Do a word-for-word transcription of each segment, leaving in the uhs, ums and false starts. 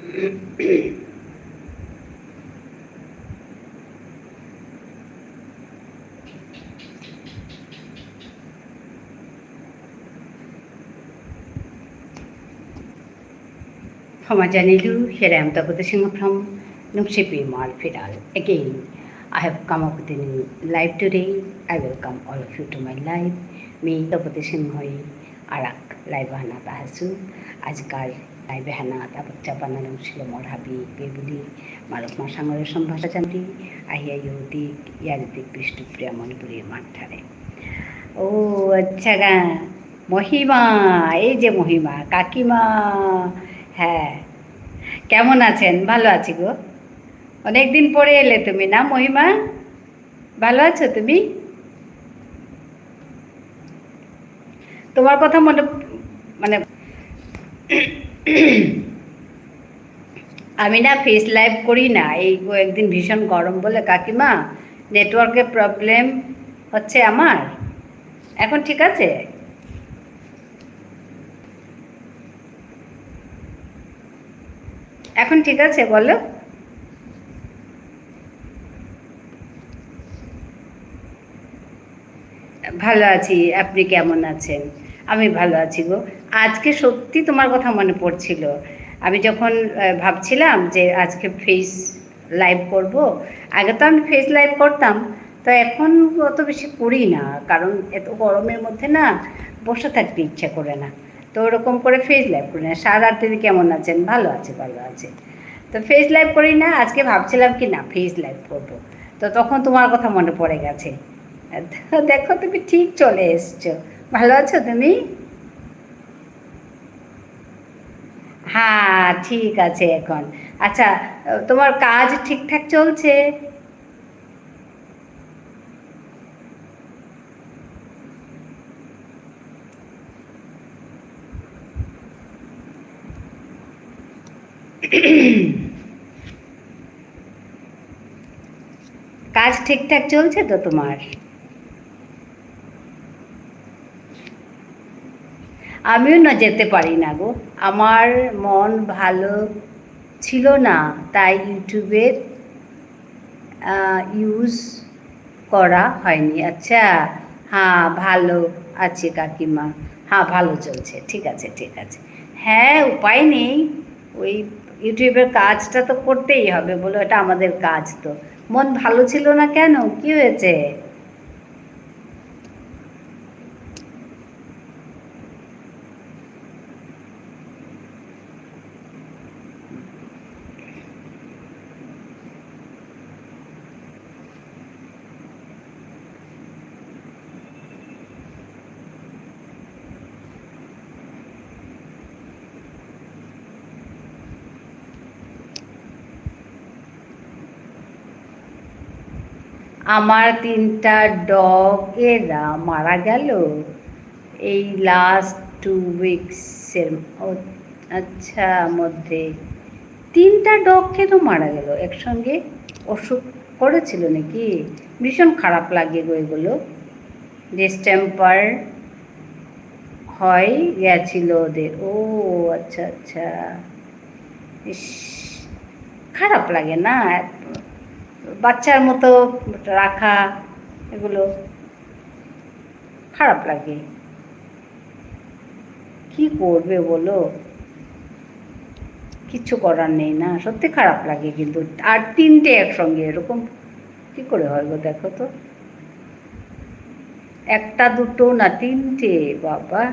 ক্ষমা জানিলু, here I am Tapati Singha from Nungshipi Malphiral. Again, I have come up with a new live today. I welcome all of you to my live. Me Tapati সিংহই আরাক live হানাত আহাসু। আজিকার live হানাত আবক চাপানা লংছিল মোর হাবি বেবুলি মালক মাসাঙরে সম্ভাষা জানতি। আহিয়া ইহুদিক ইয়ারিদিক বিষ্ণুপ্রিয়া মণিপুরী মাঠারে। ও আচ্ছা গা। মহিমা, এই যে মহিমা, কাকিমা। হ্যাঁ, কেমন আছেন? ভালো আছি গো। অনেকদিন পরে এলে তুমি না মহিমা? ভালো আছো তুমি? তোমার কথা মনে, মানে, আমি না face live করি না, এই কয়েকদিন ভীষণ গরম বলে কাকিমা, network এর problem হচ্ছে আমার। এখন ঠিক আছে? এখন ঠিক আছে বলো? ভালো আছি, আপনি কেমন আছেন? আমি ভালো আছি গো। আজকে সত্যি তোমার কথা মনে পড়ছিল। আমি যখন, আহ, ভাবছিলাম যে আজকে face live করব, আগে তো আমি face live করতাম, তো এখন অত বেশি করি না, কারণ এত গরমের মধ্যে না বসে থাকতে ইচ্ছা করে না। তো ওরকম করে face live করি না। সারার দিদি কেমন আছেন? ভালো আছে, ভালো আছে। তো face live করি না, আজকে ভাবছিলাম কি না face live করব, তো তখন তোমার কথা মনে পড়ে গেছে। তো দেখো, তুমি ঠিক চলে এসছো। ভালো আছো তুমি? হ্যাঁ, ঠিক আছে এখন। আচ্ছা, তোমার কাজ ঠিকঠাক চলছে? কাজ ঠিকঠাক চলছে তো তোমার? আমিও না যেতে পারি না গো, আমার মন ভালো ছিল না, তাই YouTube-এর, আহ, use করা হয়নি। আচ্ছা, হ্যাঁ, ভালো আছি কাকিমা। হ্যাঁ, ভালো চলছে। ঠিক আছে, ঠিক আছে। হ্যাঁ, উপায় নেই। ওই YouTube-এর কাজটা তো করতেই হবে, বলো, এটা আমাদের কাজ তো। মন ভালো ছিল না কেন? কি হয়েছে? আমার তিনটা ডগ এরা মারা গেল এই last two weeks-এর, ও, আচ্ছা, মধ্যে। তিনটা ডগ কেন মারা গেল একসঙ্গে? অসুখ করেছিল নাকি? ভীষণ খারাপ লাগে গো এগুলো। Distemper হয়ে গেছিল ওদের। ও আচ্ছা, আচ্ছা। ইস, খারাপ লাগে না? বাচ্চার মতো রাখা, এগুলো খারাপ লাগে। কি করবে বলো? কিচ্ছু করার নেই না, সত্যি খারাপ লাগে কিন্তু। আর তিনটে একসঙ্গে এরকম কি করে হয় গো, দেখো তো? একটা দুটো না, তিনটে, বাবা।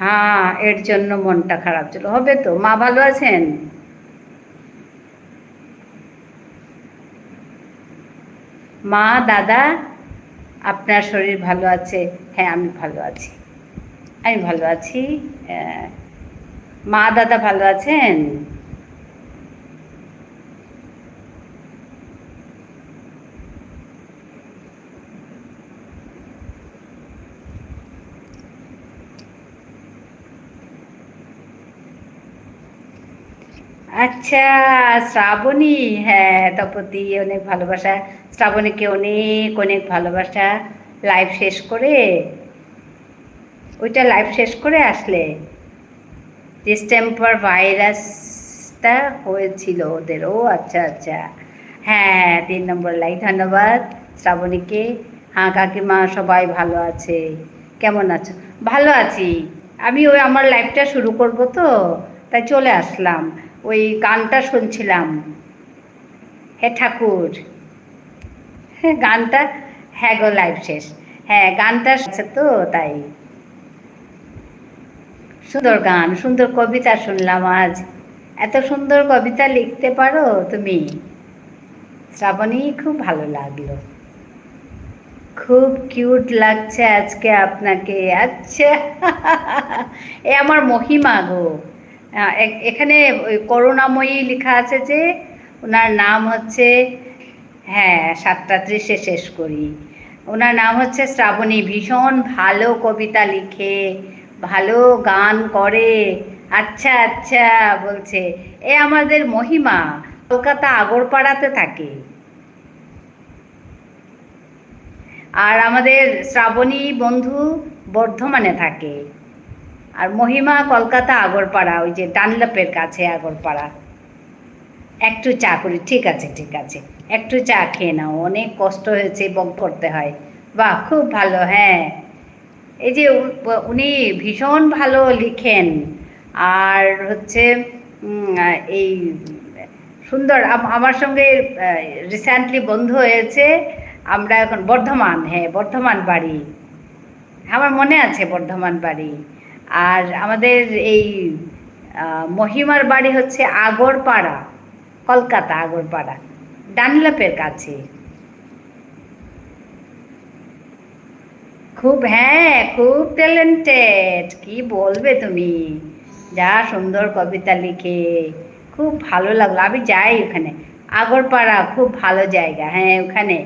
হ্যাঁ, এর জন্য মনটা খারাপ ছিল। হবে তো। মা ভালো আছেন? মা, দাদা, আপনার শরীর ভালো আছে? হ্যাঁ, আমি ভালো আছি। আমি ভালো আছি। আহ, মা, দাদা ভালো আছেন? আচ্ছা, শ্রাবণী, হ্যাঁ, তপতি, অনেক ভালোবাসা। শ্রাবণীকে অনেক, অনেক ভালোবাসা। Live শেষ করে, ওইটা live শেষ করে আসলে? Distemper virusটা হয়েছিল ওদের। ও আচ্ছা, আচ্ছা। হ্যাঁ, তিন নম্বর like, ধন্যবাদ শ্রাবণীকে। হ্যাঁ, কাকিমা, সবাই ভালো আছে। কেমন আছো? ভালো আছি। আমি ওই আমার liveটা শুরু করব তো, তাই চলে আসলাম। ওই গানটা শুনছিলাম। হে ঠাকুর। হ্যাঁ, গানটা, হ্যাঁ গো, live শেষ। হ্যাঁ, গানটা আছে তো, তাই। সুন্দর গান, সুন্দর কবিতা শুনলাম আজ। এত সুন্দর কবিতা লিখতে পারো তুমি, শ্রাবণী, খুব ভালো লাগলো। খুব cute লাগছে আজকে আপনাকে। আচ্ছা, এ আমার মহিমা গো। আহ, এ-, এখানে ওই করুণাময়ী লেখা আছে যে, ওনার নাম হচ্ছে, হ্যাঁ, সাতটা ত্রিশে শেষ করি। ওনার নাম হচ্ছে শ্রাবণী, ভীষণ ভালো কবিতা লিখে, ভালো গান করে। আচ্ছা, আচ্ছা, বলছে। এ আমাদের মহিমা, কলকাতা আগরপাড়াতে থাকে। আর আমাদের শ্রাবণী বন্ধু বর্ধমানে থাকে। আর মহিমা কলকাতা আগরপাড়া, ওই যে ডানলপের কাছে আগরপাড়া। একটু চা করি, ঠিক আছে, ঠিক আছে, একটু চা খেয়ে নাও, অনেক কষ্ট হয়েছে, বক করতে হয়। বাহ, খুব ভালো, হ্যাঁ। এই যে উ-, উনি ভীষণ ভালো লিখেন, আর হচ্ছে, উম, আহ, এই সুন্দর, আম-, আমার সঙ্গে, আহ, recently বন্ধু হয়েছে, আমরা এখন বর্ধমান, হ্যাঁ, বর্ধমান বাড়ি, আমার মনে আছে বর্ধমান বাড়ি। আর আমাদের এই, আহ, মহিমার বাড়ি হচ্ছে আগরপাড়া, কলকাতা আগরপাড়া, ডানলপের কাছে। খুব, হ্যাঁ, খুব talented, কি বলবে তুমি, যা সুন্দর কবিতা লিখে, খুব ভালো লাগলো। আমি যাই ওখানে, আগরপাড়া খুব ভালো জায়গা, হ্যাঁ, ওখানে।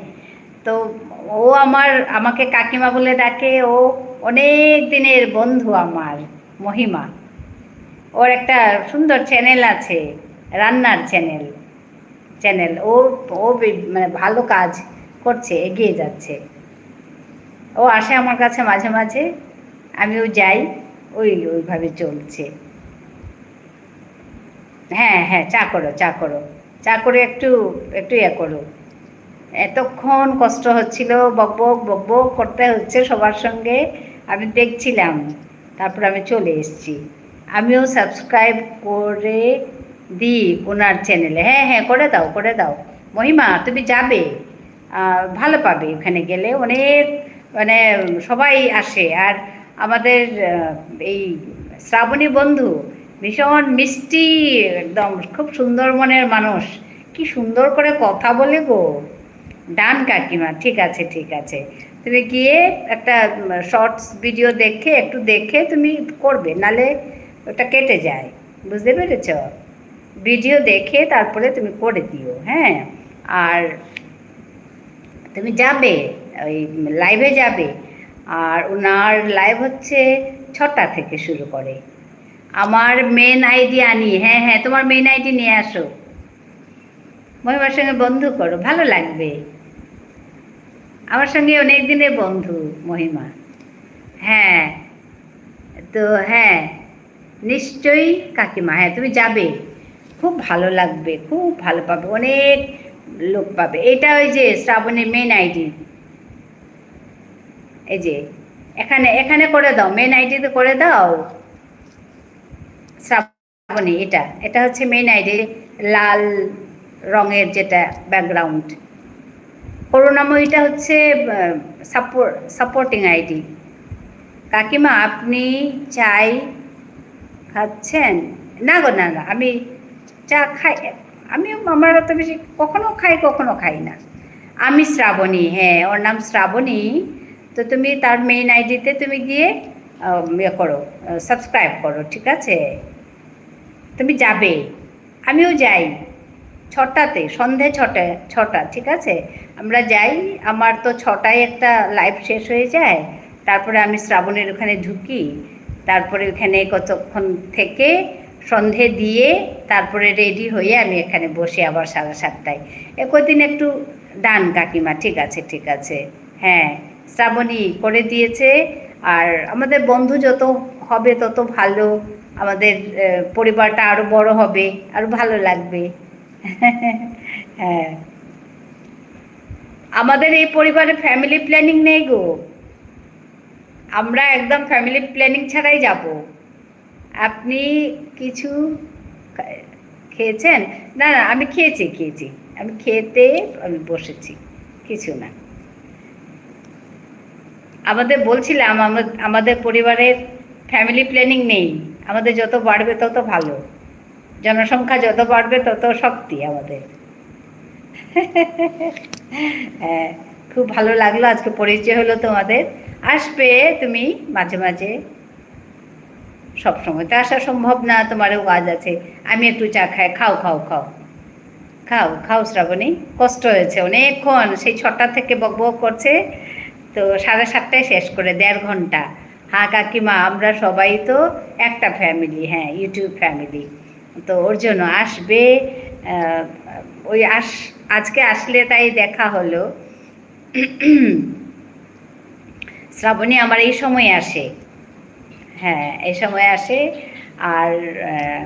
তো ও আমার, আমাকে কাকিমা বলে ডাকে, ও অনেক দিনের বন্ধু আমার, মহিমা। ওর একটা সুন্দর channel আছে, রান্নার channel, channel। ও, ও বে-, মানে ভালো কাজ করছে, এগিয়ে যাচ্ছে। ও আসে আমার কাছে মাঝে মাঝে, আমিও যাই, ওই, ওইভাবে চলছে। হ্যাঁ, হ্যাঁ, চা করো, চা করো। চা করে একটু, একটু ইয়ে করো। এতক্ষণ কষ্ট হচ্ছিল, বকবক, বকবক করতে হচ্ছে সবার সঙ্গে। আমি দেখছিলাম, তারপর আমি চলে এসেছি। আমিও subscribe করে দিই ওনার channel-এ। হ্যাঁ, হ্যাঁ, করে দাও, করে দাও। মহিমা, তুমি যাবে, আহ, ভালো পাবে ওখানে গেলে। অনেক, মানে, সবাই আসে। আর আমাদের, আহ, এই শ্রাবণী বন্ধু ভীষণ মিষ্টি, একদম খুব সুন্দর মনের মানুষ। কি সুন্দর করে কথা বলে গো। Done কাকিমা, ঠিক আছে, ঠিক আছে। তুমি গিয়ে একটা, উম, shorts video দেখে, একটু দেখে তুমি করবে, নালে ওটা কেটে যায়। বুঝতে পেরেছ? Video দেখে তারপরে তুমি করে দিও, হ্যাঁ? আর তুমি যাবে, ওই live-এ যাবে, আর ওনার live হচ্ছে ছটা থেকে শুরু করে। আমার main ID আনি, হ্যাঁ, হ্যাঁ, তোমার main ID নিয়ে আসো। মহিমার সঙ্গে বন্ধু করো, ভালো লাগবে। আমার সঙ্গে অনেক দিনের বন্ধু মহিমা। হ্যাঁ, তো হ্যাঁ, নিশ্চয়ই কাকিমা, হ্যাঁ, তুমি যাবে, খুব ভালো লাগবে, খুব ভালো পাবে, অনেক লোক পাবে। এটা ওই যে শ্রাবণীর main ID, এই যে এখানে, এখানে করে দাও, main ID-তে করে দাও। শ্রাবণী, এটা, এটা হচ্ছে main ID, লাল রঙের যেটা background। করুণাময়ীটা হচ্ছে, আহ, support, supporting ID। কাকিমা, আপনি চাই খাচ্ছেন? না গো, না, না, আমি চা খাই, আমি, আমার অত বেশি, কখনো খাই, কখনো খাই না। আমি শ্রাবণী, হ্যাঁ, ওর নাম শ্রাবণী। তো তুমি তার main ID-তে তুমি গিয়ে, আহ, ইয়ে করো, আহ, subscribe করো, ঠিক আছে? তুমি যাবে, আমিও যাই ছটাতে, সন্ধে ছটা, ছটা, ঠিক আছে? আমরা যাই, আমার তো ছটায় একটা live শেষ হয়ে যায়, তারপরে আমি শ্রাবণীর ওখানে ঢুকি, তারপরে ওখানে কতক্ষণ থেকে সন্ধে দিয়ে তারপরে রেডি হয়ে আমি এখানে বসি আবার সাড়ে সাতটায়। এ কদিন একটু ডান কাকিমা, ঠিক আছে, ঠিক আছে। হ্যাঁ, শ্রাবণী করে দিয়েছে। আর আমাদের বন্ধু যত হবে তত ভালো, আমাদের, আহ, পরিবারটা আরো বড় হবে, আরো ভালো লাগবে। হ্যাঁ, আমাদের এই পরিবারে ফ্যামিলি প্ল্যানিং নেই গো, আমরা একদম ফ্যামিলি প্ল্যানিং ছাড়াই যাব। আপনি কিছু খা-, খেয়েছেন? না, না, আমি খেয়েছি, খেয়েছি। আমি খেতে আমি বসেছি, কিছু না। আমাদের বলছিলাম, আমা-, আমাদের পরিবারের ফ্যামিলি প্ল্যানিং নেই। আমাদের যত বাড়বে তত ভালো। জনসংখ্যা যত বাড়বে তত শক্তি আমাদের। হ্যাঁ, খুব ভালো লাগলো, আজকে পরিচয় হলো তোমাদের। আসবে তুমি মাঝে মাঝে, সবসময় তো আসা সম্ভব না, তোমারও কাজ আছে। আমি একটু চা খাই, খাও, খাও, খাও। খাও, খাও শ্রাবণী, কষ্ট হয়েছে অনেকক্ষণ, সেই ছটা থেকে বকবক করছে, তো সাড়ে সাতটায় শেষ করে, দেড় ঘন্টা। হ্যাঁ কাকিমা, আমরা সবাই তো একটা ফ্যামিলি, হ্যাঁ, YouTube ফ্যামিলি। তো ওর জন্য আসবে, আহ, ওই আস-, আজকে আসলে তাই দেখা হলো। শ্রাবণী আমার এই সময় আসে, হ্যাঁ, এই সময় আসে। আর, আহ,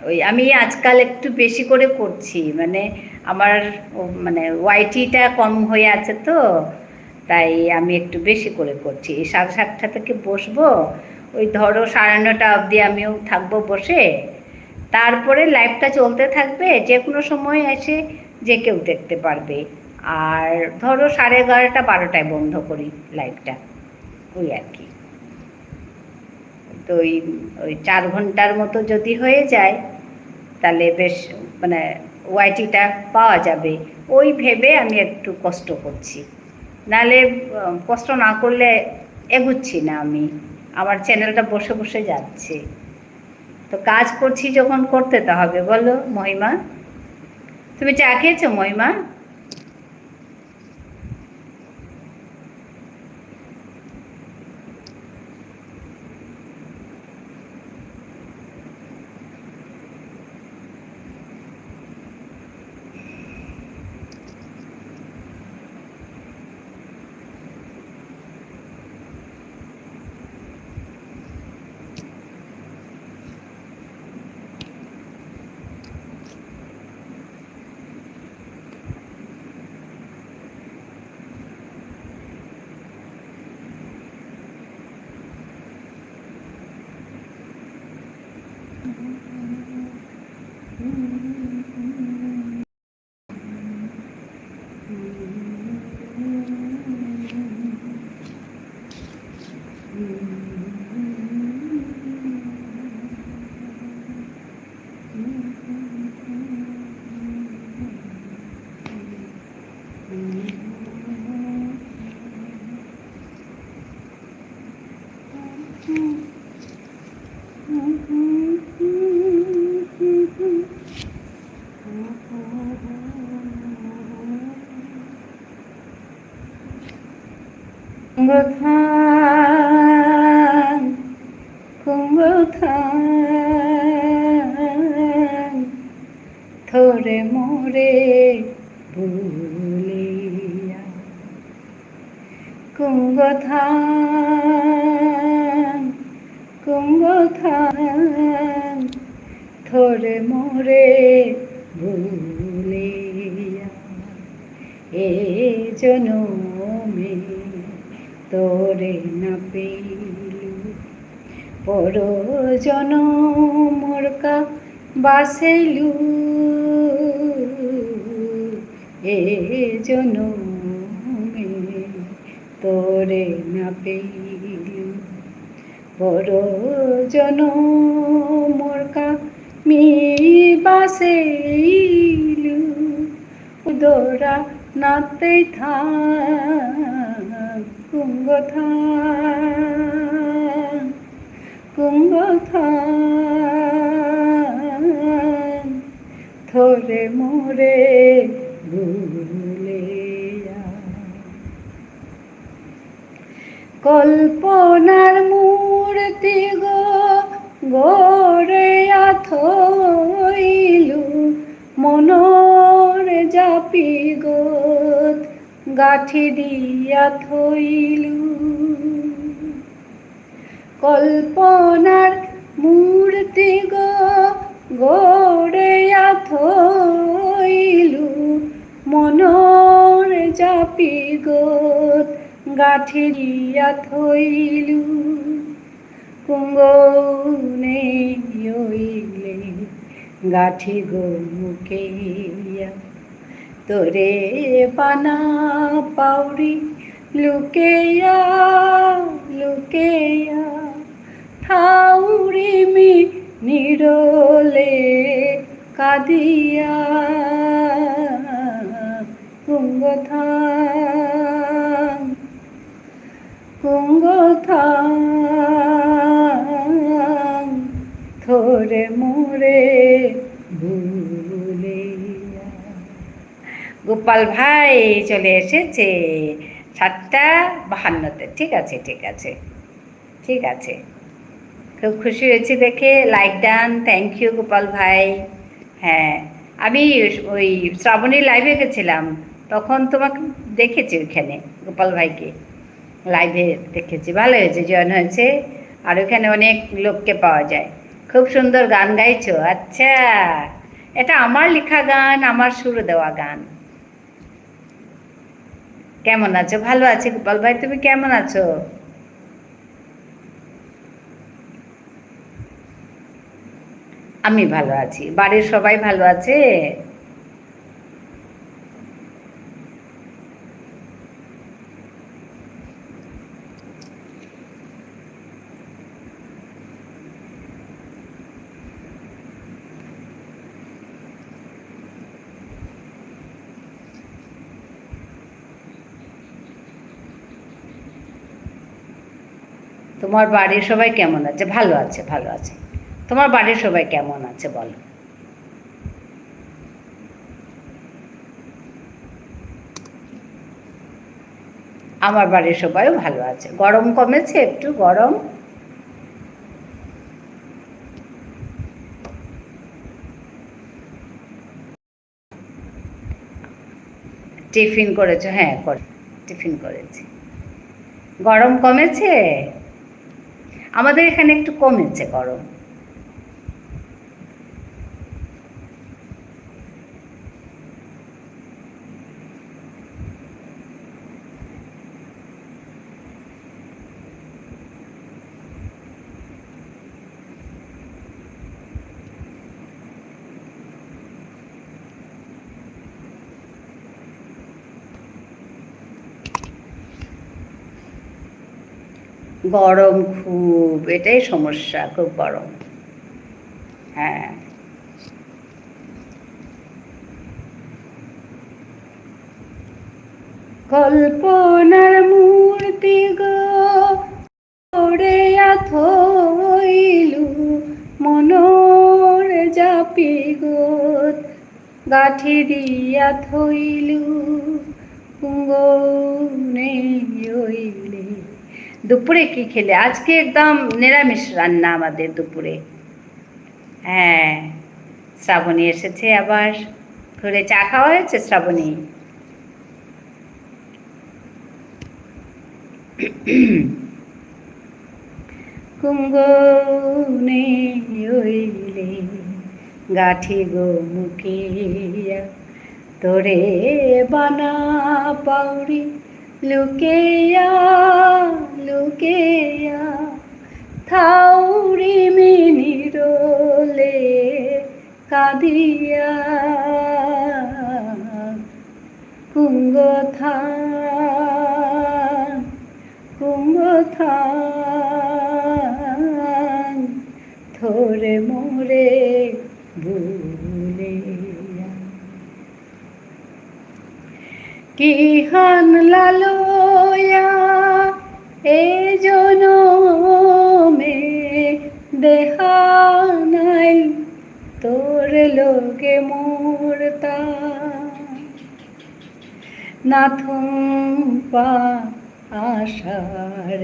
ওই আমি আজকাল একটু বেশি করে করছি, মানে আমার ও, মানে ওয়াইটিটা কম হয়ে আছে তো, তাই আমি একটু বেশি করে করছি। এই সাড়ে সাতটা থেকে বসবো, ওই ধরো সাড়ে নটা অবধি আমিও থাকবো বসে, তারপরে লাইভটা চলতে থাকবে, যে কোনো সময় এসে যে কেউ দেখতে পারবে। আর ধরো সাড়ে এগারোটা, বারোটায় বন্ধ করি লাইভটা, ওই আর কি। তো ওই, ওই চার ঘন্টার মতো যদি হয়ে যায়, তাহলে বেশ, মানে, ওয়াইটিটা পাওয়া যাবে। ওই ভেবে আমি একটু কষ্ট করছি, নাহলে, উম, কষ্ট না করলে এগুচ্ছি না আমি, আমার চ্যানেলটা বসে বসে যাচ্ছে। তো কাজ করছি যখন, করতে তো হবে, বলো মহিমা? তুমি চা খেয়েছো মহিমা? কুঙ্গথান, কুঙ্গথান, থরে মোরে ভুলিয়া। কুঙ্গথান, কুঙ্গথান, থরে মোরে ভুলিয়া। এ জনমে তোরে না পেলু, পর জনমর কা বাসেলু। এ জনমে তোরে না পেলু, পর জনমর কা মি বাসেলু। উদরা নাতে থাং, কুঙ্গথান, কুঙ্গথান, থরে মোরে ভুলিয়া। কল্পনার মূর্তি গো গড়ে থইলু, মনর জাপিগত গাঁঠি দিয়া থইলু। কল্পনার মূর্তিগ গড়েয়া থইলু, মনর জাপিগত গাঁঠি দিয়া থইলু। কুঙগনে অইলে গাঁঠিগ মুকেয়া, তোরে বানা পাউরি লুকেয়া, লুকেয়া, থাউরি মি নিরলে কাদিয়া। কুঙগ থাং, কুঙগ থাং, থরে মোরে ভুলেয়া। গোপাল ভাই চলে এসেছে সাতটা বাহান্নতে। ঠিক আছে, ঠিক আছে, ঠিক আছে। খুব খুশি হয়েছি দেখে। Like done। Thank you Gopal ভাই। হ্যাঁ, আমি ওই শ্রাবণী live-এ গেছিলাম, তখন তোমাকে দেখেছি ওইখানে, গোপাল ভাইকে live-এ দেখেছি। ভালো হয়েছে, join হয়েছে। আর ওখানে অনেক লোককে পাওয়া যায়। খুব সুন্দর গান গাইছো। আচ্ছা, এটা আমার লেখা গান, আমার সুর দেওয়া গান। কেমন আছো? ভালো আছি গোপাল ভাই, তুমি কেমন আছো? আমি ভালো আছি। বাড়ির সবাই ভালো আছে? তোমার বাড়ির সবাই কেমন আছে? ভালো আছে, ভালো আছে। তোমার বাড়ির সবাই কেমন আছে বলো? আমার বাড়ির সবাইও ভালো আছে। গরম কমেছে একটু, গরম। টিফিন করেছো? হ্যাঁ, করে, টিফিন করেছি। গরম কমেছে? আমাদের এখানে একটু কমেছে গরম। গরম খুব, এটাই সমস্যা, খুব গরম। হ্যাঁ। কল্পনার মূর্তি গো, গড়েয়া থইলু, মনর জাপিগত গাঁঠি দিয়া থইলু, কুঙগনে অইলে। দুপুরে কি খেলে? আজকে একদম নিরামিষ রান্না আমাদের দুপুরে। হ্যাঁ, শ্রাবণী এসেছে আবার। ঘুরে চা খাওয়া হয়েছে, শ্রাবণী? কুঙগনে অইলে গাঁঠিগ মুকেয়া, তোরে বানা পাউরি লুকেয়া, লুকেয়া, থাউরি মি নিরলে কাদিয়া। কুঙগ থাং, কুঙগ থাং, থরে মোরে ভুলেয়া। কিহান লালয়া এ জনমে দেহা নাই তোর লগে মোরতা। না থুম্পা আশার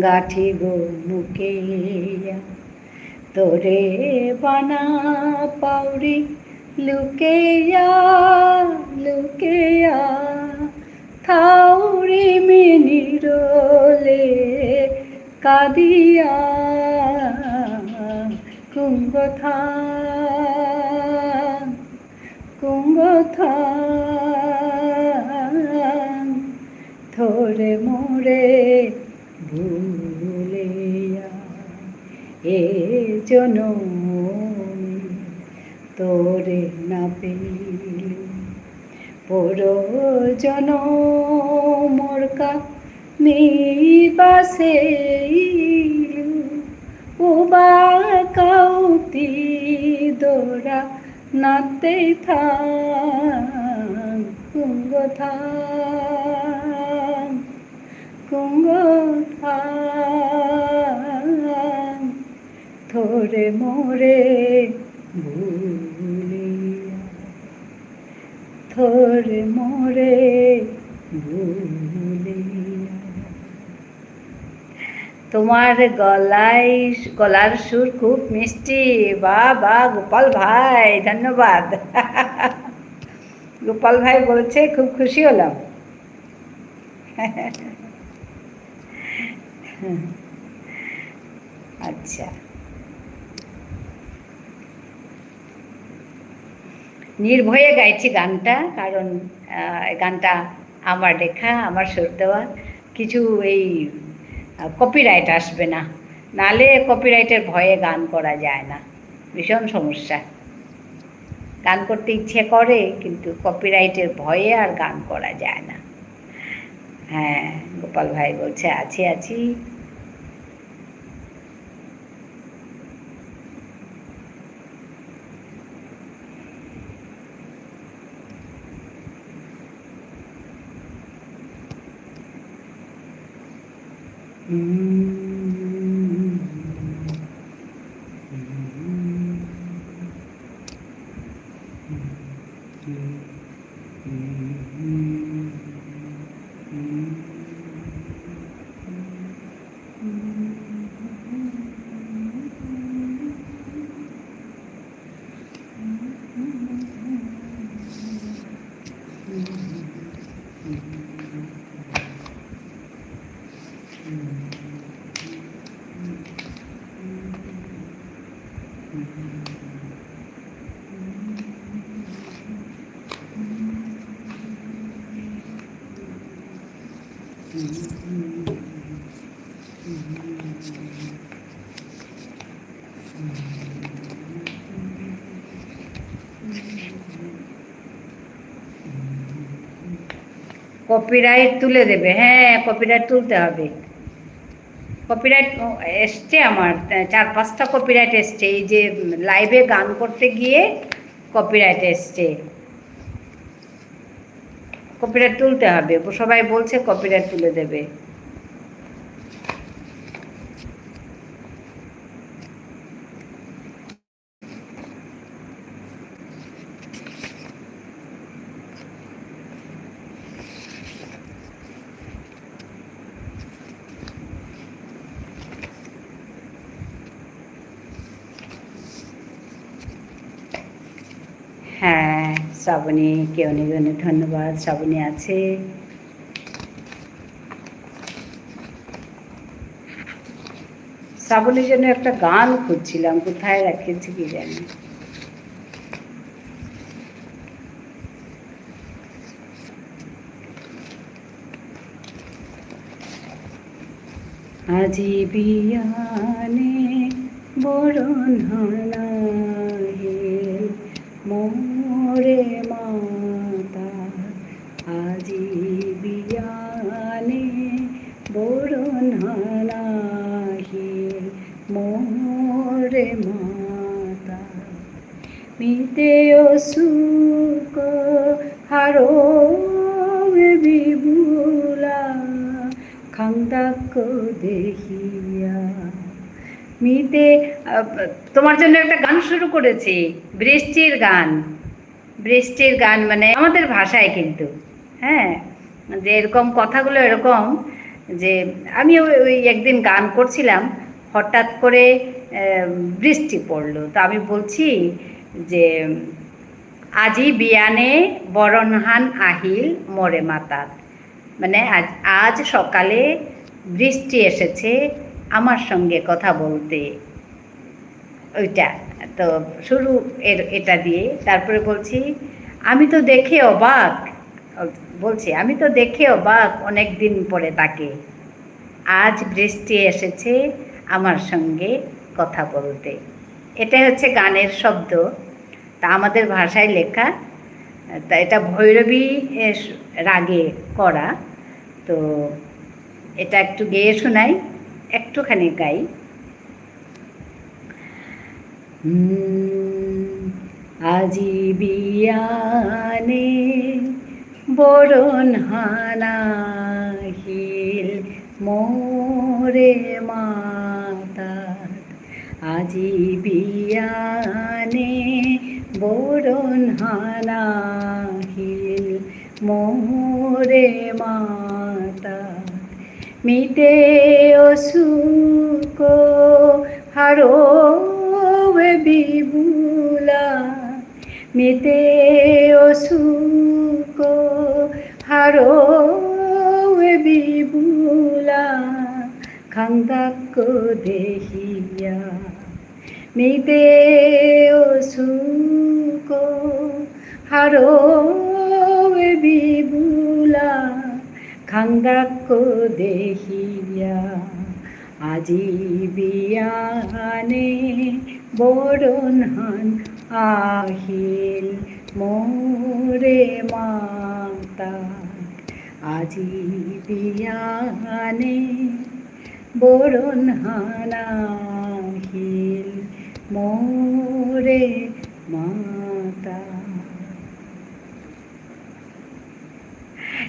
গাঁঠিগ মুকেয়া। তোরে বানা পাউরি লুকেয়া, লুকেয়া, থাউরি মিনিরলে কাদিয়া, কুঙ্গথাং, কুঙ্গথাং, থরে মোরে ভুলেয়া, এ জনমে তোরে না পেলু, পর জনমর কা মি বাসেইলু, উবা কাউতি দরা নাতে থাং, কুঙ্গথাং, কুঙ্গথাং, থরে মোরে ভুলিয়া, থরে মোরে ভুলিয়া। তোমার গলায়, গলার সুর খুব মিষ্টি। বাহ, বাহ, গোপাল ভাই, ধন্যবাদ। গোপাল ভাই বলছে, খুব খুশি হলাম। আচ্ছা। নির্ভয়ে গাইছি গানটা, কারণ, আহ, গানটা আমার লেখা, আমার সুর দেওয়া, কিছু এই, আহ, copyright আসবে না, নালে copyrightএর ভয়ে গান করা যায় না, ভীষণ সমস্যা। গান করতে ইচ্ছে করে, কিন্তু copyrightএর ভয়ে আর গান করা যায় না। হ্যাঁ, গোপাল ভাই বলছে, "আছি, আছি।" Copyright তুলে দেবে, হ্যাঁ, copyright তুলতে হবে। Copyright, ও, এসছে আমার, চার পাঁচটা copyright এসছে, এই যে liveএ গান করতে গিয়ে copyright এসছে। Copyright তুলতে হবে, সবাই বলছে copyright তুলে দেবে। হ্যাঁ, শ্রাবণী, কেউ নেই, ধন্যবাদ, শ্রাবণী আছে। শ্রাবণীর জন্য একটা গান খুঁজছিলাম, কোথায় রেখেছি কি জানি। আজি বিয়ানে বরণ হানাহিল মোরে মাতা, আজি বিয়ানে বরণ হানাহিল মোরে মাতা। মিতে অসুক হারৌ বিবুলা খাংদাক দেহিয়া। মিতে, আহ, তোমার জন্য একটা গান শুরু করেছি, বৃষ্টির গান। বৃষ্টির গান মানে আমাদের ভাষায় কিন্তু, হ্যাঁ, যে এরকম কথাগুলো এরকম যে আমি ওই, ওই একদিন গান করছিলাম, হঠাৎ করে এম, বৃষ্টি পড়লো। তো আমি বলছি যে, "আজি বিয়ানে বরনহান আহিল মোরে মাতাত।" মানে, আজ, আজ সকালে বৃষ্টি এসেছে আমার সঙ্গে কথা বলতে। ওইটা। তো শুরু এর, এটা দিয়ে। তারপরে বলছি, "আমি তো দেখে অবাক।" বলছি, "আমি তো দেখে অবাক অনেক দিন পরে তাকে। আজ বৃষ্টি এসেছে আমার সঙ্গে কথা বলতে।" এটাই হচ্ছে গানের শব্দ। তা আমাদের ভাষায় লেখা। তা এটা ভৈরবী, এ, রাগে করা। তো এটা একটু গেয়ে শোনাই, একটুখানি গাই। হুম, আজি বিয়ানে বরনহান আহিল মোরে মাতাত। আজি বিয়ানে বরনহান আহিল মোরে মাতাত। মিতে অসুক হারৌ এ বিবুলা, মিতে অসুক হারৌ এ বিবুলা, খাংদাক দেহিয়া। মিতে অসুক হারৌ এ বিবুলা, খাংদাক দেহিয়া। আজি বিয়ানে বরনহান আহিল মোরে মাতাত। আজি বিয়ানে বরনহান আহিল মোরে মাতাত।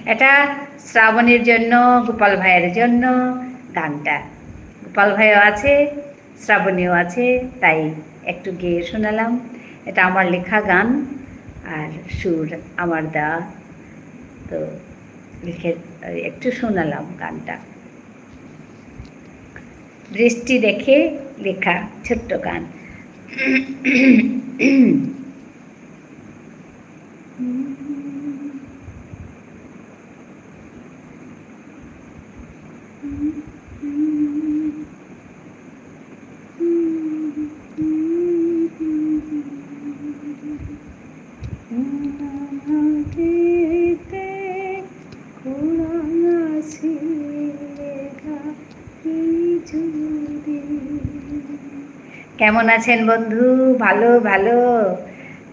এটা শ্রাবণীর জন্য, গোপাল ভাইয়ের জন্য গানটা। গোপাল ভাইও আছে, শ্রাবণীও আছে, তাই একটু গেয়ে শোনালাম। এটা আমার লেখা গান, আর সুর আমার দেওয়া। তো লিখে, একটু শোনালাম গানটা। বৃষ্টি দেখে লেখা ছোট্ট গান। কেমন আছেন বন্ধু? ভালো, ভালো।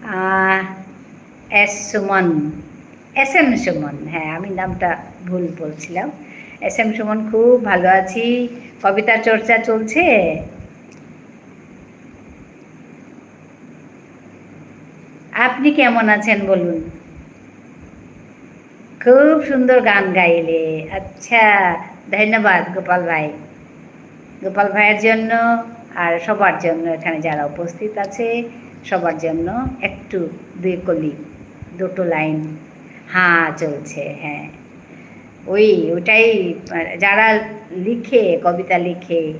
আহ, এস সুমন, এস এম সুমন, হ্যাঁ, আমি নামটা ভুল বলছিলাম। এস এম সুমন, খুব ভালো আছি। কবিতা চর্চা চলছে? আপনি কেমন আছেন বলুন? খুব সুন্দর গান গাইলে। আচ্ছা, ধন্যবাদ গোপাল ভাই। গোপাল ভাইয়ের জন্য আর সবার জন্য, এখানে যারা উপস্থিত আছে সবার জন্য একটু দুই কলি, দুটো লাইন। হ্যাঁ, চলছে, হ্যাঁ। ওই, ওটাই, আহ, যারা লিখে, কবিতা লিখে,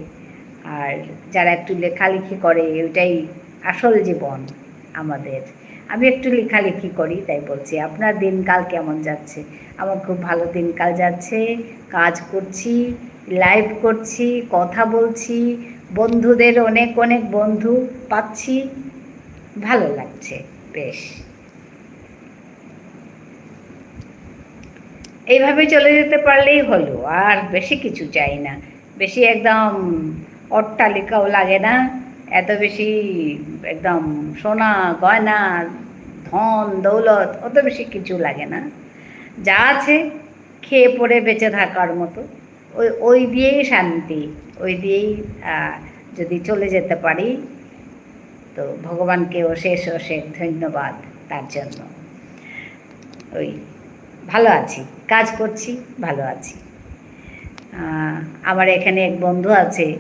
আর যারা একটু লেখালেখি করে, ওটাই আসল জীবন আমাদের। আমি একটু লেখালেখি করি, তাই বলছি। আপনার দিনকাল কেমন যাচ্ছে? আমার খুব ভালো দিনকাল যাচ্ছে। কাজ করছি, live করছি, কথা বলছি, বন্ধুদের অনেক অনেক বন্ধু পাচ্ছি, ভালো লাগছে বেশ। এইভাবে চলে যেতে পারলেই হলো, আর বেশি কিছু চাই না। বেশি একদম অট্টালিকাও লাগে না, এত বেশি একদম সোনা গয়না, ধন দৌলত, অত বেশি কিছু লাগে না। যা আছে খেয়ে পরে বেঁচে থাকার মতো, ওই, ওই দিয়েই শান্তি, ওই দিয়েই, আহ, যদি চলে যেতে পারি, তো ভগবানকে অশেষ অশেষ ধন্যবাদ তার জন্য। ওই, ভালো আছি, কাজ করছি, ভালো আছি। আহ, আমার এখানে এক বন্ধু আছে,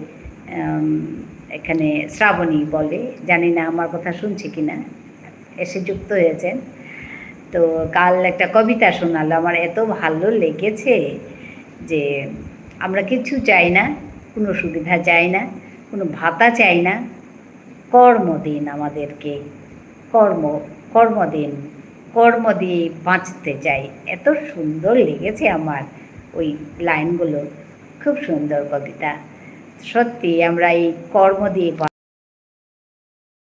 উম, এখানে শ্রাবণী বলে, জানি না আমার কথা শুনছে কিনা, এসে যুক্ত হয়েছেন। তো কাল একটা কবিতা শোনালো, আমার এত ভালো লেগেছে যে আমরা কিচ্ছু চাই না, কোনো সুবিধা চাই না, কোনো ভাতা চাই না, কর্ম দিন আমাদেরকে, কর্ম, কর্ম দিন, কর্ম দিয়ে বাঁচতে চাই। এত সুন্দর লেগেছে আমার ওই লাইনগুলো, খুব সুন্দর কবিতা। সত্যি আমরা এই কর্ম দিয়ে বা-,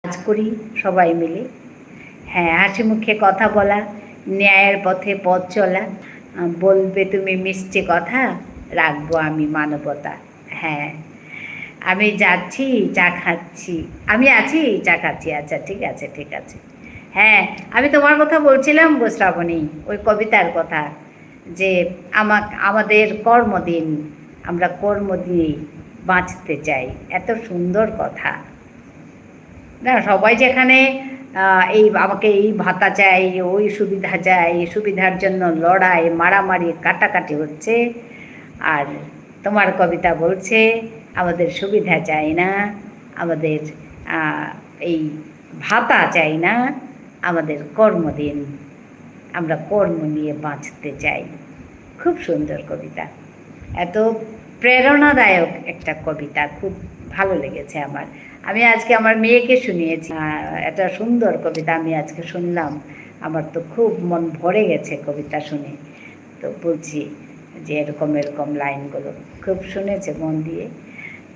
কাজ করি সবাই মিলে। হ্যাঁ, হাসি মুখে কথা বলা, ন্যায়ের পথে পথ চলা। আহ, বলবে তুমি মিষ্টি কথা, রাখবো আমি মানবতা। হ্যাঁ, আমি যাচ্ছি, চা খাচ্ছি। আমি আছি, চা খাচ্ছি। আচ্ছা, ঠিক আছে, ঠিক আছে। হ্যাঁ, আমি তোমার কথা বলছিলাম গো শ্রাবণী, ওই কবিতার কথা, যে আমা-, আমাদের কর্মদিন, আমরা কর্ম দিয়েই বাঁচতে চাই। এত সুন্দর কথা। না, সবাই যেখানে, আহ, এই আমাকে এই ভাতা চাই, ওই সুবিধা চাই, এই সুবিধার জন্য লড়াই, মারামারি, কাটাকাটি হচ্ছে, আর তোমার কবিতা বলছে, আমাদের সুবিধা চাই না, আমাদের, আহ, এই ভাতা চাই না, আমাদের কর্ম দিন, আমরা কর্ম নিয়ে বাঁচতে চাই। খুব সুন্দর কবিতা, এত প্রেরণাদায়ক একটা কবিতা, খুব ভালো লেগেছে আমার। আমি আজকে আমার মেয়েকে শুনিয়েছি, আহ, একটা সুন্দর কবিতা আমি আজকে শুনলাম, আমার তো খুব মন ভরে গেছে কবিতা শুনে। তো বলছি যে এরকম এরকম লাইনগুলো খুব শুনেছে মন দিয়ে।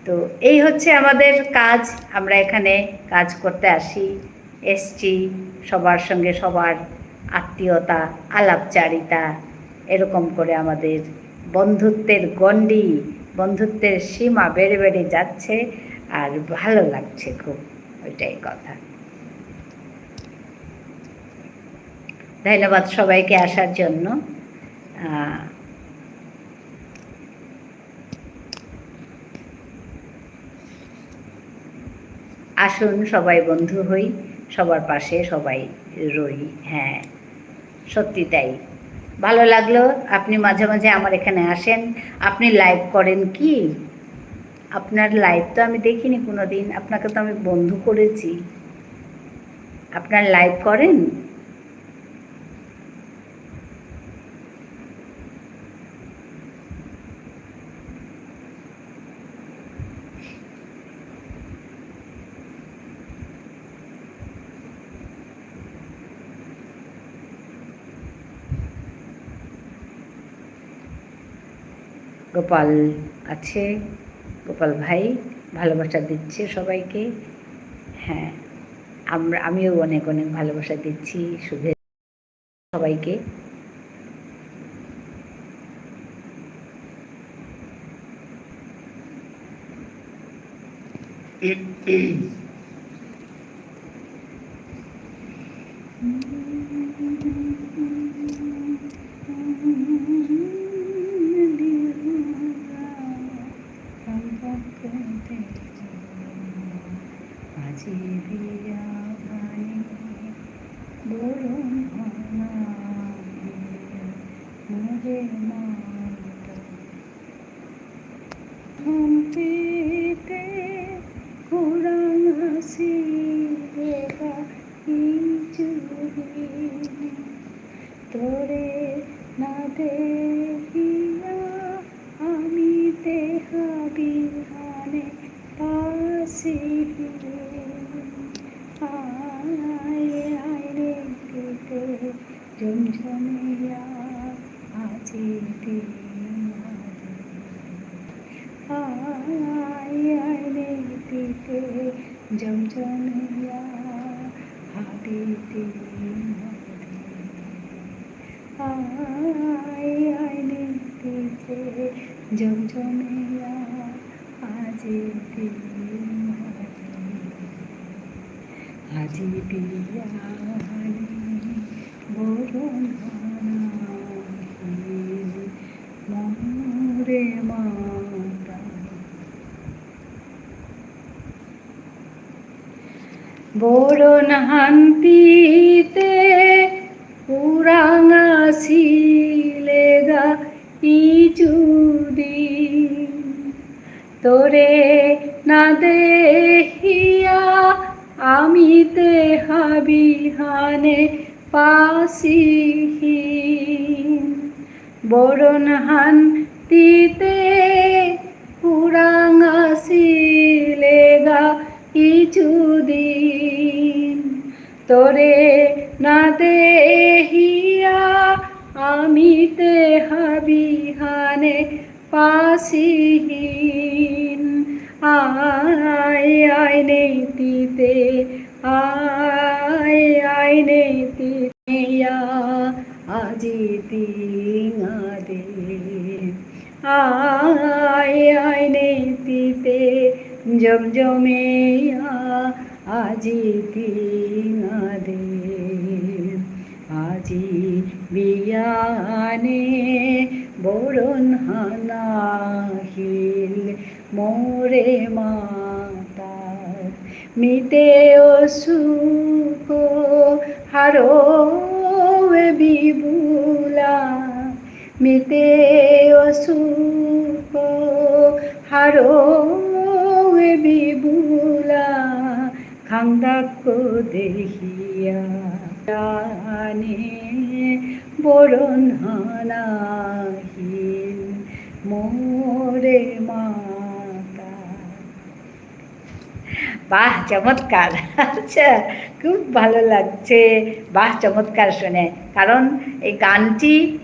তো এই হচ্ছে আমাদের কাজ, আমরা এখানে কাজ করতে আসি, এসছি, সবার সঙ্গে সবার আত্মীয়তা, আলাপচারিতা, এরকম করে আমাদের বন্ধুত্বের গণ্ডি, বন্ধুত্বের সীমা বেড়ে বেড়ে যাচ্ছে, আর ভালো লাগছে খুব, ওইটাই কথা। ধন্যবাদ সবাইকে আসার জন্য। আহ, আসুন সবাই বন্ধু হই, সবার পাশে সবাই রই। হ্যাঁ, সত্যি তাই। ভালো লাগলো, আপনি মাঝে মাঝে আমার এখানে আসেন। আপনি লাইভ করেন কি? আপনার লাইভ তো আমি দেখিনি কোনোদিন, আপনাকে তো আমি বন্ধ করেছি। আপনার লাইভ করেন? গোপাল আছে, গোপাল ভাই ভালোবাসা দিচ্ছে সবাইকে। হ্যাঁ, আমরা, আমিও অনেক অনেক ভালোবাসা দিচ্ছি, শুভেচ্ছা সবাইকে। হান্তিতে কুরাঙ আসিলেগা ইচুরি, তোরে না দেহিয়া আমি তেহা বিহানে পাসিহি। আয় আয় রে তিতে ঝমঝমিয়া আজি দিন। আয় আয় রে তিতে ঝমঝমিয়া হাবি দিন। আয় আয় রে তিতে ঝমঝমিয়া আজি দিন। আজি বিয়ানে বরণ হানাহি মোরে মাতা। বরণ হান্তিতে কুরাঙ আসিলেগা ইচুরি। তোরে না দেহিয়া আমি তেহা বিহানে পাসিহি। বরণ হান্তিতে কুরাঙ আসিলে তোরে না দেহিয়া আমি তে হাবিহানে পাসিহীন। আয়, আয় নেতিতে, আয়, আয় নেতিতে, ইয়া, আজি তিঙাদে। আয়, আয় নেতিতে, জমজমেয়া, আজি তিঙাদে। আজি বিয়ানে বরন হানাহিল মোরে মাতা। মিতে অসুখ হারৌয়ে বিবুলা। মিতে অসুখ হারৌয়ে বিবুলা। খাংদাকো দেহিয়া আনে বরন হানাহিল মোরে মাতা। বাহ, চমৎকার। আচ্ছা, খুব ভালো লাগছে। বাহ, চমৎকার শুনে। কারণ এই গানটি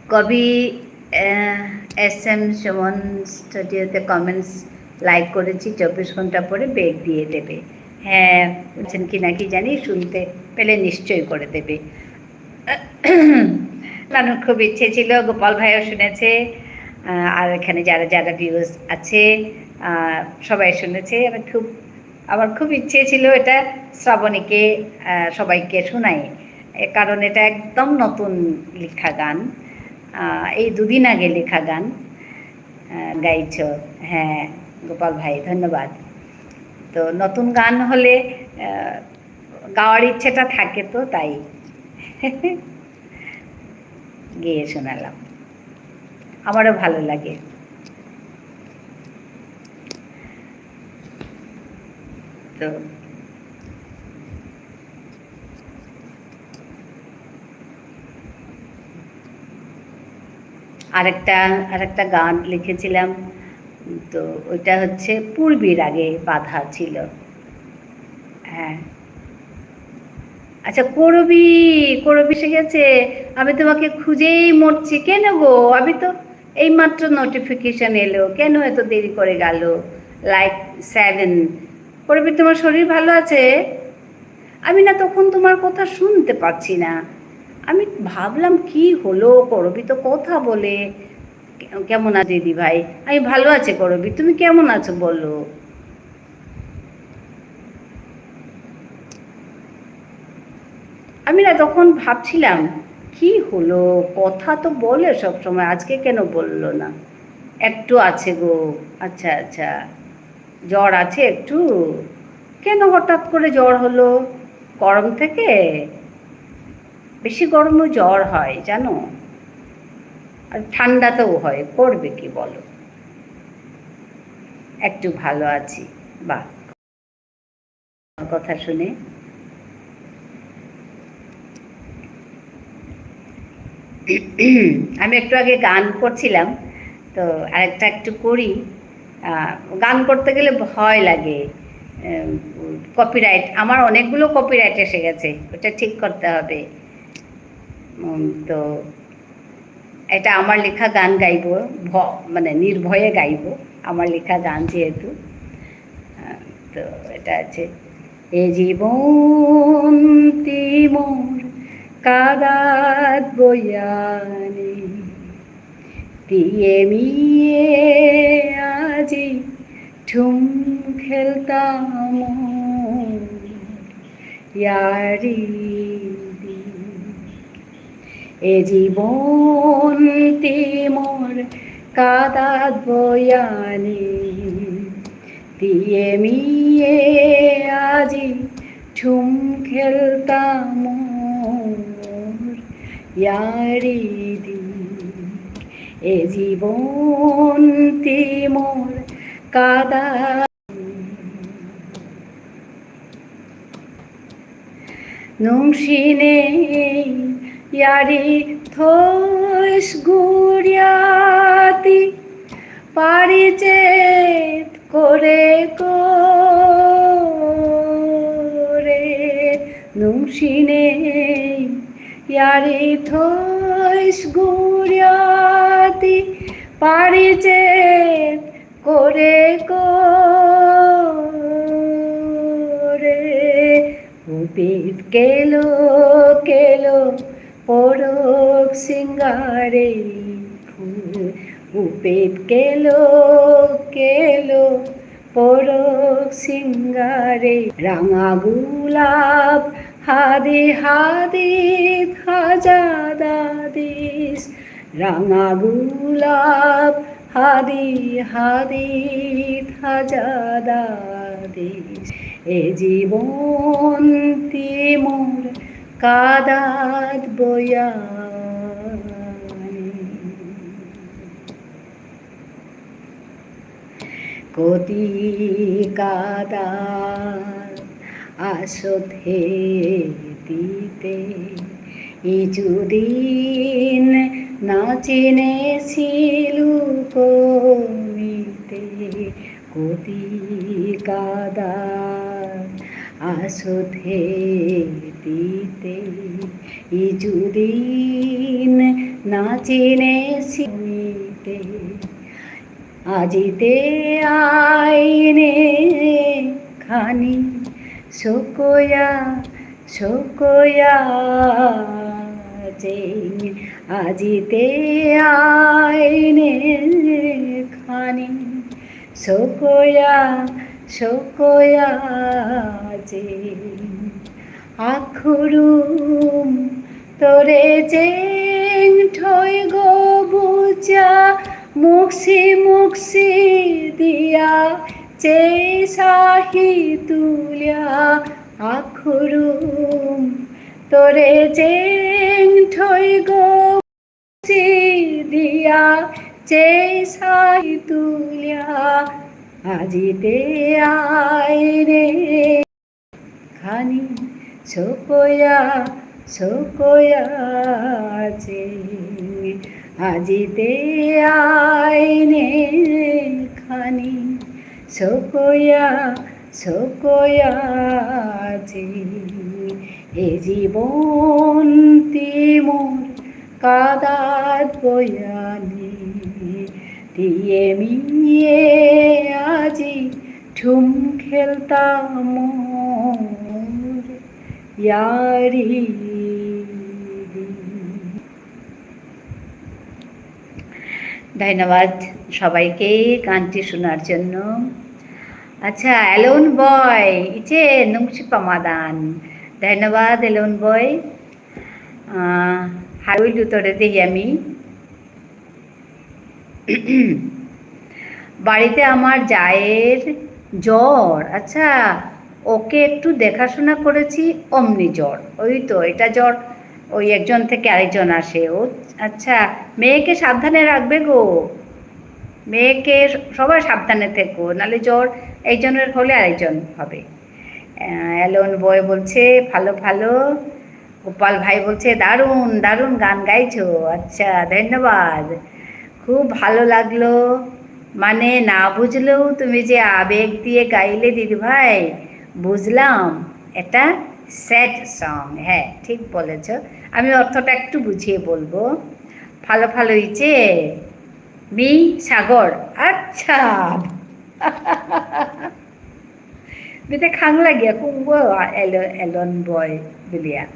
কবি, আহ, এস এম সুমন স্টুডিওতে কমেন্টস, লাইক করেছি, চব্বিশ ঘন্টা পরে ব্যাক দিয়ে দেবে। হ্যাঁ, বলছেন কি না কি জানি, শুনতে পেলে নিশ্চয়ই করে দেবে। কারণ খুব ইচ্ছে ছিল, গোপাল ভাইও শুনেছে, আহ, আর এখানে যারা যারা ভিউয়ার্স আছে, আহ, সবাই শুনেছে। আমি খুব, আমার খুব ইচ্ছে ছিল এটা শ্রাবণীকে, আহ, সবাইকে শোনাই, এ, কারণ এটা একদম নতুন লেখা গান, আহ, এই দুদিন আগে লেখা গান, আহ, গাইছ। হ্যাঁ, গোপাল ভাই, ধন্যবাদ। তো নতুন গান হলে, আহ, গাওয়ার ইচ্ছেটা থাকে তো, তাই গেয়ে শোনালাম। আমারও ভালো লাগে। তো আরেকটা, আরেকটা গান লিখেছিলাম, তো ওইটা হচ্ছে পূর্বী রাগে বাঁধা ছিল। হ্যাঁ। আচ্ছা, করবি, করবি এসে গেছে। আমি তোমাকে খুঁজেই মরছি। কেন গো? আমি তো এইমাত্র নোটিফিকেশন এলো। কেন এত দেরি করে গেল? Like seven. করবি, তোমার শরীর ভালো আছে? আমি না তখন তোমার কথা শুনতে পাচ্ছি না। আমি ভাবলাম, "কি হলো? করবি তো কথা বলে।" কে-, "কেমন আছো দিদি ভাই?" "আমি ভালো আছি করবি, তুমি কেমন আছো বলো?" আমি না তখন ভাবছিলাম, "কি হলো? কথা তো বলে সব সময়, আজকে কেন বললো না?" "একটু আছে গো।" "আচ্ছা, আচ্ছা, জ্বর আছে একটু।" "কেন হঠাৎ করে জ্বর হলো? গরম থেকে?" বেশি গরমও জ্বর হয় জানো, আর ঠান্ডাতেও হয়, করবে কি বলো? "একটু ভালো আছি।" বাহ, কথা শুনে আমি একটু আগে গান করছিলাম, তো আরেকটা একটু করি। আহ, গান করতে গেলে ভয় লাগে, কপিরাইট, আমার অনেকগুলো কপিরাইট এসে গেছে, ওটা ঠিক করতে হবে। উম, তো এটা আমার লেখা গান গাইবো, ভ-, মানে নির্ভয়ে গাইবো, আমার লেখা গান যেহেতু। আহ, তো এটা আছে, এ জীবন তি মোর কাদাত বয়ানি, তিয়ে মিয়ে আজি ঠুম খেলতাম ইয়ারি দি। এ জীবন তি মোর কাদাত বয়ানি, তিয়ে মিয়ে আজি ঠুম খেলতাম মোর ইয়ারি দি। এ জীবন তি মোর কাদা নুংসিনে ইয়ারি থইস গুরিয়াতি পারিচেত করে করে। নুংসিনে ইয়ারি থইস গুরিয়াতি পারিচে করে করে। উপিত কেলো কেলো পরক সিঙ্গারে ফুল। উপিত কেলো কেলো পরক সিঙ্গারে। রাঙা গোলাপ হাদি হাদি থাজা দাদিস। রাঙা গোলাপ হাদি হাদি থাজা দাদিস। এ জীবন তি মোর কাদাত বয়ানি। কতি কাদাত আসত হে দিতে, ইচুদিন নাচিনে সিলু কমিতে। কতি কাদাত আসত হে দিতে, ইচুদিন নাচিনে সিমিতে। আজিতে আইনে খানি সকয়া সকয়া চেং। আজিতে আইনে খানি সকয়া সকয়া চেং। আখুরুম তরে চেং ঠই গো বুচা, মুকসি মুকসি দিয়া চেই সাহি তুলিয়া। আখুরুম তরে চেং ঠই গো বুচি দিয়া চেই সাহি তুলিয়া। আজিতে আইরে খানি সকয়া সকয়া চেই। আজিতে আইনে খানি সকয়া সকয়া চেই। এ জীবন তি মোর কাদাত বয়ানি। তিয়ে মিয়ে আজি ঠুম খেলতা মোর ইয়ারি দি। ধন্যবাদ সবাইকে গানটি শোনার জন্য। আচ্ছা, এলন বয়, ইচে নুংশি পামাদান। ধন্যবাদ, এলন বয়। আহ, হারুই লুতরে দেহি আমি। বাড়িতে আমার জায়ের জ্বর। আচ্ছা, ওকে একটু দেখাশোনা করেছি, অমনি জ্বর। ওই তো, এটা জ্বর, ওই একজন থেকে আরেকজন আসে। ও, আচ্ছা, মেয়েকে সাবধানে রাখবে গো। মেয়েকে স-, সবাই সাবধানে থেকো, নাহলে জ্বর একজনের হলে আরেকজন হবে। আহ, এলন বয় বলছে, "ভালো, ভালো।" গোপাল ভাই বলছে, "দারুণ, দারুণ গান গাইছো।" আচ্ছা, ধন্যবাদ। খুব ভালো লাগলো। মানে, না বুঝলেও তুমি যে আবেগ দিয়ে গাইলে দিদিভাই, বুঝলাম। এটা sad song। হ্যাঁ, ঠিক বলেছ। আমি অর্থটা একটু বুঝিয়ে বলবো। ভালো, ভালো ইচে। মি সাগর। আচ্ছা। মিতে খাং লাগিয়া কুঙগ এল-, এলন বয় বুলিয়া।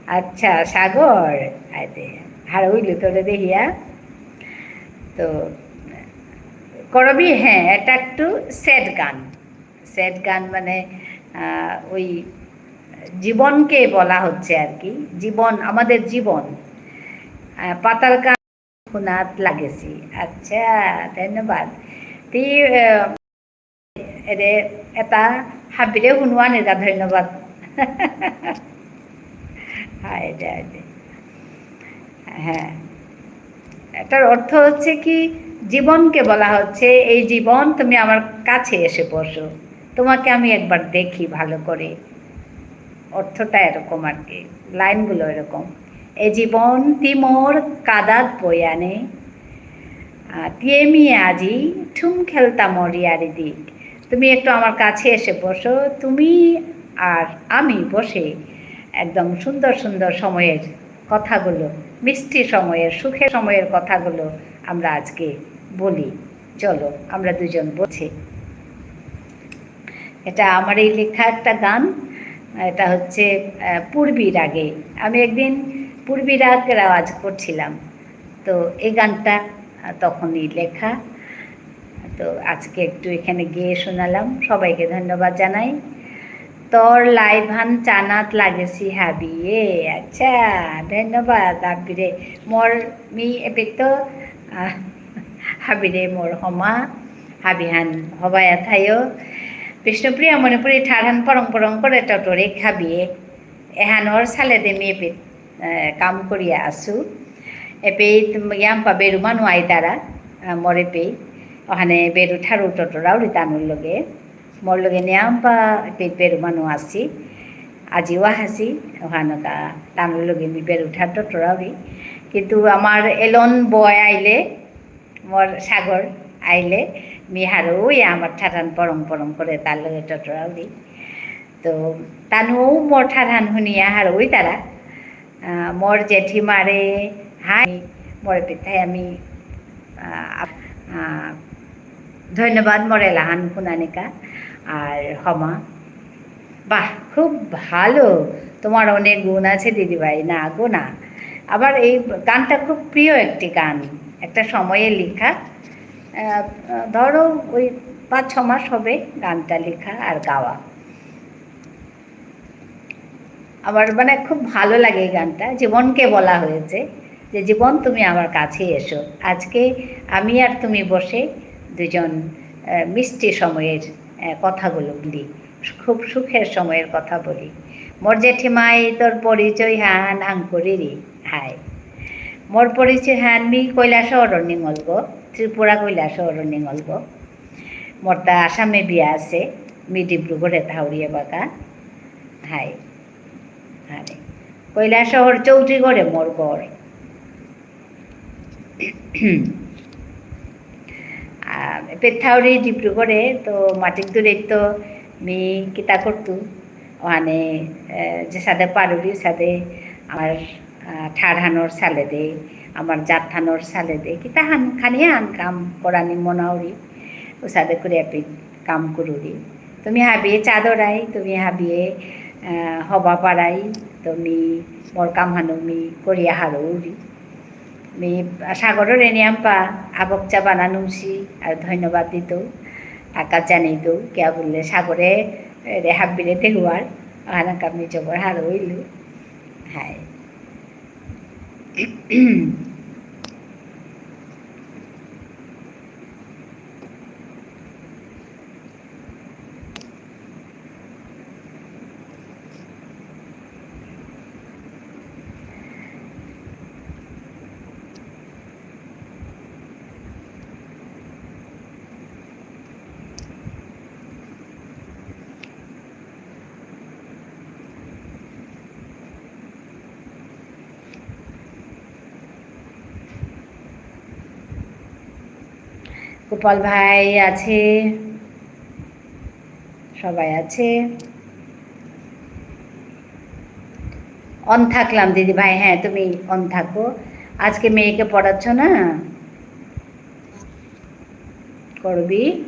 আচ্ছা, সাগর, আইতে, হারৌ ইলু তোরে দেহিয়া। তো, করবি, হ্যাঁ, এটা একটু sad গান। Sad গান মানে, আহ, ওই জীবনকে বলা হচ্ছে আর কি। জীবন, আমাদের জীবন। আহ, পাতাল কান হুনাত লাগেছি। আচ্ছা, ধন্যবাদ। তি, আহ, এরে এটা হাবিরে হুনুয়ানির কা ধন্যবাদ। হায় দে, হায় দে। হ্যাঁ। এটার অর্থ হচ্ছে কি, জীবনকে বলা হচ্ছে, "এই জীবন, তুমি আমার কাছে এসে বসো, তোমাকে আমি একবার দেখি ভালো করে।" অর্থটা এরকম আর কি, লাইনগুলো এরকম। এ জীবন তি মোর কাদাত বয়ানে, আহ, তিয়ে মি আজি ঠুম খেলতা মোর ইয়ারি দিক। তুমি একটু আমার কাছে এসে বসো, তুমি আর আমি বসে একদম সুন্দর সুন্দর সময়ের কথাগুলো, মিষ্টি সময়ের, সুখের সময়ের কথাগুলো আমরা আজকে বলি। চলো, আমরা দুজন বলছি। এটা আমার এই লেখা একটা গান। এটা হচ্ছে, আহ, পূর্বী রাগে। আমি একদিন পূর্বী রাগ রেওয়াজ করছিলাম। তো এই গানটা, আহ, তখনই লেখা। তো আজকে একটু এখানে গেয়ে শোনালাম। সবাইকে ধন্যবাদ জানাই। তোর live হান চানাত লাগেসি হাবিয়ে। আচ্ছা, ধন্যবাদ হাবিরে। মোর মি এপে তো, আহ, হাবিরে মোর হমা, হাবিহান হবায়া থায়ো। বিষ্ণুপ্রিয়া মণিপুরী ঠারহান পরং পরং করে টটরে হাবিয়ে। এহানর সালে দে মি এপে, আহ, কাম করিয়া আসু। এপে ইয়াম্পা বেরু মানু আইতারা, আহ, মোর এপে। ওহানে বেরু ঠারু টটরাউরি তানুর লগে। মোর লগে নিয়াম্পা এপে বেরু মানু আসি। আজিও আহাসি, ওহানকা তানুর লগে মি বেরু ঠার টটরাউরি। কিন্তু আমার এলন বয় আইলে, মোর সাগর আইলে, মি হারৌ ইয়া আমার ঠারহান পরং পরং করে তার লগে টটরাউরি। তো তানু মোর ঠারহান হুনিয়া হারৌ ইতারা। আহ, মোর জেঠিমারে, হাই, মোর পিতাই আমি, আহ, আপ-, আহ, ধন্যবাদ মোর এলাহান হুনানিকা। আর হমা, বাহ, খুব ভালো। তোমার অনেক গুণ আছে দিদিভাই। না গো না। আবার এই গানটা খুব প্রিয় একটি গান। একটা সময়ে লেখা। আহ, ধরো ওই পাঁচ ছ মাস হবে গানটা লেখা আর গাওয়া। আমার মানে খুব ভালো লাগে এই গানটা। জীবনকে বলা হয়েছে যে, "জীবন তুমি আমার কাছে এসো।" আজকে আমি আর তুমি বসে দুজন, আহ, মিষ্টি সময়ের, আহ, কথাগুলো বলি। খুব সুখের সময়ের কথা বলি। মোর জেঠিমাই তোর পরিচয় হান আঙকরিরি। হাই। মোর পরিচয় হান মি কৈলাসহরর নিঙলগ, ত্রিপুরা কৈলাসহরর নিঙলগ। মোরতা আসামে বিয়া আছে, মি ডিব্রুগড়ে থাউরি এবাকা। হাই। হাই। কৈলাসহর চৌধুরীগড়ে মোর ঘর। আহ, পেথাউরি ডিব্রুগড়ে তো মাটিক দূরে তো মি কিতা করতু, ওহানে, আহ, যে সাদে পারুরি সাদে আমার, আহ, ঠারহানর সালে দে, আমার জাতহানর সালে দে, কিতা হান খানি হান কাম করানি মনাউরি, ও সাদে করে আপনি কাম করুরি। তুমি হাবিয়ে চাদরাই, তুমি হাবিয়ে, আহ, হবা পারাই, তুমি মোর কাম হানু মি করিয়া হারৌরি। মি সাগররে নিয়াম্পা আবকচা বানা নুংসি আর ধন্যবাদ দিতৌ। তাকা জানিতৌ, কিয়া বুললে সাগরে, এ, রে হাব্বিরে দেহুয়ার, আহানাকা মি জবর হারৌ ইলু। হাই। গোপাল ভাই আছে, সবাই আছে। On থাকলাম দিদি ভাই, হ্যাঁ, তুমি on থাকো। আজকে মেয়েকে পড়াচ্ছ না? করবি?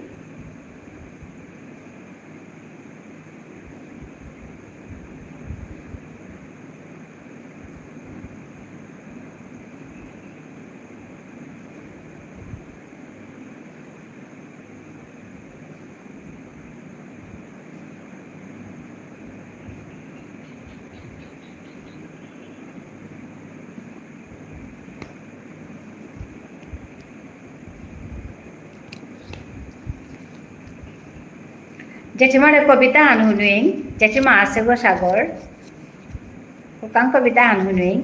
জেঠিমারে কবিতা আন হুনুইং, জেঠিমা আছে গো সাগর। হুকাং কবিতা আন হুনুইং।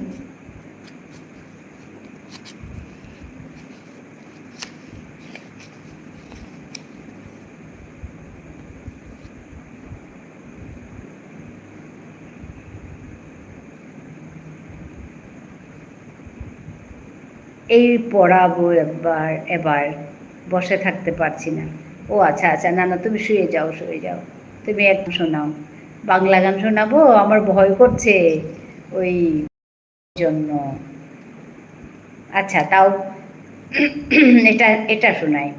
এই পড়াবো একবার, এবার বসে থাকতে পারছি না। ও আচ্ছা, আচ্ছা, না, না, তুমি শুয়ে যাও, শুয়ে যাও। তুমি একদম শোনাও। বাংলা গান শোনাবো? আমার ভয় করছে ওই জন্য। আচ্ছা, তাও এটা, এটা শোনাই।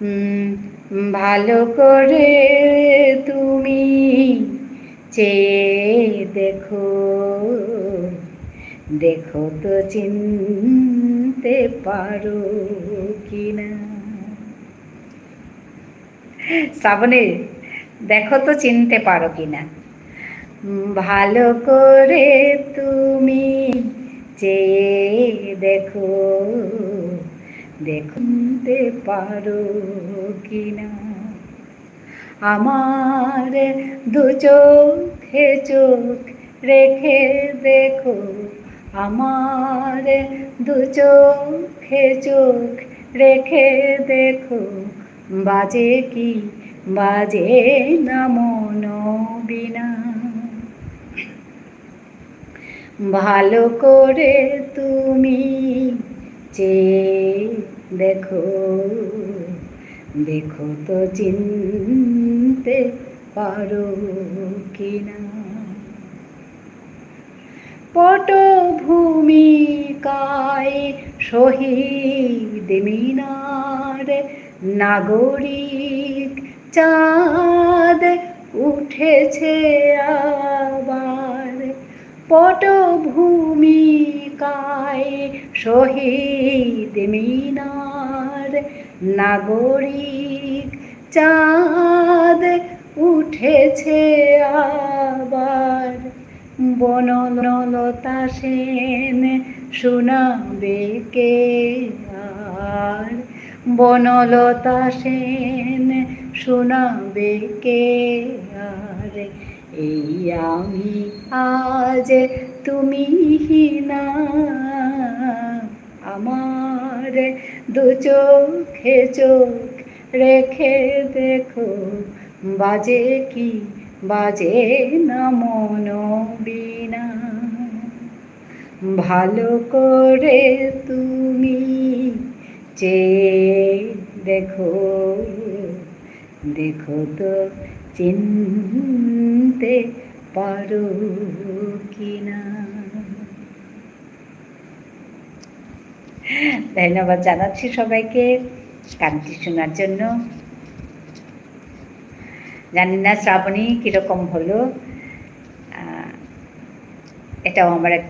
উম, ভালো করে তুমি চেয়ে দেখো, দেখো তো চিনতে পারো কিনা। শ্রাবণী, দেখো তো চিনতে পারো কিনা। উম, ভালো করে তুমি চেয়ে দেখো, দেখতে পারো কিনা। আমার দু চোখে চোখ রেখে দেখো, আমার দু চোখে চোখ রেখে দেখো, বাজে কি বাজে না মন বীণা। ভালো করে তুমি চেয়ে দেখো, দেখো তো চিনতে পারো কিনা। পটভূমিকায় শহীদ মিনার, নাগরিক চাঁদ উঠেছে আবার। পটভূমিকায় শহীদ মিনার, নাগরিক চাঁদ উঠেছে আবার। বনলতা সেন শোনাবে কে আর, বনলতা সেন শোনাবে কে আর, এই আমি আজ তুমি না। আমার দু চোখে চোখ রেখে দেখো, বাজে কি বাজে না মন বীণা। ভালো করে তুমি চেয়ে দেখো, দেখো তো চিনতে পারো কিনা। ধন্যবাদ জানাচ্ছি সবাইকে গানটি শোনার জন্য। জানি না শ্রাবণী কিরকম হলো। আহ, এটাও আমার এক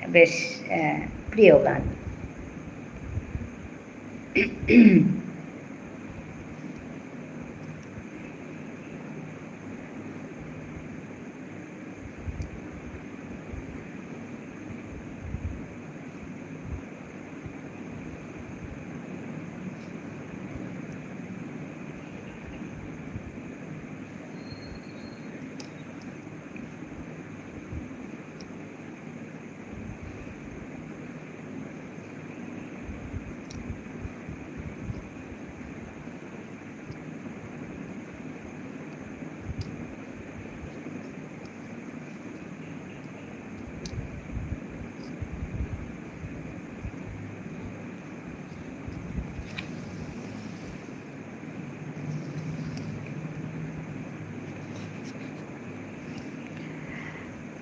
বেশ, আহ, প্রিয় গান।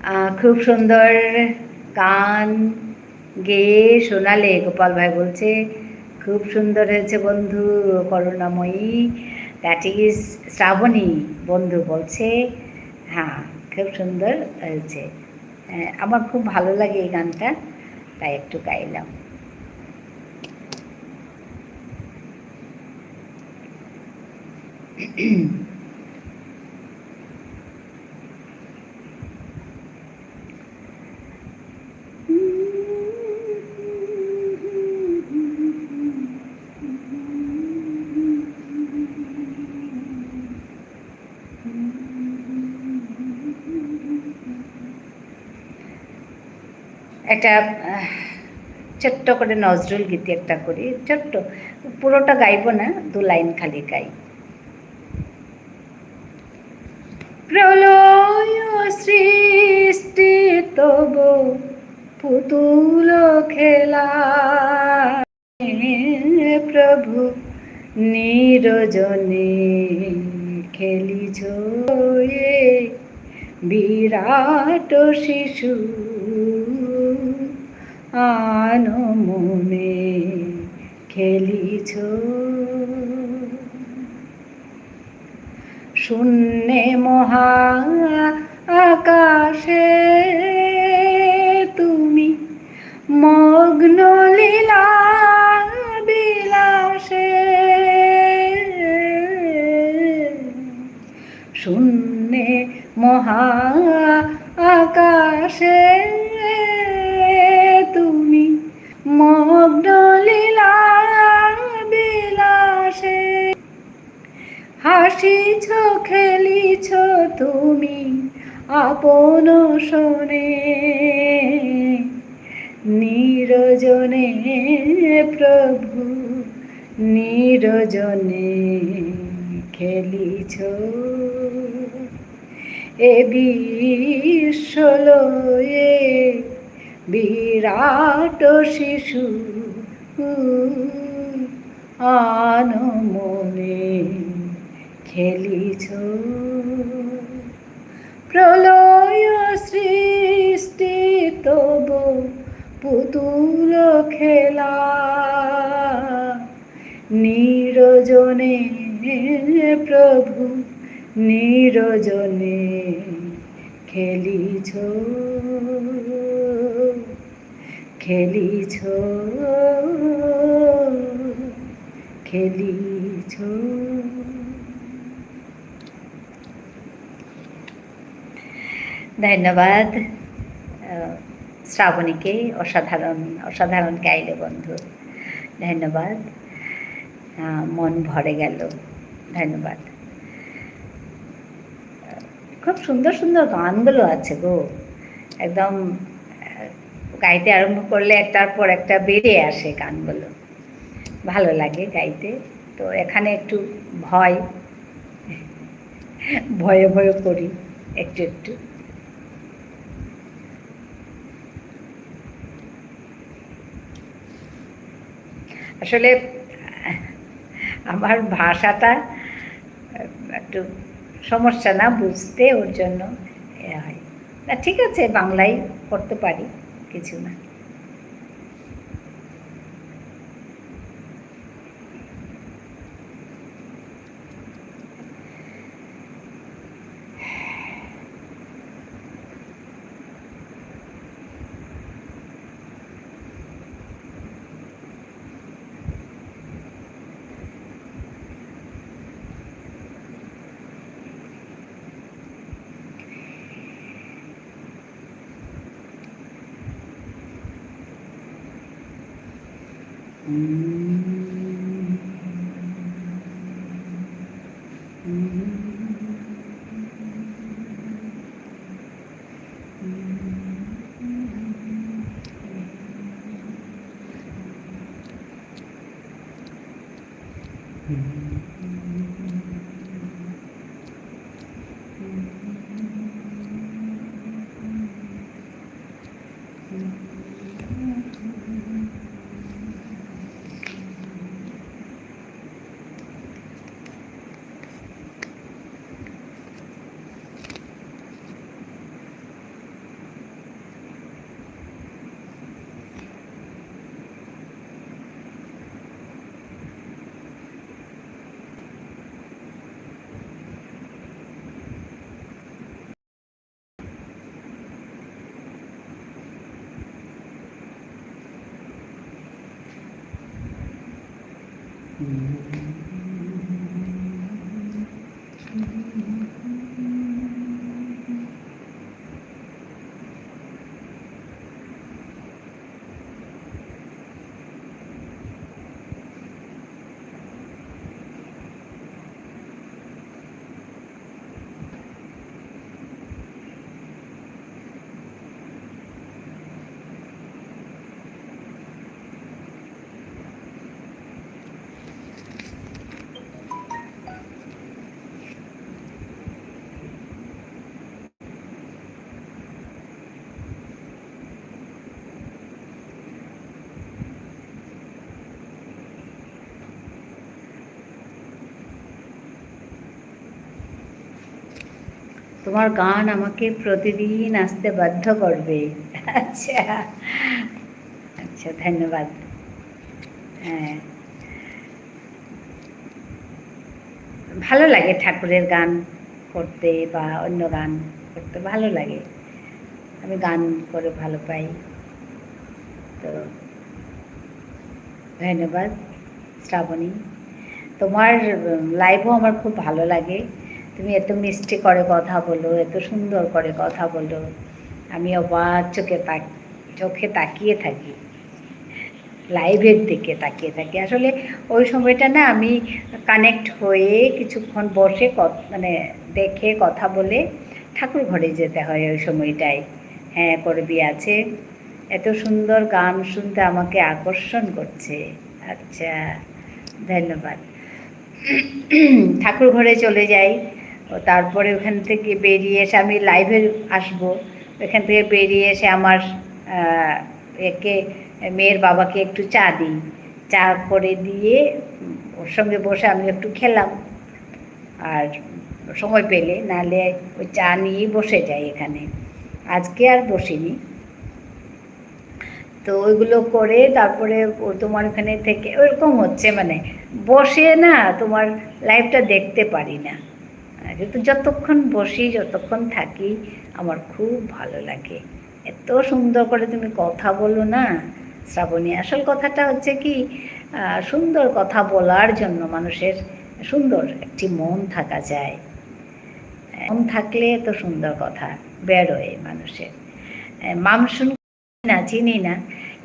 আহ, খুব সুন্দর গান গেয়ে শোনালে, গোপাল ভাই বলছে, "খুব সুন্দর হয়েছে বন্ধু, করুণাময়ী।" That is শ্রাবণী বন্ধু বলছে। হ্যাঁ, খুব সুন্দর হয়েছে। আহ, আমার খুব ভালো লাগে এই গানটা, তাই একটু গাইলাম। একটা, আহ, ছোট্ট করে নজরুল গীতি একটা করি, ছোট্ট, পুরোটা গাইবো না, দু লাইন খালি গাই। প্রলয় সৃষ্টি তব পুতুল খেলা, প্রভু নিরজনে খেলিছ এ বিরাট শিশু, আনমনে খেলিছ। শূন্যে মহা আকাশে তুমি মগ্ন লীলা বিলাসে। শূন্যে মহা আকাশে তুমি মগ্ন লীলা বিলাসে। হাসিছ, খেলিছ তুমি আপন সনে, নিরজনে প্রভু, নিরজনে খেলিছ। এ বিশ্বলয়ে বিরাট শিশু, আনমনে খেলিছ। প্রলয় সৃষ্টি তব পুতুল খেলা, নিরজনে প্রভু, নিরজনে খেলিছ, খেলিছ, খেলিছ। ধন্যবাদ, আহ, শ্রাবণীকে। অসাধারণ, অসাধারণ গাইলে বন্ধু। ধন্যবাদ। আহ, মন ভরে গেল। ধন্যবাদ। খুব সুন্দর সুন্দর গানগুলো আছে গো। একদম, আহ, গাইতে আরম্ভ করলে একটার পর একটা বেরিয়ে আসে গানগুলো। ভালো লাগে গাইতে। তো এখানে একটু ভয়, ভয়ে ভয়ে করি একটু একটু। আসলে আমার ভাষাটা একটু সমস্যা না বুঝতে, ওর জন্য এ হয়। না, ঠিক আছে, বাংলায় করতে পারি, কিছু না। তোমার গান আমাকে প্রতিদিন আসতে বাধ্য করবে। আচ্ছা, আচ্ছা, ধন্যবাদ। হ্যাঁ, ভালো লাগে ঠাকুরের গান করতে বা অন্য গান করতে ভালো লাগে। আমি গান করে ভালো পাই। তো ধন্যবাদ শ্রাবণী। তোমার, উম, live-ও আমার খুব ভালো লাগে। তুমি এত মিষ্টি করে কথা বলো, এত সুন্দর করে কথা বলো। আমি অবাক চোখে তাক-, চোখে তাকিয়ে থাকি, live-এর দিকে তাকিয়ে থাকি। আসলে ওই সময়টা না আমি connect হয়ে কিছুক্ষণ বসে ক-, মানে দেখে কথা বলে ঠাকুর ঘরে যেতে হয় ওই সময়টায়। হ্যাঁ, করবি আছে। এত সুন্দর গান শুনতে আমাকে আকর্ষণ করছে। আচ্ছা, ধন্যবাদ। ঠাকুর ঘরে চলে যাই, ও তারপরে ওখান থেকে বেরিয়ে এসে আমি live-এ আসবো, ওখান থেকে বেরিয়ে এসে আমার, আহ, একে, মেয়ের বাবাকে একটু চা দিই, চা করে দিয়ে, উম, ওর সঙ্গে বসে আমি একটু খেলাম, আর সময় পেলে, নাহলে ওই চা নিয়েই বসে যাই এখানে। আজকে আর বসিনি। তো ওইগুলো করে তারপরে ও তোমার ওখানে থেকে ওইরকম হচ্ছে, মানে, বসে না তোমার live-টা দেখতে পারি না। কিন্তু যতক্ষণ বসি, যতক্ষণ থাকি, আমার খুব ভালো লাগে। এত সুন্দর করে তুমি কথা বলো না, শ্রাবণী। আসল কথাটা হচ্ছে কি, আহ, সুন্দর কথা বলার জন্য মানুষের সুন্দর একটি মন থাকা যায়। মন থাকলে তো সুন্দর কথা বেরোয় মানুষের। আহ, মামসুন না, চিনি না,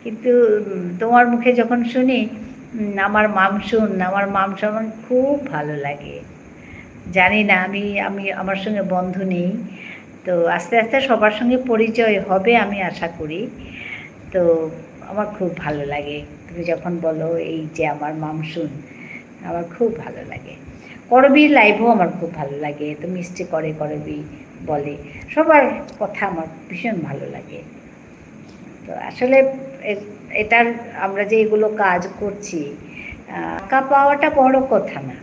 কিন্তু, উম, তোমার মুখে যখন শুনি, উম, আমার মামসুন, আমার মামসুন, আমার খুব ভালো লাগে। জানি না, আমি, আমি, আমার সঙ্গে বন্ধু নেই। তো আস্তে আস্তে সবার সঙ্গে পরিচয় হবে, আমি আশা করি। তো আমার খুব ভালো লাগে তুমি যখন বলো, "এই যে আমার মামসুন", আমার খুব ভালো লাগে। করবি live-ও আমার খুব ভালো লাগে, তো মিষ্টি করে করবি বলে, সবার কথা আমার ভীষণ ভালো লাগে। তো আসলে এ-, এটার, আমরা যে এগুলো কাজ করছি, আহ, টাকা পাওয়াটা বড় কথা না।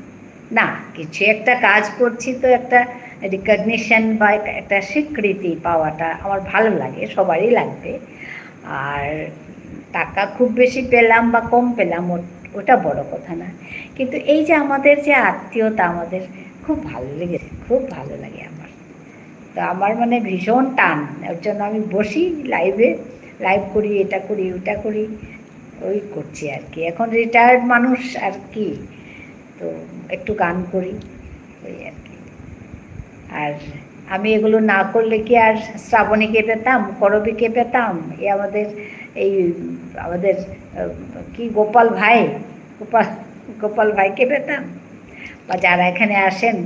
না, কিছু একটা কাজ করছি তো একটা recognition বা এক-, একটা স্বীকৃতি পাওয়াটা আমার ভালো লাগে, সবারই লাগবে। আর টাকা খুব বেশি পেলাম বা কম পেলাম, ও-, ওটা বড় কথা না। কিন্তু এই যে আমাদের যে আত্মীয়তা, আমাদের খুব ভালো লেগেছে, খুব ভালো লাগে আমার। তো আমার মানে ভীষণ টান, ওর জন্য আমি বসি live-এ, live করি, এটা করি, ওটা করি, ওই করছি আর কি। এখন retired মানুষ আর কি, তো একটু গান করি, ওই আর কি। আর আমি এগুলো না করলে কি আর শ্রাবণীকে পেতাম, করবীকে পেতাম? এ আমাদের, এই আমাদের, আহ, কি গোপাল ভাই, গোপাল, গোপাল ভাইকে পেতাম? বা যারা এখানে আসেন,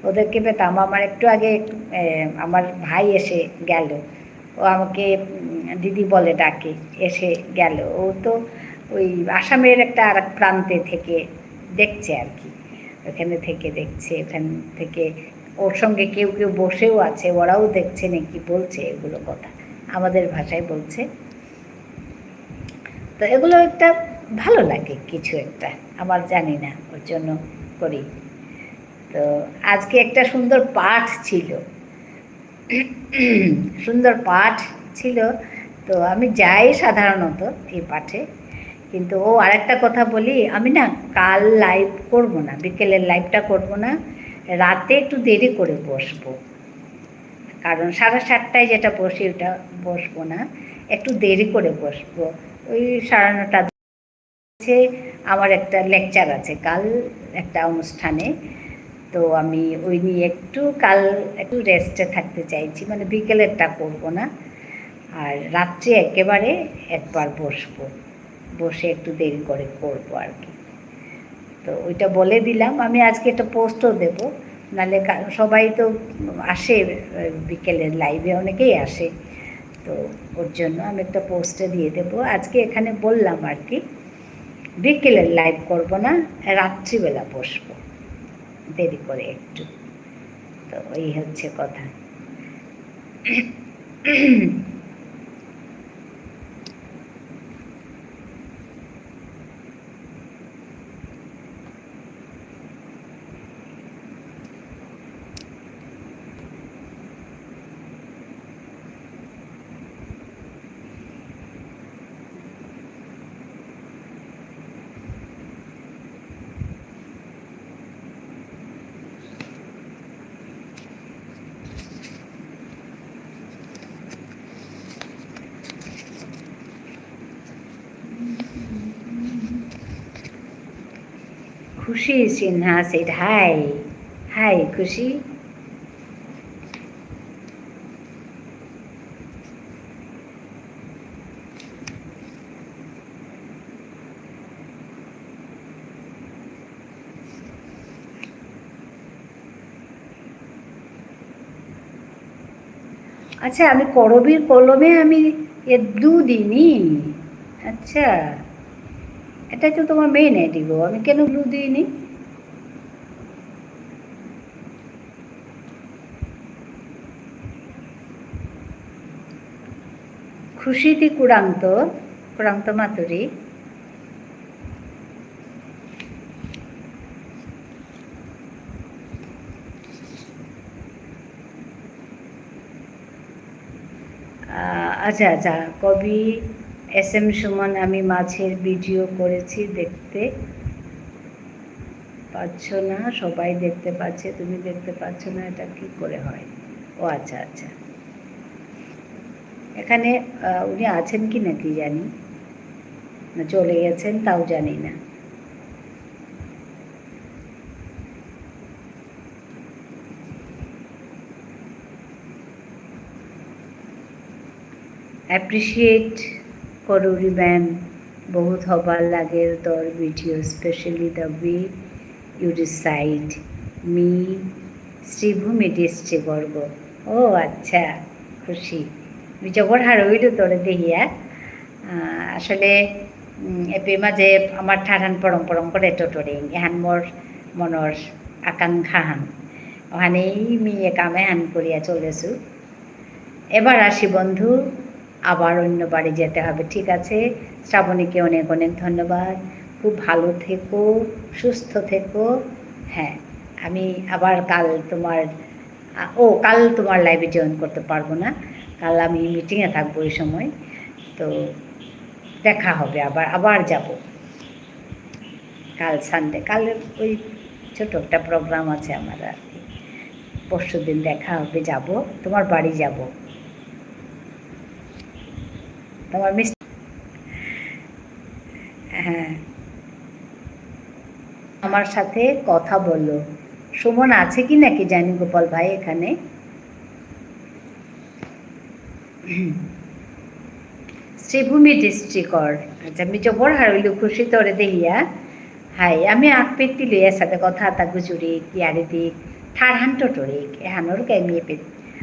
ওদেরকে পেতাম। আমার একটু আগে, এ, আমার ভাই এসে গেল, ও আমাকে, উম, দিদি বলে ডাকে, এসে গেল। ও তো ওই আসামের একটা আর এক প্রান্তে থেকে দেখছে আর কি, ওখানে থেকে দেখছে, ওখান থেকে ওর সঙ্গে কেউ কেউ বসেও আছে, ওরাও দেখছে নাকি, বলছে এগুলো কথা, আমাদের ভাষায় বলছে। তো এগুলো একটা ভালো লাগে কিছু একটা, আমার জানি না, ওর জন্য করি। তো আজকে একটা সুন্দর পাঠ ছিল, সুন্দর পাঠ ছিল। তো আমি যাই সাধারণত এই পাঠে, কিন্তু ও আরেকটা কথা বলি, আমি না কাল live করব না, বিকেলের live-টা করব না, রাতে একটু দেরি করে বসবো, কারণ সাড়ে সাতটায় যেটা বসি ওটা বসবো না, একটু দেরি করে বসবো, ওই সাড়ে নটা। হচ্ছে আমার একটা lecture আছে কাল একটা অনুষ্ঠানে, তো আমি ওই নিয়ে একটু কাল একটু rest-এ থাকতে চাইছি, মানে বিকেলেরটা করব না, আর রাত্রে একেবারে একবার বসবো, বসে একটু দেরি করে করব আর কি। তো ওইটা বলে দিলাম, আমি আজকে একটা post-ও দেব, নাহলে কা-, সবাই তো আসে, আহ, বিকেলের live-এ অনেকেই আসে, তো ওর জন্য আমি একটা post-এ দিয়ে দেব। আজকে এখানে বললাম আর কি, বিকেলের live করব না, রাত্রিবেলা বসবো দেরি করে একটু। তো এই হচ্ছে কথা। খুশি সিনহা said hi. Hi, খুশি। আচ্ছা, আমি করবীর কলমে আমি এ blue দিইনি। আচ্ছা, এটাই তো তোমার main ID গো, আমি কেন blue দিইনি? খুশিতি কুরাংত, কুরাংত মাতুরি। আহ, আচ্ছা, আচ্ছা, কবি এস এম সুমন, আমি মাছের ভিডিও করেছি, দেখতে পাচ্ছ না, সবাই দেখতে পাচ্ছে, তুমি দেখতে পাচ্ছ না, এটা কি করে হয়? ও আচ্ছা, আচ্ছা। এখানে, আহ, উনি আছেন কি না কি জানি, না চলে গেছেন তাও জানি না। Appreciate করুরি ম্যাম, বহুত হবার লাগে তোর video, specially the way you recite. মি শ্রীভূমি ডিস্ট্রিক্টর গো। ও আচ্ছা, খুশি। মি জবর হারৌ ইলু তোরে দেহিয়া। আহ, আসলে, উম, এপি মাঝে আমার ঠারহান পরং পরং করে টটরিং, এহান মোর মনর আকাঙ্ক্ষাহান। ওহানেই মি এ কামহান করিয়া চলেছু। এবার আসি বন্ধু, আবার অন্য বাড়ি যেতে হবে, ঠিক আছে? শ্রাবণীকে অনেক অনেক ধন্যবাদ। খুব ভালো থেকো, সুস্থ থেকো। হ্যাঁ, আমি আবার কাল তোমার, আ, ও, কাল তোমার লাইভে জয়েন করতে পারবো না, কাল আমি মিটিংয়ে থাকবো ওই সময়। তো দেখা হবে, আবার, আবার যাব। কাল সানডে, কাল ওই ছোট একটা প্রোগ্রাম আছে আমার আর কি। পরশুদিন দেখা হবে, যাব, তোমার বাড়ি যাব। তোমার মিস-, হ্যাঁ, আমার সাথে কথা বলো। সুমন আছে কি নাকি জানি গোপাল ভাই এখানে। শ্রীভূমি ডিস্ট্রিক্টর। আচ্ছা, মি জবর হারৌ ইলু খুশি তোরে দেহিয়া। হাই, আমি আকপেত্তি লইয়া সাথে কথা আতা গুজুরি, কিয়ারি দিক, ঠারহান টটরিক, এহানর কা মি এপে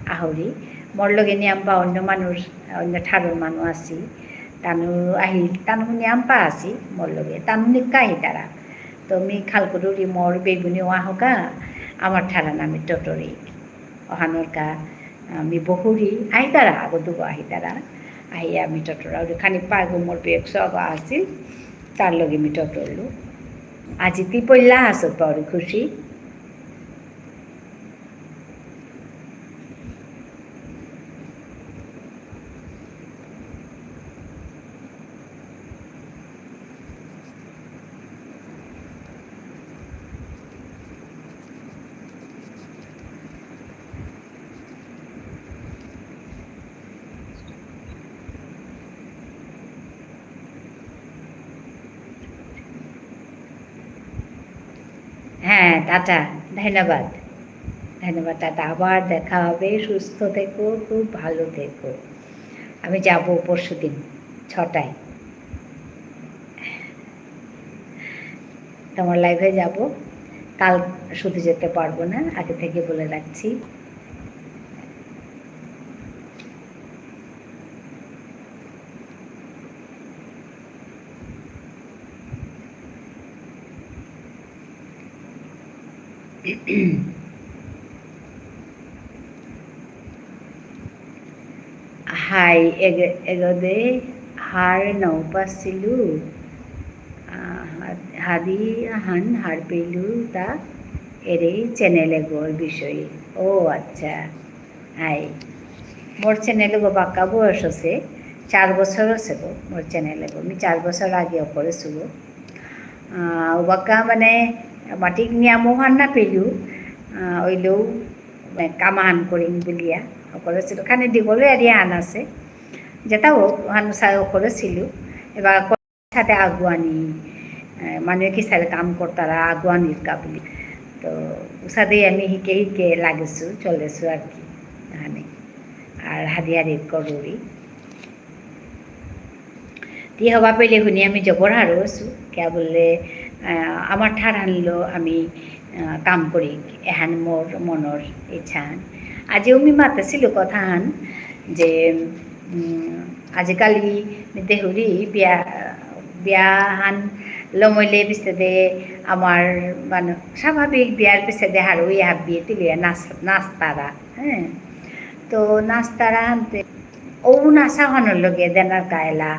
আহরি। মোর লগে নিয়াম্পা অন্য মানুষ, অন্য ঠারর মানুষ আসি। তানু আহিল, তানু নিয়াম্পা আসি, মোর লগে। তানু নিকা আহিতারা। তো মি খাল করুরি মোর বেগুনি ওয়াহকা, আমার ঠারহান আমি টটরিক। অহানর কা, আহ, মি বহুরি, আহিতারা, আগো দুগো আহিতারা। আহি আমি টটরা, ওরে খানি পাগো মোর বেগ সব আসিল, তার লগে মি টটরলু। আজি তি পইলা আসত পাউরি খুশি। হ্যাঁ, টাটা। ধন্যবাদ। ধন্যবাদ, টাটা। আবার দেখা হবে। সুস্থ থেকো, খুব ভালো থেকো। আমি যাব পরশুদিন ছটায়। তোমার লাইভে যাব। কাল শুধু যেতে পারবো না, আগে থেকে বলে রাখছি। হাই, এগ-, এগদে হার নাও পাসিলু। আহ, হাদি আহান হার পেলু তা এরে চ্যানেল এগর বিষয়ে। ও আচ্ছা। হাই। মোর চ্যানেল এগো বাক্কা বয়স আছে, চার বছর আছে গো, মোর চ্যানেল এগো। আমি চার বছর আগে অকরেসু গো। আহ, ও বাক্কা মানে মাটিক নিয়ামো হান না পেলু, আহ, ওইলেও মানে কামাহান করিম বুলিয়া অকরেসিলু। খানি দীঘল এরিয়া হান আছে। যেটা হোক, ওহান সাই অকরেসিলু। এবার সাথে আগুয়ানি, আহ, মানুয়ে কিসারে কাম করতারা আগুয়ানির কাবুলি। তো উসাদে আমি হিকে হিকে লাগেসু, চলেসু আর কি। মানে, আর হাদি হাদি করুরি। তি হবা পেলে হুনি আমি জবর হারৌ অসু, কিয়া বুললে, আহ, আমার ঠারহানলো আমি, আহ, কাম করি, এহান মোর মনর ইচ্ছাহান। আজিও মি মাতেসিলু কথাহান যে, উম, আজিকালি মি দেহুরি বিয়া, বিয়াহান লমইলে পিছেদে আমার মানে স্বাভাবিক বিয়ার পিছেদে হারৌ ইয়া হাব্বি তিলিয়া নাচ-, নাচতারা, হ্যাঁ। তো নাচতারা হানতে ও নাচাহানর লগে দেনার কা এলা,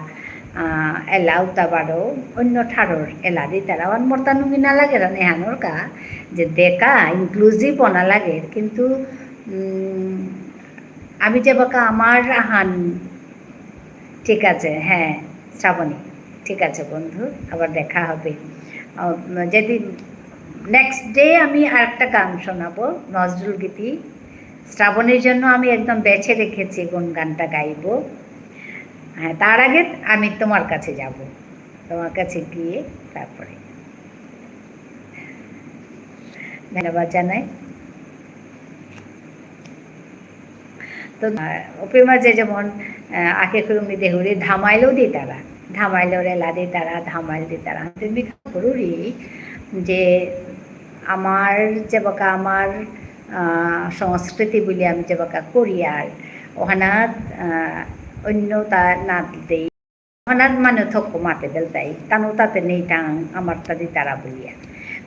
আহ, এলা উতা বারো অন্য ঠারর এলা দিতারা। অহান মোরতা নুঙি না লাগে রান এহানর কা, যে দেকা inclusive অনা লাগে, কিন্তু, উম, আমি যেবাকা আমার আহান, ঠিক আছে, হ্যাঁ, শ্রাবণী, ঠিক আছে বন্ধু, আবার দেখা হবে। আহ, যদি next day আমি আরেকটা গান শোনাবো, নজরুল গীতি, শ্রাবণীর জন্য আমি একদম বেছে রেখেছি কোন গানটা গাইবো। হ্যাঁ, তার আগে আমি তোমার কাছে যাব, তোমার কাছে গিয়ে তারপরে। ধন্যবাদ জানাই। তো, আহ, ওপের মাঝে যেমন, আহ, আখে খুরুমি দেহুরি ধামাইলও দিতারা, ধামাইলর এলা দিতারা, ধামাইল দিতারা। তুমি করুরি যে আমার যেবাকা আমার, আহ, সংস্কৃতি বুলি আমি যেবাকা করি আর ওহানাত, আহ, অন্য তা না দিতেই ওহানাত মানু থক্ক মাতে বেলতাই, তানু তাতে নেই তাং, আমার তা দিতারা বুলিয়া।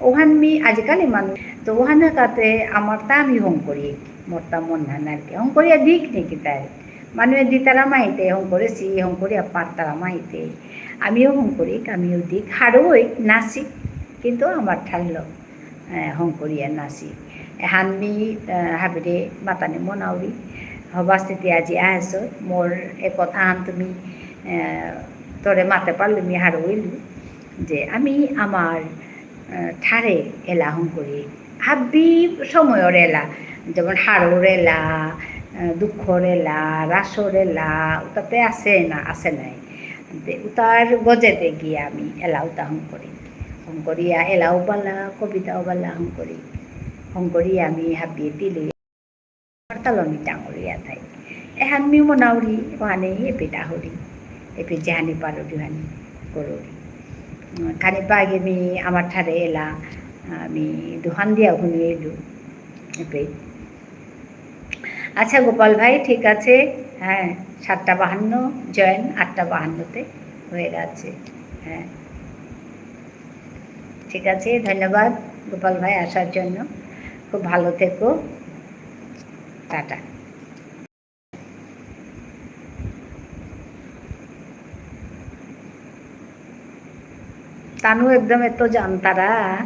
ওহান মি আজিকালি মানু, তো ওহানা কাতে আমার তা আমি হং করি, মোর তা মন হান আর কি। হং করিয়া দিক নেকি তাই? মানুয়ে দিতারা মাইতে, হং করেসি, হং করিয়া পারতারা মাইতে। আমিও হং করি, আমিও দিক, হারৌ অই, নাচি, কিন্তু আমার ঠারলো। আহ, হং করিয়া নাচি। এহান মি, আহ, হাবিরে মাতানি মনাউরি। হবা স্থিতি আজি আহেসত, মোর এ কথাহান তুমি, আহ, তোরে মাতে পারলু মি হারৌ অইলু। যে আমি আমার, আহ, ঠারে এলা হং করি। হাবি সময়র এলা, যেমন হারৌর এলা, আহ, দুঃখর এলা, রাসর এলা, উতাতে আসে না, আসে নাই। তে উতার গজেতে গিয়া আমি এলা উতা হং করি। হং করিয়া এলাও বালা, কবিতাও বালা হং করি। হং করিয়া আমি হাবিয়ে দিলে। হরতাল মি ডাঙরিয়া থাই। এহান মি মনাউরি, ওহানে এপে ডাহুরি। এপে যেহানি পারুরি ওহানি করুরি। উম, খানি পাগে মি আমার ঠারে এলা, আমি দুহান দিয়া হুনি এলু। এপে। আচ্ছা গোপাল ভাই, ঠিক আছে। হ্যাঁ, সাতটা বাহান্ন, জয়েন আটটা বাহান্নতে হয়ে গেছে। হ্যাঁ, ঠিক আছে, ধন্যবাদ গোপাল ভাই আসার জন্য। খুব ভালো থেকো, টাটা। তানু একদম এত জানতারা।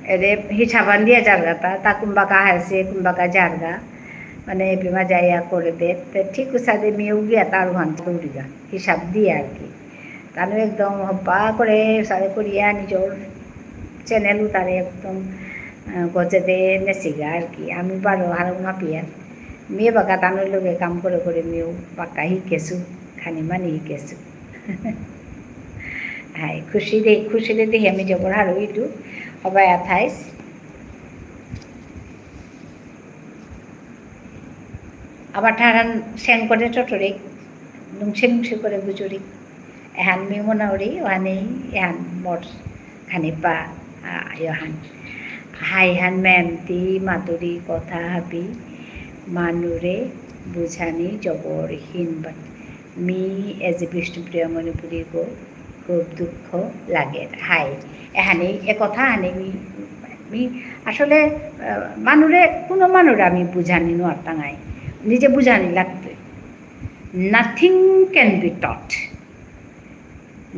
এরে হিসাবান দিয়া যারগা তা, তা কুম্বাকা হাসে, কুম্বাকা যারগা। মানে, এপিমা যাইয়া করে দে। তে ঠিক উসাদে মিউ গিয়া তার ওহান দৌড়িগা। হিসাব দিয়া আর কি। তানু একদম হব্বা করে উসাদে করিয়া নিজর channel উতারে একদম, আহ, গজে দে নেসিগা আর কি। আমি বারো হারৌ না পিয়ার। মি বাকা তানুর লগে কাম করে করে মিউ বাকা হিকেসু, খানি মানি হিকেসু। হাই, খুশি দে, খুশি দে দেহি আমি জবর হারৌ ইলু, হবাই আথাইস। আবার ঠারহান সেন করে চটরে, নুংসে নুংসে করে গুজরি। এহান মি মনাউরি, ওহানেই এহান মোর খানিপা, আ, ইয়হান। হাইহান মেমতি মাতুরি কথা হাবি মানুরে বুঝানি জবর হিন বাট। মি as a বিষ্ণুপ্রিয়া মণিপুরী গো খুব দুঃখ লাগে। হাই, এহানে এ কথা হানে মি, মি আসলে, আ, মানুরে, কোনো মানুরে আমি বুঝানি নোয়ারতাঙাই। নিজে বুঝানি লাগতই। Nothing can be taught.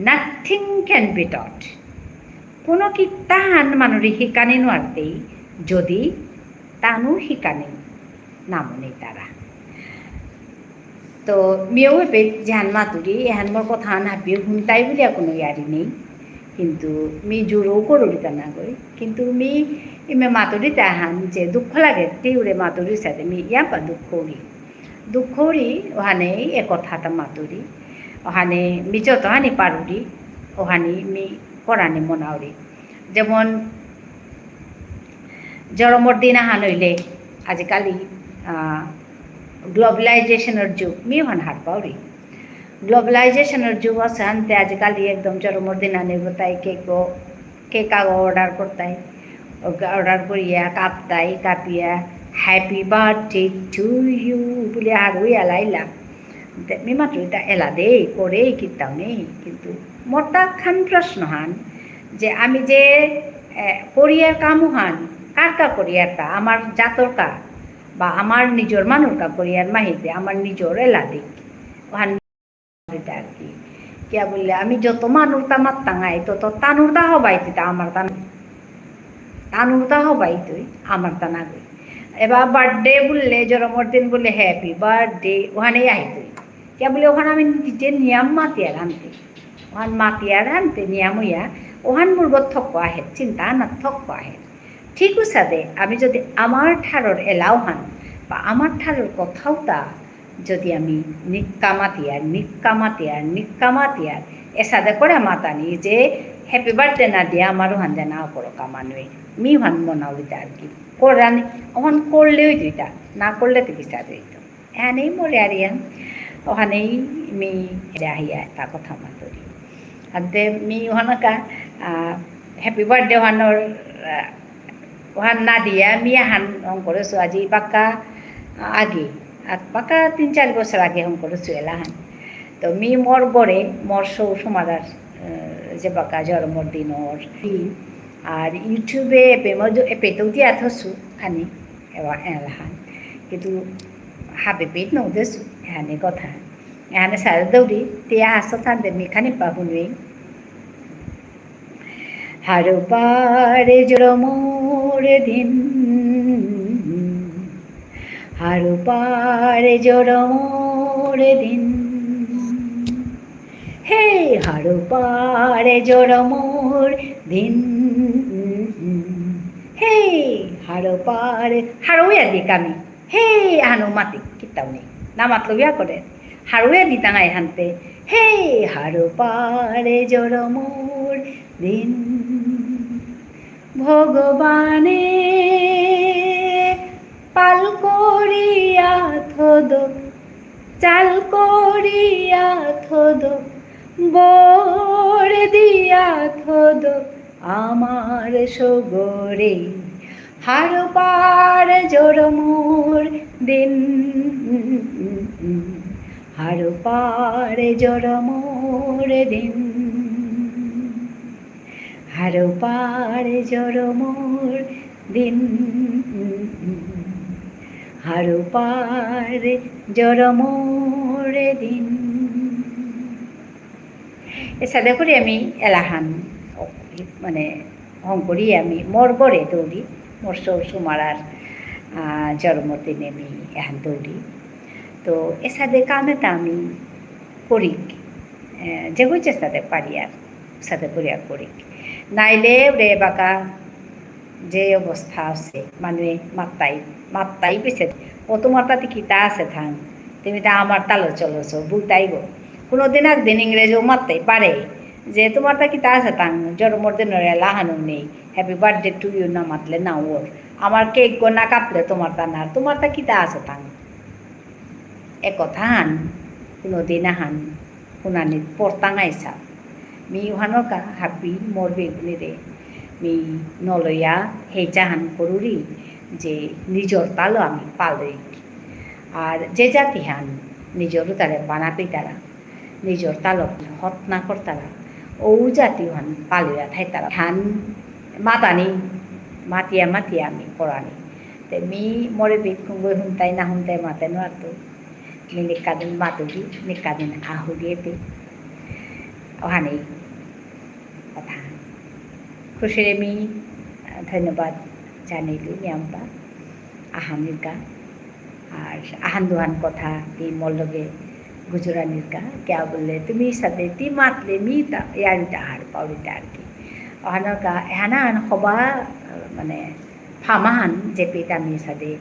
Nothing can be taught. কোনো কিত্তাহান মানুরে হিকানি নোয়ারতেই যদি তানু হিকানি নামনি তারা। তো মিও এপে যেহান মাতুরি, এহান মোর কথাহান হাবিয়ে হুনতাই বুলিয়া কোনো ইয়ারি নেই। কিন্তু মি জোরও করুরি তা না গই। কিন্তু মি ইমে মাতুরি তাহান যে দুঃখ লাগে, তিউরে মাতুরি সাথে মি ইয়াপা দুঃখ উরি। দুঃখ উরি, ওহানে এ কথাতা মাতুরি। ওহানে মি যতহানি পারুরি, ওহানি মি করানি মনাউরি। যেমন জরমর দিন আহান হইলে আজিকালি, আহ, গ্লোবালাইজেশনর যুগ, মি ওহান হার পাউরি। গ্লোবালাইজেশনর যুগ আছে আনতে আজিকালি একদম জরমর দিন আনে গোটাই কেক, কেক আগ অর্ডার করতাই, অর্ডার করিয়া কাপতাই, কাপিয়া "Happy birthday to you" বুলিয়া হারুই আলাইলা। তে মি মাতুরি তা এলা দেই, করেই কিতাও নেই। কিন্তু মোর তা খান প্রশ্ন হান যে আমি যে, এ, করিয়ার কামু হান, কার কা করিয়ার তা, আমার জাতর কা, বা আমার নিজর মানুর কা করিয়ার মাহিতে, আমার নিজর এলা দেই। ওহান দিতা আর কি। কিয়া বুললে, আমি যত মানুর তা মাত্তাঙাই, তত তানুর তা হবাই দিতা আমার তা না। তানুর তা হবাই তুই, আমার তা না গই। এবার বার্থডে বুললে, জরমর দিন বুললে, "Happy birthday", ওহানে আই তুই। কিয়া বুললে, ওহান আমি নিজে নিয়াম মাতিয়ার আনতে। ওহান মাতিয়ার আনতে নিয়াম হইয়া, ওহান মুরগত থক আহে, চিন্তা না থক আহে। ঠিক উসাদে, আমি যদি আমার ঠারর এলা ওহান, বা আমার ঠারর কথাও তা, যদি আমি নিক্কা মাতিয়ার, নিক্কা মাতিয়ার, নিক্কা মাতিয়ার, এসাদে করে মাতানি যে "Happy birthday" না দিয়া আমার ওহান যে না করো কামানুয়ে। মি ওহান মনাউরি তা আর কি। করানি, ওহান করলেও দুইটা, না করলে তো কিসাদে হইতো। এহানেই মোর ইয়ারিয়ান, ওহানেই মি আহিয়া তা কথা মাতুরি। আনতে মি ওহানকা, আহ, "Happy birthday" ওহানর, আহ, ওহান না দিয়া মি আহান হঙকরেসু আজি বাক্কা আগে, আ, বাক্কা তিন চার বছর আগে হঙকরেসু এলাহান। তো মি মোর ঘরে, মোর সৌ সুমারার, আহ, যে বাক্কা জরমর দিনর, আর YouTube-এ এপে মজ-, এপে তো দিয়া থসু, আনি, এবা এলাহান। কিন্তু হাবি পেট নৌ দেসু, এহানে কথা। এহানে সারা দৌড়ি, তিয়া হাসো থানতে মি খানি পাহুনুই। হারৌপারে জরমর দিন, হারৌপারে জরমর দিন, হে হারৌপারে জরমর দিন, হে হারৌপারে, হারৌয়া দি কামি। "হে" আহানো মাতি, কিতাও নেই। না মাতলো বিয়া করে। হারুয়া দিতাঙাই হানতে, "হে হারৌপারে জরমর দিন। ভগবানে পাল করিয়া থদ, চাল করিয়া থদ, বর দিয়া থদ, আমার সগরে হারৌপার জরমর দিন, হারৌপার জরমর দিন, হারৌপার জরমর দিন, হারৌপার জরমর দিন।" এসাদে করি আমি এলাহান, মানে, হঙকরি আমি মোর ঘরে দৌড়ি, মোর সৌ সুমারার, আহ, জরমর দিনে আমি এহান দৌড়ি। তো এসাদে কাম এতা আমি করিক, আহ, যেগো চেষ্টাতে পারি আর, সাদে করিয়া করিক। নাইলে ওরে বাকা যে অবস্থা আছে, মানুয়ে মাত্তাই, মাত্তাই পিছে, "ও তোমার তাতে কিতা আছে থাং? তুমি তা আমার তালো চলেছো, বুলতাই গো।" কোনোদিন একদিন ইংরেজও মাত্তাই পারে যে, "তোমার তা কিতা আছে থাং? জরমর দিনর এলাহানও নেই, happy birthday to you না মাতলে না ওর। আমার কেক গো না কাপলে তোমার তা না, তোমার তা কিতা আছে থাং?" এ কথাহান কোনোদিন আহান হুনানিত পড়তাঙাইসা। মি উহানকা হাবি মোর বেগুনিরে মি নলয়া হেইচাহান করুরি যে নিজর তালো আমি পালইক। আর যে জাতিহান নিজর তারে বানা পিতারা, নিজর তালো হত না করতারা, ও জাতিহান পালয়া থাইতারা। হান মাতানি, মাতিয়া মাতিয়া আমি করানি। তে মি মোরে বিত কুঙ্গই হুনতাই না হুনতাই মাতে নুয়ারতু। মি নিকাদিন মাতুরি, নিকাদিন আহুরিয়েতে। ওহানেই কথা। খুশিরে মি, আহ, ধন্যবাদ জানাইলু নিয়ামপা। আহানিকা। আর আহান দুহান কথা তি মোর লগে গুজরানির কা, কিয়া বুললে, তুমি সাথে তি মাতলে মি তা, ইয়ারি তা হার পাউরি তা আর কি। অহানর কা, এহানাহান হবা, মানে, ফামাহান, যেপেইত আমি সাথে,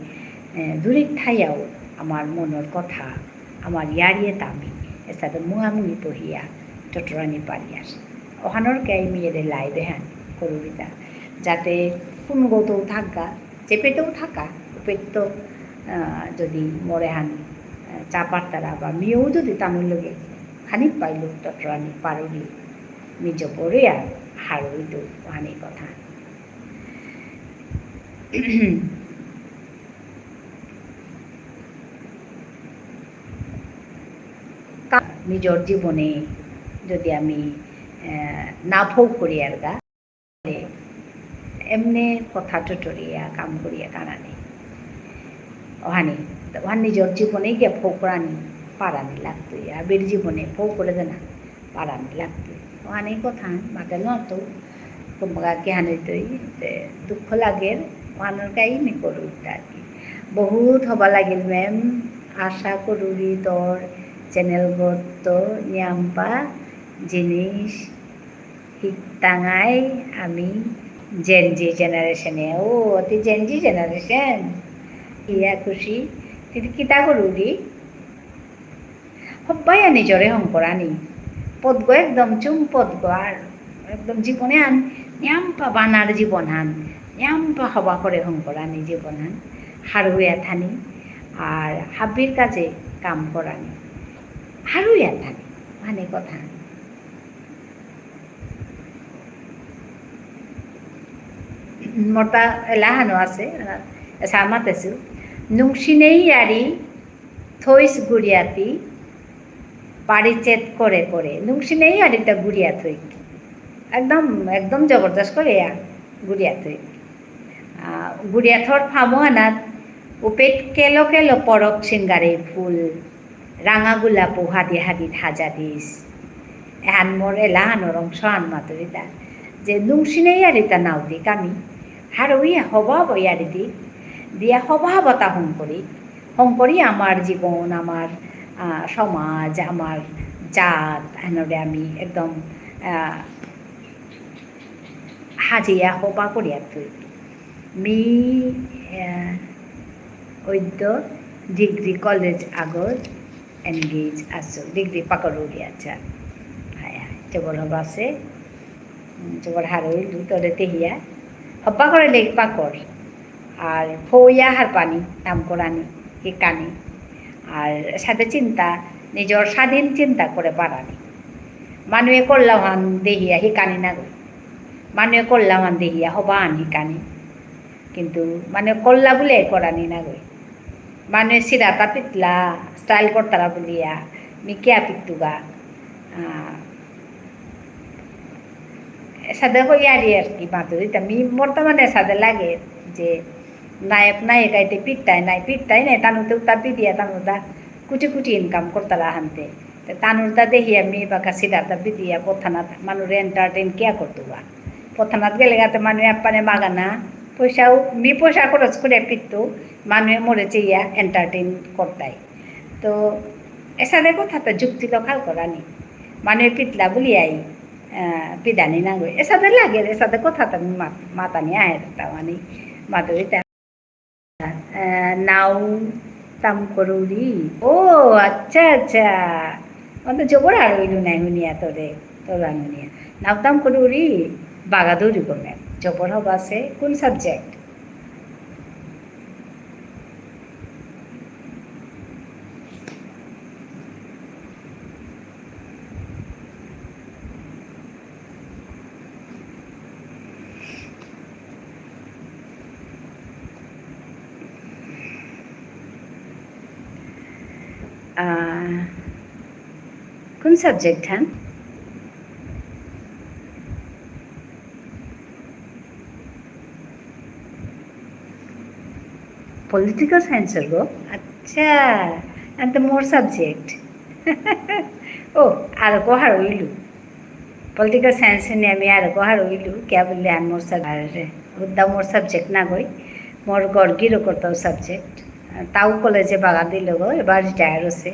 এ, দূরে থাইয়াও আমার মনর কথা, আমার ইয়ারি এতা আমি এসাদে মুঙামুঙি বহিয়া টটরানি পারিয়ার। অহানর কা মি এরে live এহান করুরিতা। যাতে কোন গতৌ থাকা, চেপেতেও থাকা, উপেত্ত, আহ, যদি মোরে হান, আহ, চা পারতারা বা মিও যদি তানুর লগে খানি পাইলো টটরানি পারুরি, মি জবরিয়া হারুইতু অহানি কথা। কা-, নিজর জীবনে যদি আমি, আহ, না ভোগ করি আর গা, এমনি কথা টটরিয়া কাম করিয়া কানানি। অহানি, তো অহান নিজর জীবনে গিয়া ফোকরানি পারানি লাগতই। আবির জীবনে ফোকরে দেনা পারানি লাগতই। অহানি কথা মাতে নতো, কুম্বাগা কি হানিতই, তে দুঃখ লাগের, অহানর কাই মি করুরি আর কি। বহুত হবা লাগিল ma'am, আশা করুরি তোর channel গত নিয়াম্পা জিনিস হিকতাঙাই আমি Gen Z generation এ। ও, তি Gen Z generation? ইয়া খুশি। তি কিতা করুরি? হব্বাইয়া নিজরে হংকরানি। পদগ একদম চুম পদগ আর একদম জীবনে আন নিয়াম্পা বানার জীবন হান। নিয়াম্পা হবা করে হংকরানি জীবন হান। হারুয়া থানি। আর হাবির কাজে কাম করানি। হারুয়া থানি। মানে কথা। মতা এলাহানো আছে, এসা মাতেসু। নুংসিনেই আরি থইস গুড়িয়াতি পারিচেত করে করে। নুংসিনেই আরিতা গুড়িয়া থইক। একদম, একদম জবরদস্ত করে ইয়া গুড়িয়া থইক। আহ, গুড়িয়া থর ফামো আনাত উপেত কেলো কেলো পরক সিঙ্গারে ফুল। রাঙা গোলাপ ও হাদি হাদি হাজা দিস। এহান মোর এলাহানর অংশ আন মাতুরিতা। যে নুংসিনে ইয়ারিতা নাউদি কামি। হারৌ ইয়া হবা হবা ইয়ারি দি। দিয়া হবা হবাতা হংকরি। হংকরি আমার জীবন, আমার, আহ, সমাজ, আমার জাত, এহানরে আমি একদম, আহ, হাজিয়া হবা করিয়া তুই। মি, আহ, অদ্য ডিগ্রি কলেজ আগত engage আছো, ডিগ্রি পাকর উড়ি আছা। হায় হায়, জবর হবা আছে, উম, জবর হারৌ ইলু, তোরে তেহিয়া। হবা করে লেগ পাকর। আর ফৌয়া হারপানি, নাম করানি, হিকানি। আর সাথে চিন্তা, নিজর স্বাধীন চিন্তা করে পারানি। মানুয়ে করলাহান দেহিয়া হিকানি না গই। মানুয়ে করলাহান দেহিয়া হবান হিকানি। কিন্তু মানুয়ে করলা বুলে করানি না গই। মানুয়ে সিরাতা পিতলা, style করতারা বুলিয়া, মি কিয়া পিতুগা। আহ, এসাদে কই ইয়ারি আর কি মাতুরিতা। মি বর্তমানে এসাদে লাগে যে নায়ক নায়িকাইতে পিতাই নাই, পিতাই নাই, তানুতে উতা পিদিয়া, তানুতা কুটি কুটি income করতারা হানতে। তে তানুরতা দেহিয়া মি বাকা সিরাতা পিদিয়া, পথানাত মানুরে entertain কিয়া করতুবা। পথানাত গেলে গাতে মানুয়ে আপ্পানে মাগানা, পয়সাও, মি পয়সা খরচ করে পিতু, মানুয়ে মোরে চেয়া entertain করতাই। তো এসাদে কথাতা যুক্তি লখাল করানি। মানুয়ে পিতলা বুলিয়াই, আহ, পিদানি না গই। এসাদে লাগে, এসাদে কথাতা মি মাত-, মাতানি আহের তা মানে মাতুরিতা। আহ, নাও তাম করুরি। ও, আচ্ছা, আচ্ছা। মানে জবর হারৌ ইলু নাই হুনিয়া তোরে, তোর হুনিয়া। নাও তাম করুরি, বাগাদুরি গমে। জবর হবা আছে, কোন subject? আহ, কোন subject হান? Political science গো? আচ্ছা, and the more subject. ও, আর গো হারৌ ইলু। Political science নিয়া আমি আর গো হারৌ ইলু, কিয়া বুললে আন মোর sub-, আর হুদ্দা মোর subject না গই, মোর গর্গিরও করতাও subject। তাও কলেজে বাগা দিল গো, এবার retire হসে।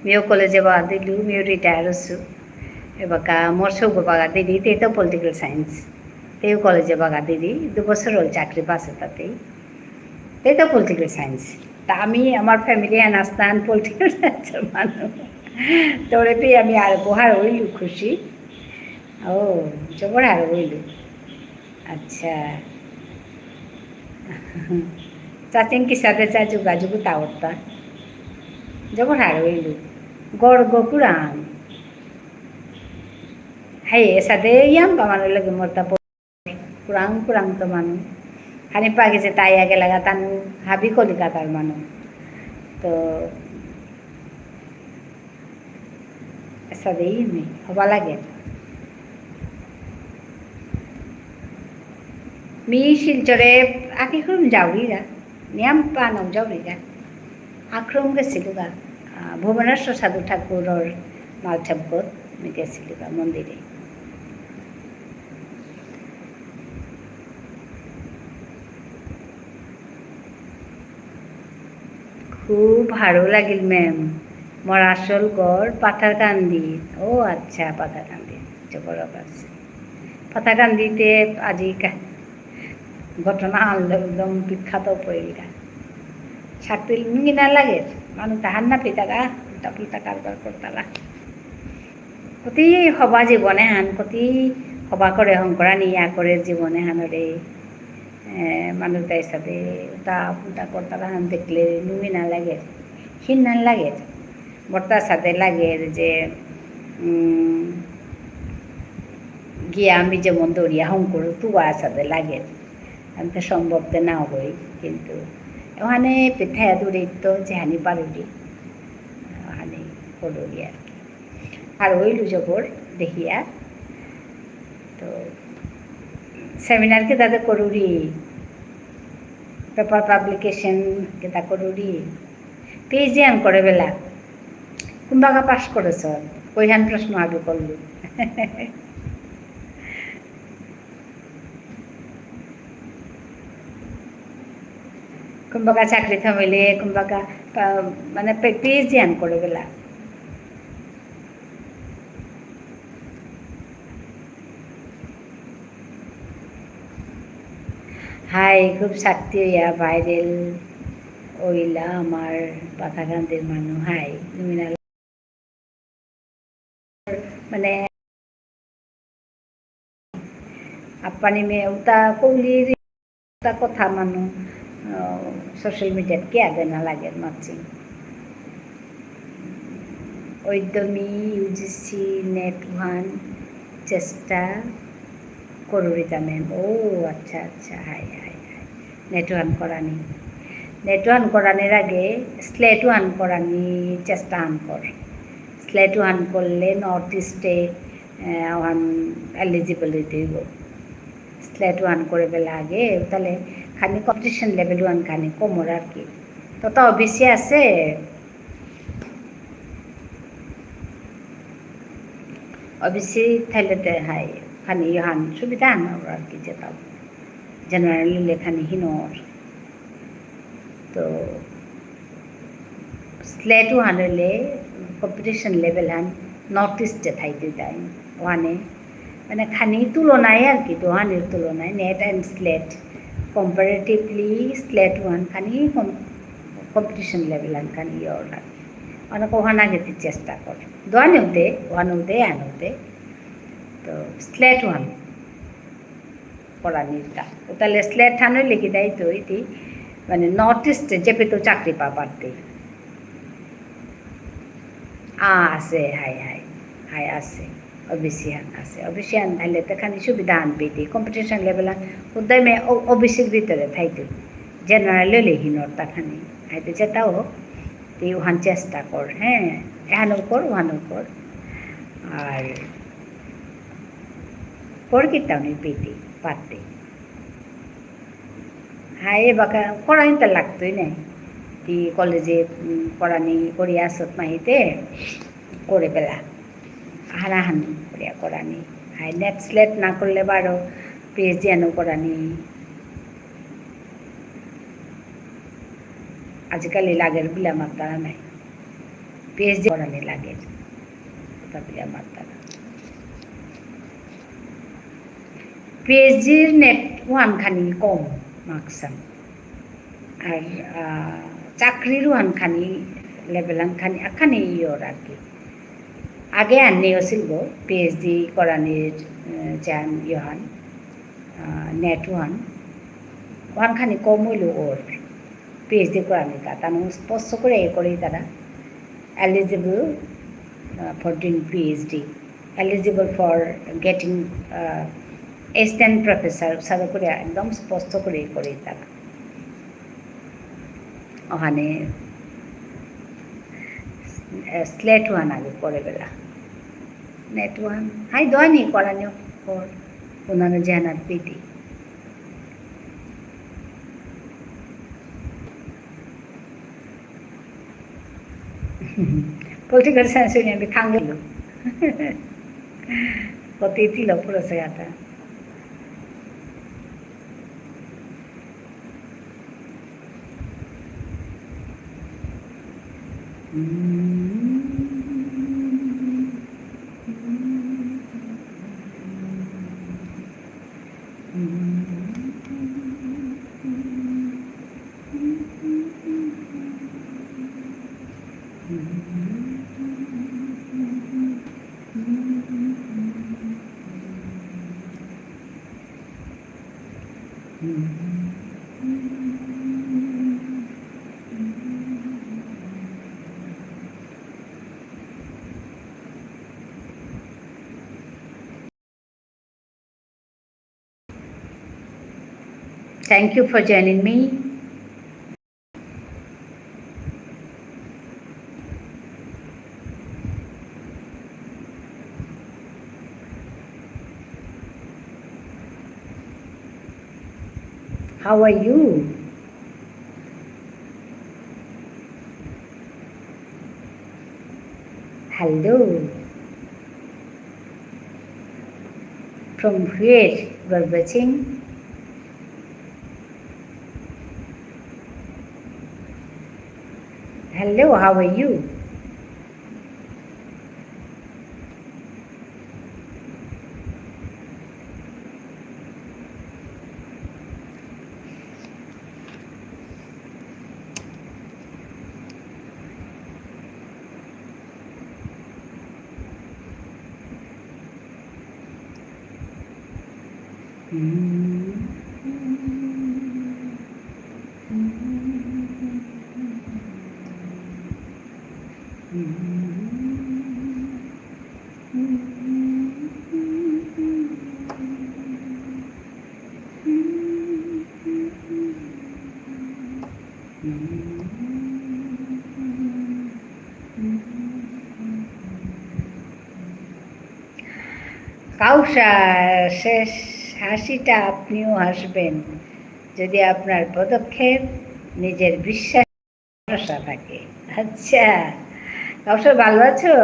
মিও কলেজে বাগা দিলু, মিও retire হসু। এবাকা মোর সৌগ বাগা দিলি, তে তো political science। তেও কলেজে বাগা দিলি, দু বছর হল চাকরি পাসে তাতেই। তে তো political science। তা আমি, আমার family আন আস্তান political science এর মানু। তোরে পেয়ে আমি আর হারৌ ইলু খুশি। ও, জবর হারৌ ইলু। আচ্ছা। চাচিং কিসাদে চা যোগাযোগ তাওরতা। জবর হারৌ ইলু। গড় গকুরাং। হাই, এসাদে ইয়াম পামানো লাগে মোরতা প-, কুরাং কুরাং তো মানু। হানি পাকে যে তাই আগে লাগা তানু হাবি কলিকাতার মানু। তো এসাদেই মি, হবা লাগে। মি শিলচরে আখরুম যাওরিগা, নিয়াম পানক যাওরিগা। আখরুম গেছিলুগা, আহ, ভুবনেশ্বর সাধু ঠাকুরর মালঠেপগত মি গেছিলুগা মন্দিরে। খুব ভালো লাগিল ma'am। মোর আসল ঘর পাথারকান্দি। ও আচ্ছা, পাথারকান্দি। জবর আছে। পাথারকান্দিতে আজি কা-, ঘটনা আনলো একদম বিখ্যাত পইলগা। ছাতিল নুঙি না লাগে, মানু তাহার না পিতাগা, উল্টা পুল্টা কারবার করতারা। কতি হবা জীবন এহান, কতি হবা করে হংকরানি ইয়া করে জীবন এহানরে, এ, মানু তাই সাথে উল্টা পুল্টা করতারা হান দেখলে নুঙি না লাগে, হিন না লাগে। বর্তা সাথে লাগে যে, উম, গিয়া আমি যেমন দরিয়া হংকরু তুয়া সাথে লাগে। আমি তো সম্ভব তো না হই, কিন্তু ওখানে পিঠায় দূরে তো যেহানি পারুরি, ওখানে করুরি আর কি। আর ওই লুজবর দেখিয়া। তো seminar কিতা তে করুরি, paper publication কিতা করুরি, PhD আন করে বেলা। কুম্বাকা পাস করেছ? কইহান প্রশ্ন আগে করলু। কুম্বাকা চাকরি থামিলে, কুম্বাকা পা-, মানে পে-, PhD আন করে বেলা। হাই, খুব শক্তি হইয়া viral ওইলা আমার পাথারকান্দির মানু। হাই, তুমি না মানে, আপানি মে উতা কৌলি তা কথা মানু, আহ, social media ত কিয়া দেনা লাগে মাতছি। ওইদমি UGC NET ওহান চেষ্টা করুরিতা ma'am। ও আচ্ছা, আচ্ছা, হাই, হাই, হাই। NET ওহান করানি। NET ওহান করানির আগে SLET ওহান করানি চেষ্টা আন কর। SLET ওহান করলে North East এ, আহ, ওহান eligible হইতে হইব। SLET ওহান করে বেলা আগে, তাহলে খানি competition level ওহান খানি কমর আর কি। তো, তো OBC আছে। OBC থাইলে তে হাই, খানি ইহান সুবিধা আন আর কি যেতাও। General লে খানি হিনর। তো SLET ওহান হইলে competition level হান North East এ থাইতে তাই। ওহানে, মানে খানি তুলনায় আর কি, দোহানির তুলনায় NET and SLET comparatively SLET ওহান খানি কম-, competition level হান খানি ইয়ে ওর আর কি। অনেক ওহান আগে চেষ্টা কর। দোহানি হতে, ওহান হতে, আন হতে। তো SLET ওহান করানির কা। ও তাহলে SLET হানও লিখি দেয় তো ইতি, মানে North East এ যেপেতো চাকরি পা পারতে। আ, আছে, হাই, হাই, হাই, আছে। OBC হান আছে। OBC হান থাইলে তো খানি সুবিধা আন পেতে। Competition level হান, উদ্দায় মে ও-, OBC র ভিতরে থাইতে। General হইলে হিনর তা খানি। হাইতে যেতাও, তে ওহান চেষ্টা কর, হ্যাঁ? এহানও কর, ওহানও কর। আর কর কিতাও নি পেতে, পারতে। হায়, এবাকা করানি তা লাগতই নাই। তি কলেজে, উম, করানি করিয়া আসত মাহিতে, করে বেলা। হানাহানি করিয়া করানি। হায়, NET SLET না করলে বারো PhD আনো করানি। আজিকালি লাগের বুলে আমার তারা নাই। PhD করানি লাগের। ওটা বুলে আমার তারা। PhD র NET ওহান খানি কম marks আন। আর, আহ, চাকরির ওহান খানি level আন খানি, আখানি ইয়র আর কি। আগে আন নেই আছিল গো, পিএইচডি করানির, আহ, যান ইহান, আহ, নেট ওহান। ওহান খানি কম হইল ওর। পিএইচডি করানির কা, তানু স্পষ্ট করে এ করেই তারা eligible, আহ, for doing PhD, eligible for getting, আহ, assistant professor, সাদা করে একদম স্পষ্ট করে এ করেই তারা। ওখানে, আহ, স্লেট ওহান আগে করে বেলা। নেট ওহান। হাই দোয়ানি করানি কর। ওনারা জানার পিতি। Political science নিয়ে আমি খাঙ্গেল। কত ইতিল পুরো সেগাতা। Thank you for joining me. How are you? Hello. From where you are watching? Hello, how are you? কাউসা, শেষ হাসিটা আপনিও হাসবেন, যদি আপনার পদক্ষেপ নিজের বিশ্বাস ভরসা থাকে। আচ্ছা, কাউসা ভালো আছো?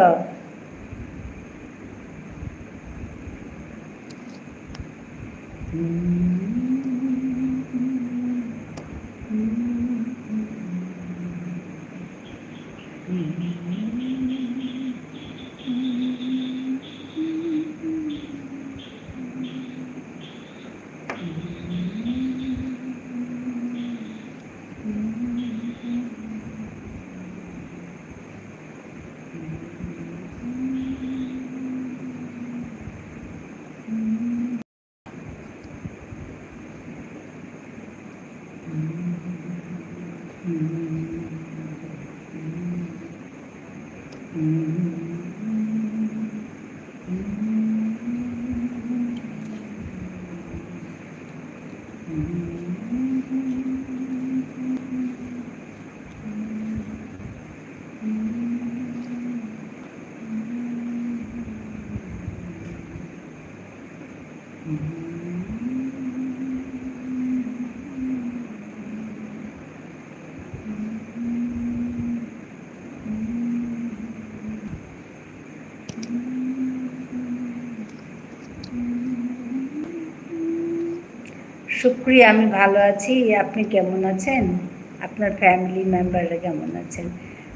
শুক্রিয়া, আমি ভালো আছি। আপনি কেমন আছেন? আপনার family memberরা কেমন আছেন?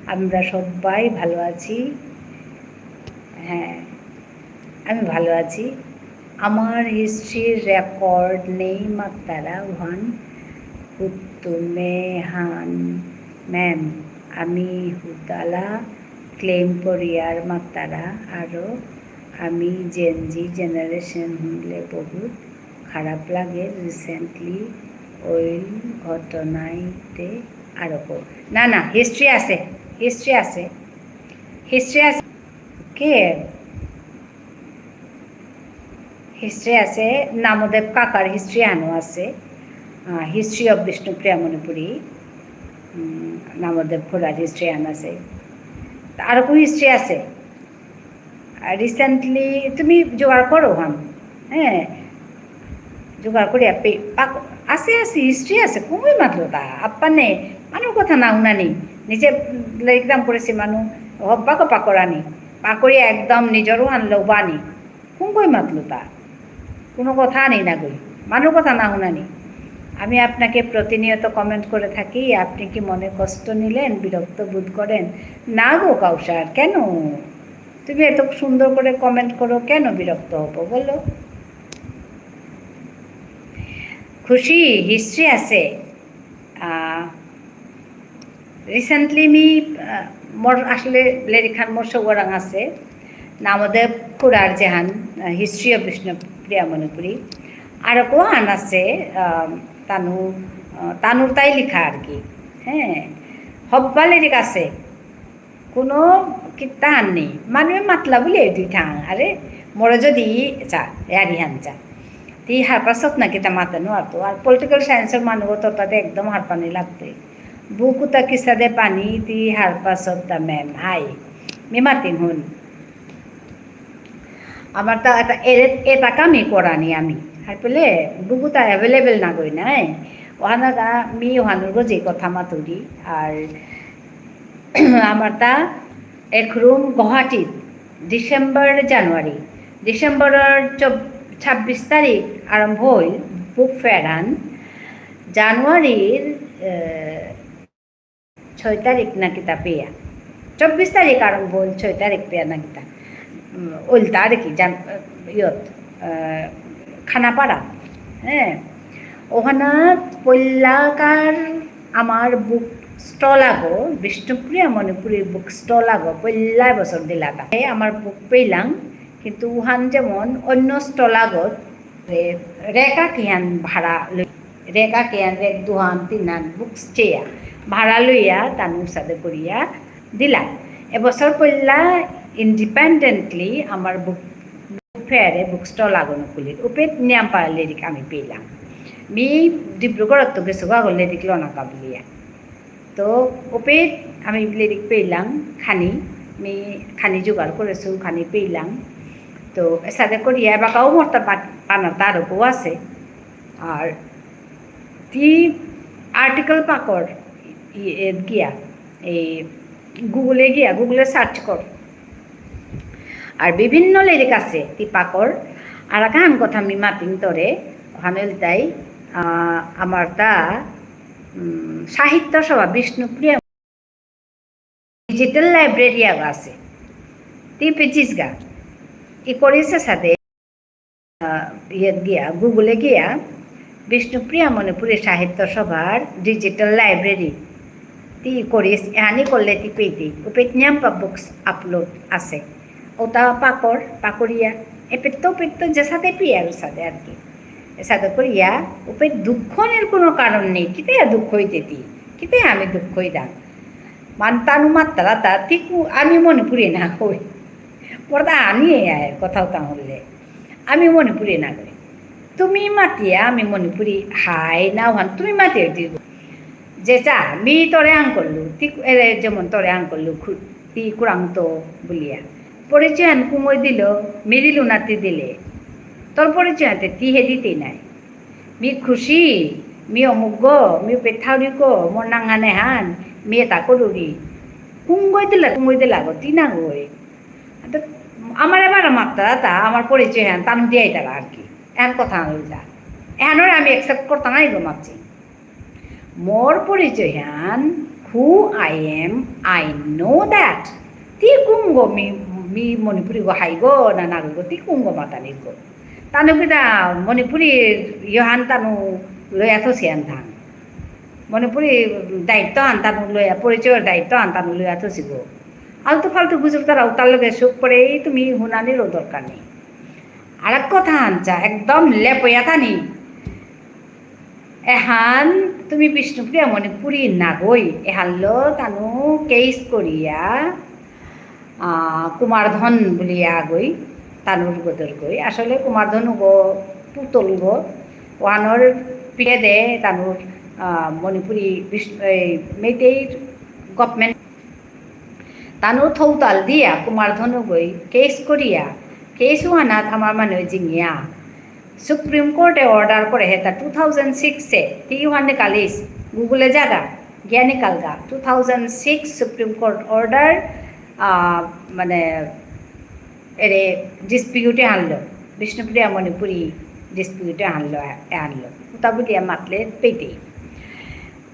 আমরা সবাই ভালো আছি। হ্যাঁ, আমি ভালো আছি। আমার historyর record নেই মাত্তারা ওহান হুতুমে হান ma'am। আমি হুতালা claim করিয়ার মাতারা আরো আমি Gen Z generation হুনলে বহুত খারাপ লাগে। Recently অইল ঘটনাইতে আরো কো-, না, না, history আছে, history আছে, history আছে। কে? History আছে, নামদেব কাকার history আনো আছে, আহ, History of বিষ্ণুপ্রিয়া মণিপুরী, উম, নামদেব খুড়ার history আন আছে। তা আরো কো history আছে। আর recently তুমি জোগাড় করো হান, হ্যাঁ, জোগাড় করিয়া পে-, পাক-, আছে, আছে, history আছে, কুঙগই মাতলো তা, আপ্পানে, মানু কথা না হুনানি, নিজে লেরিক দাম করেসি মানু, হব্বাকো পাকরানি, পাকরিয়া একদম নিজরও হান লৌবানি, কুঙগই মাতলো তা, কোনো কথা নেই না গই, মানু কথা না হুনানি। আমি আপনাকে প্রতিনিয়ত comment করে থাকি, আপনি কি মনে কষ্ট নিলেন, বিরক্ত বোধ করেন? না গো কাউসার, কেন? তুমি এত সুন্দর করে comment করো, কেন বিরক্ত হব বলো? খুশি, history আছে। আহ, recently মি, আহ, মোর আসলে লেরিকহান মোর সৌরাং আছে। নামদেব খুড়ার যেহান, আহ, History of বিষ্ণুপ্রিয়া মণিপুরী। আর কোহান আছে, আহ, তানু, আহ, তানুর তাই লিখা আর কি। হ্যাঁ, হব্বা লেরিক আছে। কোনো কিত্তাহান নেই। মানুয়ে মাতলা বুলিয়া দুই ঠাং। আরে, মোরে যদি চা, ইয়ারি হান চা। তি হারপাসত না কিতা মাতে নুয়ারতো। আর political science-র মানু তো তাতে একদম হারপানি লাগতে। বুকুতা কিসাদে পানি তি হারপাসত তা ma'am। হাই। মি মাতিং হুন। আমার তা এটা এরে-, এটা কামই করানি আমি। হারপেলে বুকুতা available না গই নাই। ওহানা গা মি ওহানুর গো যে কথা মাতুরি। আর আমার তা একরুম গুয়াহাটিত ডিসেম্বর, জানুয়ারি, ডিসেম্বরর চব-, ছাব্বিশ তারিখ আরম্ভ হইল book fair হান। জানুয়ারির, এ, ছয় তারিখ না কিতা পেয়া, চব্বিশ তারিখ আরম্ভ হইল, ছয় তারিখ পেয়া না কিতা, উম, ওইল তারিখই জান-, ইয়ত, আহ, খানাপাড়া, হ্যাঁ, ওহানাত পল্লাকার আমার book stall আগো, বিষ্ণুপ্রিয়া মণিপুরী book stall আগো, পল্লা বছর দিলাতা। এ আমার book পেলাম, কিন্তু উহান যেমন অন্য stall আগত, এ, রেকা কিহান ভাড়া লই, রেকা কিহান রেক দুহান তিনহান books চেয়া, ভাড়া লইয়া তানুর সাদে করিয়া দিলা। এবছর পল্লা independently আমার book, book fair এ book stall আগো নুকুলিল। উপেত নিয়ামপা লেরিক আমি পেলাম। মি ডিব্রুগড়ত তো গেসুগা আগো লেরিক লনা কাবুলিয়া। তো উপেত আমি লেরিক পেলাম খানি, মি খানি জোগাড় করেসু, খানি পেলাম। তো এসাদে করিয়া এবাকাও মোর তা পা-, পানা তারকও আছে। আর তি article পাকর, ই-, এ গিয়া, এই Google এ গিয়া, Google এ search কর। আর বিভিন্ন লেরিক আছে, তি পাকর। আর আকান কথা মি মাতিং তরে, ওহান ইলতাই, আহ, আমার তা, উম, সাহিত্য সভা বিষ্ণুপ্রিয়া digital library আগো আছে। তি পেজিস গা। ই করিসে সাদে, আহ, ইয়েত গিয়া, Google এ গিয়া, বিষ্ণুপ্রিয়া মণিপুরী সাহিত্য সভার digital library। তি করিস, এহানি করলে তি পেইতি। উপেত নিয়ামপা books upload আছে। ওতা পাকর, পাকরিয়া। এপেত্ত, পেত্ত, যেসাদে পেয়ার সাদে আর কি। এসাদে করিয়া, উপেত দুঃখ নের কোনো কারণ নেই। কিতে দুঃখ হইতে তি? কিতে আমি দুঃখ হইতাম? মান তানু মাত্তারা তা, তি কু-, আমি মণিপুরী না কই। পর্দা আনি আয়, কথাও তা হলে। আমি মণিপুরী না কই। তুমি মাতিয়া, আমি মণিপুরী হাই না ওহান, তুমি মাতিয়া তুই। যে চা, মি তরে আং করলু, তি কু-, এরে যেমন তরে আং করলু, খু-, তি কুরাং তো বুলিয়া। পরিচয় আন কুমই দিল, মি দিলু না তি দিলে। তোর পরিচয় আনতে তি হে দিতে নাই। মি খুশি, মি অমুক গো, মি পেথাউরি গো, মোর নাঙহান এহান, মি এতা করুরি। কুঙগই দিলা, কুঙগই দিলা গো, তি না গই। তো আমার এবার মাত্তারা তা, আমার পরিচয় হান, তানু দিয়াই তারা আর কি। এহান কথা হইল যা। এহানরে আমি accept করতাম না, এগুলো মাতছি। মোর পরিচয় হান, who I am, I know that. তি কুঙগো মি, মি মণিপুরী গো হাই গো, না না গো, তি কুঙগো মাতানি গো। তানু কিতা মণিপুরী ইহান তানু লয়া থসি আন থাং। মণিপুরী দায়িত্ব আন তানু লয়া, পরিচয়র দায়িত্ব আন তানু লয়া থসি গো। আলতু ফালতু গুজুর তারা উতার লগে সুখ পড়েই তুমি হুনানিরও দরকার নেই। আর এক কথা আনছা, একদম লেপয়া থানি। এহান তুমি বিষ্ণুপ্রিয়া মণিপুরী নাগই, এহানলো তানু কেস করিয়া, আহ, কুমারধন বুলিয়া গই, তানুর গদর গই। আসলে কুমারধন গো, পুতল গো, ওহানর পিঠে দে তানুর, আহ, মণিপুরী বিষ্ণু-, এই মেইতেইর গভর্নমেন্ট তানু থৌতাল দিয়া কুমারধনু গই কেস করিয়া, কেস ওহানাত আমার মানে জিঙিয়া। সুপ্রিম কোর্টে অর্ডার করে হেতা টু থাউজেন্ড সিক্সে, তি ওহান নিকালিস, Google-এ যাগা, গিয়া নিকালগা। Two thousand six supreme court order, আহ, মানে, এরে ডিসপিউটে আনলো, বিষ্ণুপ্রিয়া মণিপুরী ডিসপিউটে আনলো, এ আনলো। উতা বুলিয়া মাতলে পেইতেই।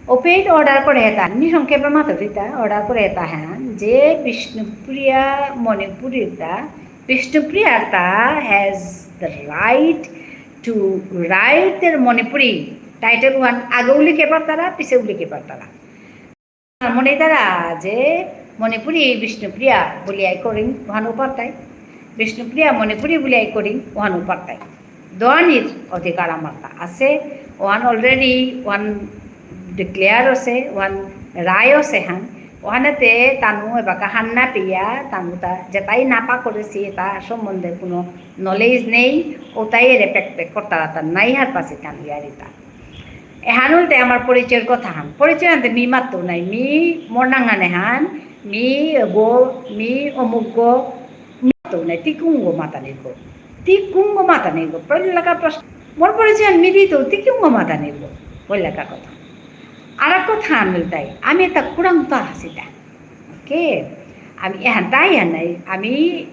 ওপেইত অর্ডার করে হেতা, নি সংক্ষেপে মাতুরিতা, অর্ডার করে হেতা হ্যাঁ, যে বিষ্ণুপ্রিয়া মণিপুরীতা, বিষ্ণুপ্রিয়াতা has the right to write their Manipuri. Title ওহান আগেও লিখে পারতারা, পিছেও লিখে পারতারা। মনে তারা যে মণিপুরী বিষ্ণুপ্রিয়া বুলিয়াই করিং ওহানও পারতাই, বিষ্ণুপ্রিয়া মণিপুরী বুলিয়াই করিং ওহানও পারতাই। দোয়ানির অধিকার আমারতা আছে, ওহান already ওহান declare আছে, ওহান রায় আছে হান, ওহানেতে তানু এবাকা হান না পেয়া, তানু তা যেতাই না পাকরেসি, এতা সম্বন্ধে কোনো knowledge নেই, ওতাই এরে প্যাক প্যাক করতারা তা নাই হারপাসি তানু ইয়ারিতা। এহান ইলতাই আমার পরিচয়র কথা হান। পরিচয় আনতে মি মাত্র নাই, মি মোর নাঙহান এহান, মি গো, মি অমুক গো, মি মাত্র নাই, তি কুঙগ মাতানির গো। তি কুঙগ মাতানির গো। পয়লাকা প্রশ্ন, মোর পরিচয় আন মি দিতৌ, তি কুঙগ মাতানির গো। পয়লাকা কথা। আর এক কথা আন ইলতাই, আমি এতা কুরাংতা হাসিতা। ওকে? আমি এহান তাই হান নাই, আমি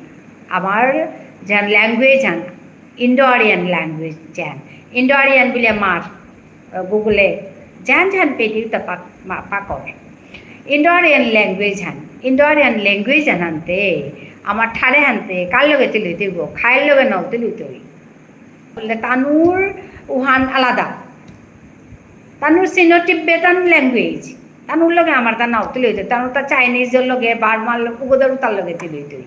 আমার যেহান language হান, Indo-Aryan language যেহান। Indo-Aryan বুলে আমার, আহ, Google-এ যেহান যেহান পেদিউ তা পাক-, মা-, পাকর। Indo-Aryan language হান, Indo-Aryan language হান আনতে, আমার ঠারে হানতে, কার লগে তিলুই দিব, খাইর লগে নাও তিলুই তুই। বুলে তানুর উহান আলাদা। তানুর Sino-Tibetan language। তানুর লগে আমার তা নাও তিলুই তুই। তানুর তা Chinese-র লগে, বার্মার লগে, উগদর উতার লগে তিলুই তুই।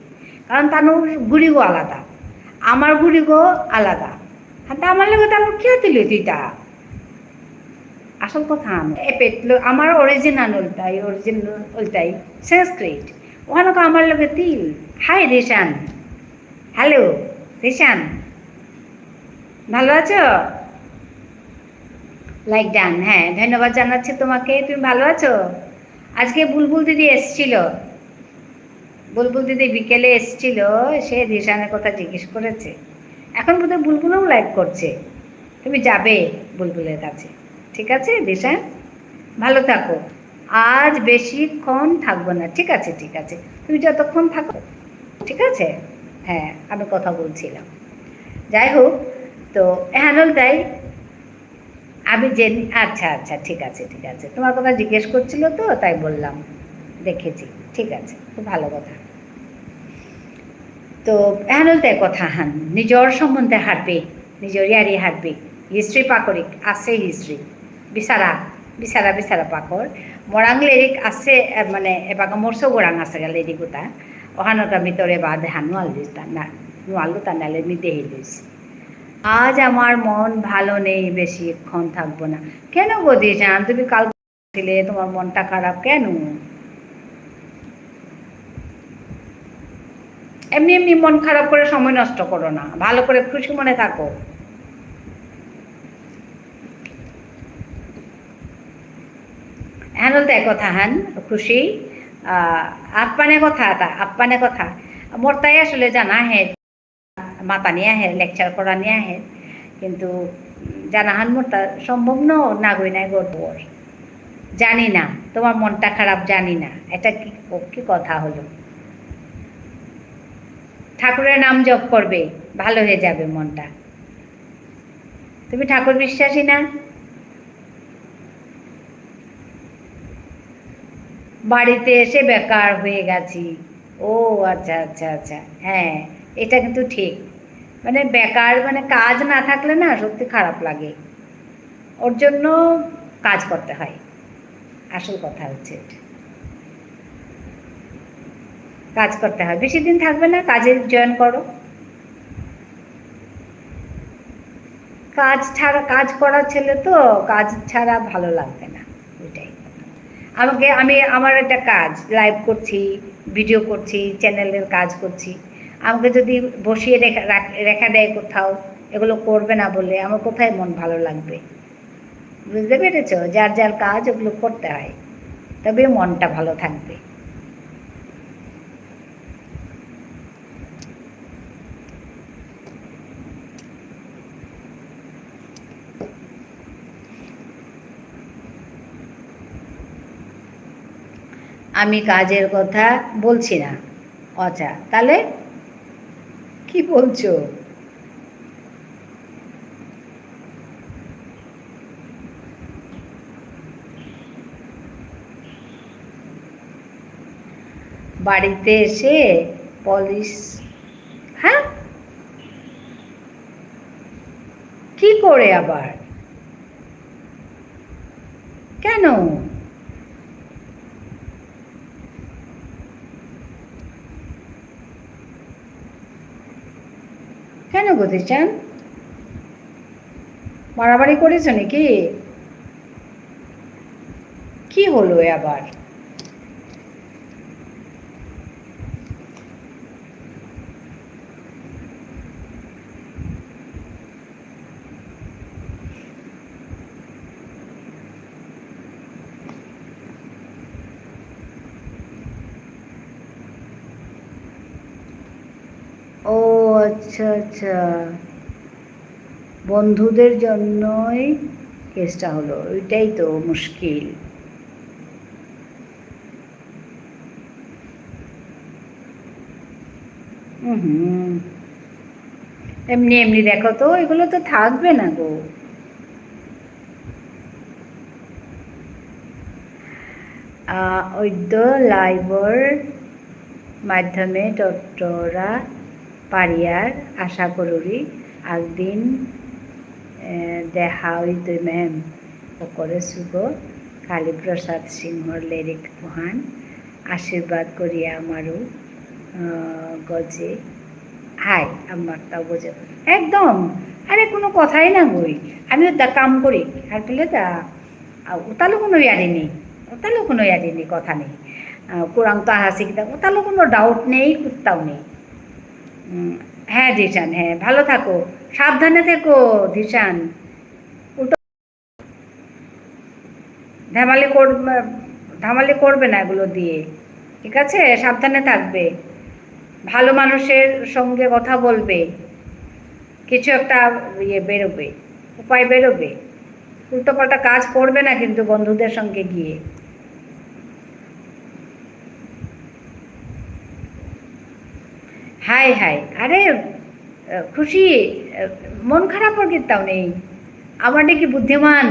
কারণ তানুর গুড়িগো আলাদা। আমার গুড়িগো আলাদা। হাতে আমার লগে তানুর কিয়া তিলুই তুই তা? আসল কথা আন। এপেত লো-, আমার origin আন ইলতাই, origin ইলতাই সংস্কৃত। ওহানকা আমার লগে তিল। Hi, দিশান। Hello, দিশান। ভালো আছো? Like done, হ্যাঁ, ধন্যবাদ জানাচ্ছি তোমাকে। তুমি ভালো আছো? আজকে বুলবুল দিদি এসছিল। বুলবুল দিদি বিকেলে এসছিল, এসে দিশানের কথা জিজ্ঞেস করেছে। এখন বোধহয় বুলবুলও live করছে। তুমি যাবে বুলবুলের কাছে। ঠিক আছে, দিশান? ভালো থাকো। আজ বেশিক্ষণ থাকবো না। ঠিক আছে, ঠিক আছে। তুমি যতক্ষণ থাকো, ঠিক আছে? হ্যাঁ, আমি কথা বলছিলাম। যাই হোক, তো এহান ইলতাই আমি জেনি, আচ্ছা, আচ্ছা, ঠিক আছে, ঠিক আছে। তোমার কথা জিজ্ঞেস করছিল তো, তাই বললাম। দেখেছি, ঠিক আছে, খুব ভালো কথা। তো, এহান ইলতাই কথা হান, নিজর সম্বন্ধে হারপি, নিজর ইয়ারি হারপি, history পাকরিক, আছে history। বিচারা, বিচারা, বিচারা পাকর। মোরাং লেরিক আছে, এ, মানে, এবাকা মোর সৌ গোরাং আছে গা লেরিক উতা। ওহানর কা ভিতরে বাদে হান নুয়াল দিস তা না, নুয়াল দিস তা নালে মি দেহি দিস। আজ আমার মন ভালো নেই, বেশিক্ষণ থাকবো না। কেন গো দিশান, তুমি কাল ছিলে, তোমার মনটা খারাপ কেন? এমনি এমনি মন খারাপ করে সময় নষ্ট করো না, ভালো করে খুশি মনে থাকো। এহান ইলতাই কথা হান, খুশি, আহ, আপ্পানে কথা তা, আপ্পানে কথা। মোর তাই আসলে জানা হে, মাতানি আহে, lecture করানি আহে, কিন্তু জানাহান মোর তা সম্ভব ন, নাগই নাই গড়বড়। জানি না, তোমার মনটা খারাপ জানি না। এটা কি, কি কথা হলো? ঠাকুরের নাম জপ করবে, ভালো হয়ে যাবে মনটা। তুমি ঠাকুর বিশ্বাসী না? বাড়িতে এসে বেকার হয়ে গেছি। ও আচ্ছা, আচ্ছা, আচ্ছা। হ্যাঁ, এটা কিন্তু ঠিক। মানে বেকার, মানে কাজ না থাকলে না সত্যি খারাপ লাগে। ওর জন্য কাজ করতে হয়। আসল কথা হচ্ছে এটা। কাজ করতে হয়। বেশি দিন থাকবে না, কাজে জয়েন করো। কাজ ছাড়া, কাজ করার ছেলে তো, কাজ ছাড়া ভালো লাগবে না, ওইটাই। আমাকে, আমি, আমার একটা কাজ, লাইভ করছি, ভিডিও করছি, চ্যানেলের কাজ করছি, আমাকে যদি বসিয়ে রেখে, রাখ-, রেখে দেয় কোথাও, এগুলো করবে না বলে আমার কোথায় মন ভালো লাগবে? বুঝতে পেরেছো? যার যার কাজ ওগুলো করতে হয়, তবে মনটা ভালো থাকবে। আমি কাজের কথা বলছি না। আচ্ছা, তাহলে কি বলছো? বাড়িতে এসে পলিশ, হ্যাঁ? কি করে আবার? কেন? কেন গো দিশান? মারামারি করেছো নাকি? কি হলো এ আবার? ও আচ্ছা, আচ্ছা। বন্ধুদের জন্যই কেসটা হলো, ওইটাই তো মুশকিল। হুম। এমনি এমনি দেখো তো, এগুলো তো থাকবে না গো। আহ, অদ্য লাইভর মাধ্যমে টটরা পারিয়ার, আশা করুরি আগদিন, এ, দেখা হইতই ম্যাম। সকলে শুভ কালীপ্রসাদ সিংহর লেরিক পহান। আশীর্বাদ করিয়া আমারও, আহ, গজে। হাই, আমার তাও গজে। একদম। আরে, কোনো কথাই না গই। আমিও দা কাম করি। আর বলে দা, আ, ওতালো কোনো ইয়ারি নেই। ওতালো কোনো ইয়ারি নেই, কথা নেই। আহ, কুরাং তো হাসি কিতা, ওতালো কোনো ডাউট নেই, কুত্তাও নেই। উম, হ্যাঁ, দিশান, হ্যাঁ, ভালো থাকো। সাবধানে থেকো, দিশান। উল্টো ধামালি কর-, ধামালি করবে না এগুলো দিয়ে, ঠিক আছে? সাবধানে থাকবে, ভালো মানুষের সঙ্গে কথা বলবে, কিছু একটা ইয়ে বেরোবে, উপায় বেরোবে। উল্টোপাল্টা কাজ করবে না কিন্তু বন্ধুদের সঙ্গে গিয়ে। হায় হায়, আরে, আহ, খুশি, আহ, মন খারাপ আর কিত্তাও নেই। আমার দেখি বুদ্ধিমান,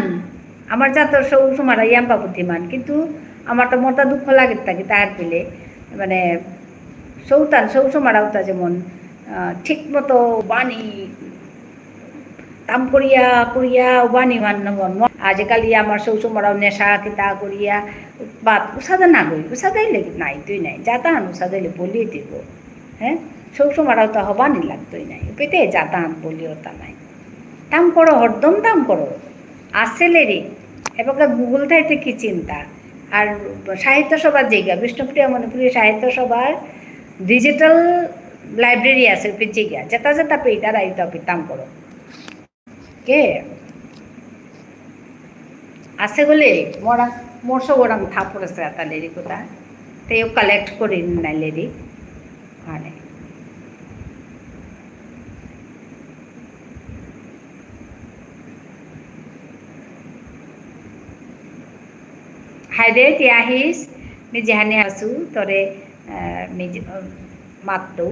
আমার যা তো সৌ সুমারা ইয়াম্পা বুদ্ধিমান, কিন্তু আমার তো মনটা দুঃখ লাগে থাকি তার পেলে, মানে, সৌতান, সৌ সুমারা উতা যেমন, আহ, ঠিক মতো বাণী, তাম করিয়া, করিয়া, উবানি মান নমন। আজিকালি আমার সৌ সুমারাও নেশা কিতা করিয়া, বাদ উসাদে না গই, উসাদে লে নাই, তুই নাই, যাতান উসাদে লে বলি দিব। হ্যাঁ? সৌ সুমারাও তো হবানি লাগতই নাই। পেতে যাতান বলি ওতা নাই। তাম করো, হরদম তাম করো। আসে লেরি। এবাকা Google থাইতে কি চিন্তা? আর সাহিত্য সভার জায়গা, বিষ্ণুপ্রিয়া মণিপুরী সাহিত্য সভার digital library আছে, ওপি জায়গা। যেটা যেটা পেয়ে তারা এই topic তাম করো। কে? আছে বলে, মোরা, মোর সব ওরাং থাপড় আছে, আতা লেরি কোথা। তেও collect করি না লেরি। মানে। হাই দে, তি আহিস, মি যেহানি আসু, তোরে, আহ, মি যে-, আহ, মাততো,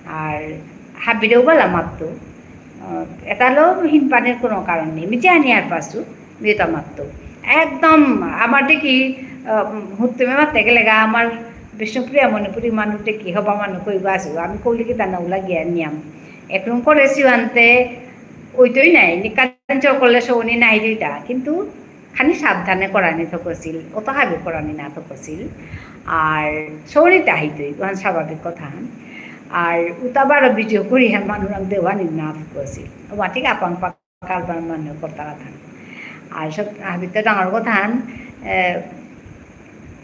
আর হাবিরেও বালা মাততো। আহ, এতালো হিনপানির কোনো কারণ নেই, মি যেহানি আর পাসু, মি তা মাততো। একদম, আমার দেখি, আহ, হুত্তুমে মাতে গেলে গা, আমার বিষ্ণুপ্রিয়া মণিপুরী মানুষ দেখি, হবা মানুষ কইবা আসু, আমি কৌলি কি তা না উলা গিয়া নিয়াম। একরকম করে সিওয়ান্তে, ওইতই নাই, নিকাঞ্চর করলে সৌনি নাই দিতা, কিন্তু খানি সাবধানে করানি থকসিল, অত হাবি করানি না থকসিল। আর শরীরটা হইতই, ওহান স্বাভাবিক কথা। আর উতা বারো ভিডিও করিয়া মানুরাং দেওয়ানি না থকসিল। ওয়া ঠিক আপাং পাক কারবার মানু করতারা থান। আর সব হাবিতে ডাঙর কথা হান, এ,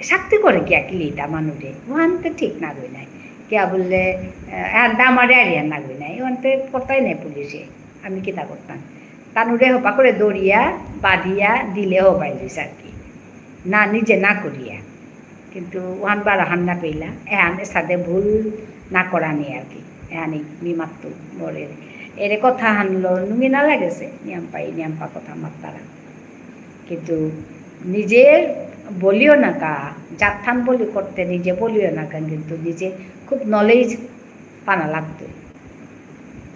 শক্তি করে কিয়া কিলিতা মানুরে। ওহানতে ঠিক না গই নাই। কিয়া বুললে, এ, এহানতে আমার area না গই নাই। ওহানতে করতাই নাই পুলিশে। আমি কিতা করতাম? তানুরে হপা করে দরিয়া, বাঁধিয়া দিলে হবাই দিস আর কি। না, নিজে না করিয়া। কিন্তু ওহান বারো হান না পেলা, এহান এসাদে ভুল না করানি আর কি। এহানি মি মাত্তু মোরে। এরে কথা হানলো নুঙি না লাগেসে, নিয়াম পাই, নিয়াম পা কথা মাত্তারা। কিন্তু নিজের বলিও না কা, জাতহান বলি করতে নিজে বলিও না কা, কিন্তু নিজে খুব knowledge পানা লাগতো।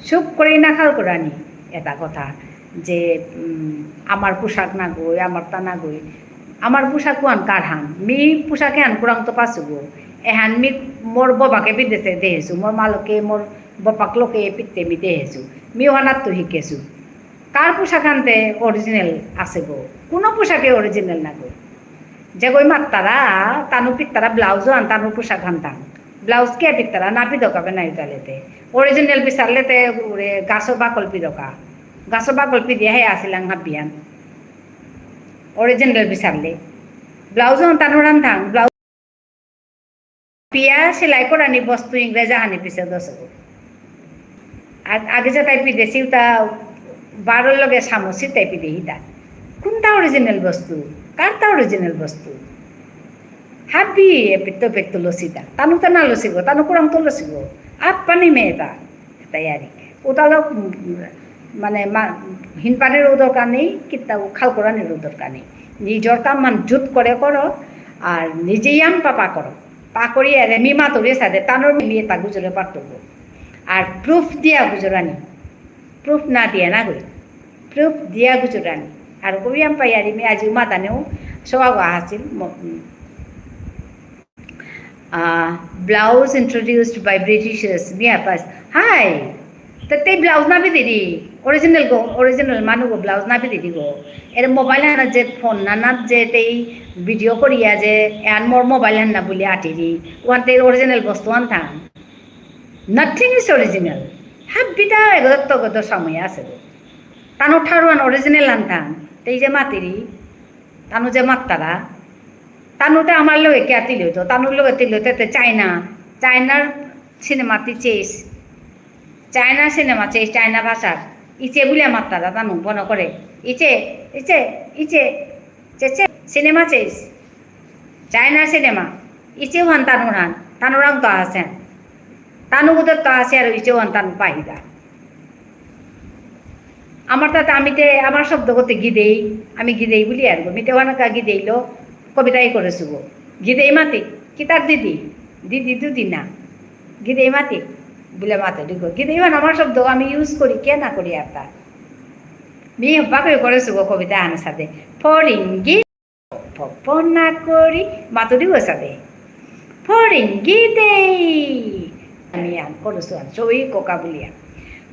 চুপ করে না খাল করানি এটা কথা যে, উম, আমার পোশাক না গই, আমার তা না গই। আমার পোশাক ওহান কার হান? মি পোশাক এহান কুরাং তো পাসু গো। এহান মি মোর বাবাকে পিদেসে দেহেসু, মোর মালকে, মোর বাপাক লোকে পিতে মি দেহেসু। মি ওহানাত তো হিকেসু। কার পোশাক আনতে original আছে গো? কোনো পোশাকে original না গো। যে গই মাত্তারা, তানু পিত্তারা ব্লাউজ আন, তানু পোশাক আনতাম। ব্লাউজ কে পিত্তারা, না পিদকা বে নাই তালেতে। Original বিচারলেতে উরে গাছর বাকল পিদকা। গাছর বাকল পিদিয়া হে আসিলাং হাবিয়ান। Original বিচারলে। ব্লাউজ আন তানু রান্ধাং, ব্লাউজ পিয়া সেলাই করানি বস্তু ইংরেজ আহানি পিছে দশ গো। আ-, আগে যে তাই পিদেসি উতা বারোর লগে সামসি তাই পিদেহিতা। কোনটা original বস্তু? কারটা original বস্তু? হাবি এ পিত্ত পিত্ত লসিতা। তানু তা না লসিব, তানু কুরাং তো লসিব। আপ পানি মেয়েতা। তৈয়ারি। উতালো, উম, মানে, মা-, হিনপানিরও দরকার নেই, কিত্তাও খাল করানিরও দরকার নেই। নিজর কাম মান জুত করে করো, আর নিজে ইয়াম পাপা করো। পাকরি আরে মি মাতুরি সাদে, তানোর মিলিয়ে তা গুজরে পারতব। আর proof দিয়া গুজরানি। Proof না দিয়া না গই। Proof দিয়া গুজরানি। আর কবি আম পাই আরি মি আজি মাতানেও সবাগ আহাসিল। ম-, উম। আহ, blouse introduced by Britishers, me আপাস। হাই, তা তে blouse না পিদিরি, original গো, original মানু গো blouse না পিদিরি গো। এর mobile হানা যে phone না না যে তেই video করিয়া যে, এহান মোর mobile হান না বুলি আটিরি, ওহান তে original বস্তু আন থান। Nothing is original। হাবিতা এগত গত সময় আছে গো। তানু ঠারুয়ান original আন থান, তেই যে মাতিরি, তানু যে মাত্তারা, তানুতে আমার লগে কিয়া তিল হইতো? তানুর লগে তিল হইতে তে চায়না, চায়নার সিনেমা তি চেস, চায়না সিনেমা চেস, চায়না ভাষার। ইচে বুলিয়া মাত্তারা তানু বন করে। ইচে, ইচে, ইচে, চে, চে, সিনেমা চেস। China cinema. ইচে ওহান তানুর হান, তানুরাং তো আছেন। তানু বুধ তো আছে আর ইচে ওহান তানু পাহিদা। আমার তাতে আমি তে, আমার শব্দ করতে গিদেই, আমি গিদেই বুলি আর গো। মি তে ওহানাকা গিদেইলো, কবিতাই করেসু গো। গিদেই মাতে, কিতার দিদি? দিদি দুদি না। গিদেই মাতে, বুলে মাতে দিগো। গিদেই ওহান আমার শব্দ আমি use করি, কে না করি আর তা? মি হবা করে করেসু গো কবিতা আহান সাদে। ফরিঙ্গি ফ-, ফ-, ফনা করি, মাতুরি ওসাদে। ফরিঙ্গি দেই। আমি আন করসু আন, সই কোকা বুলিয়া।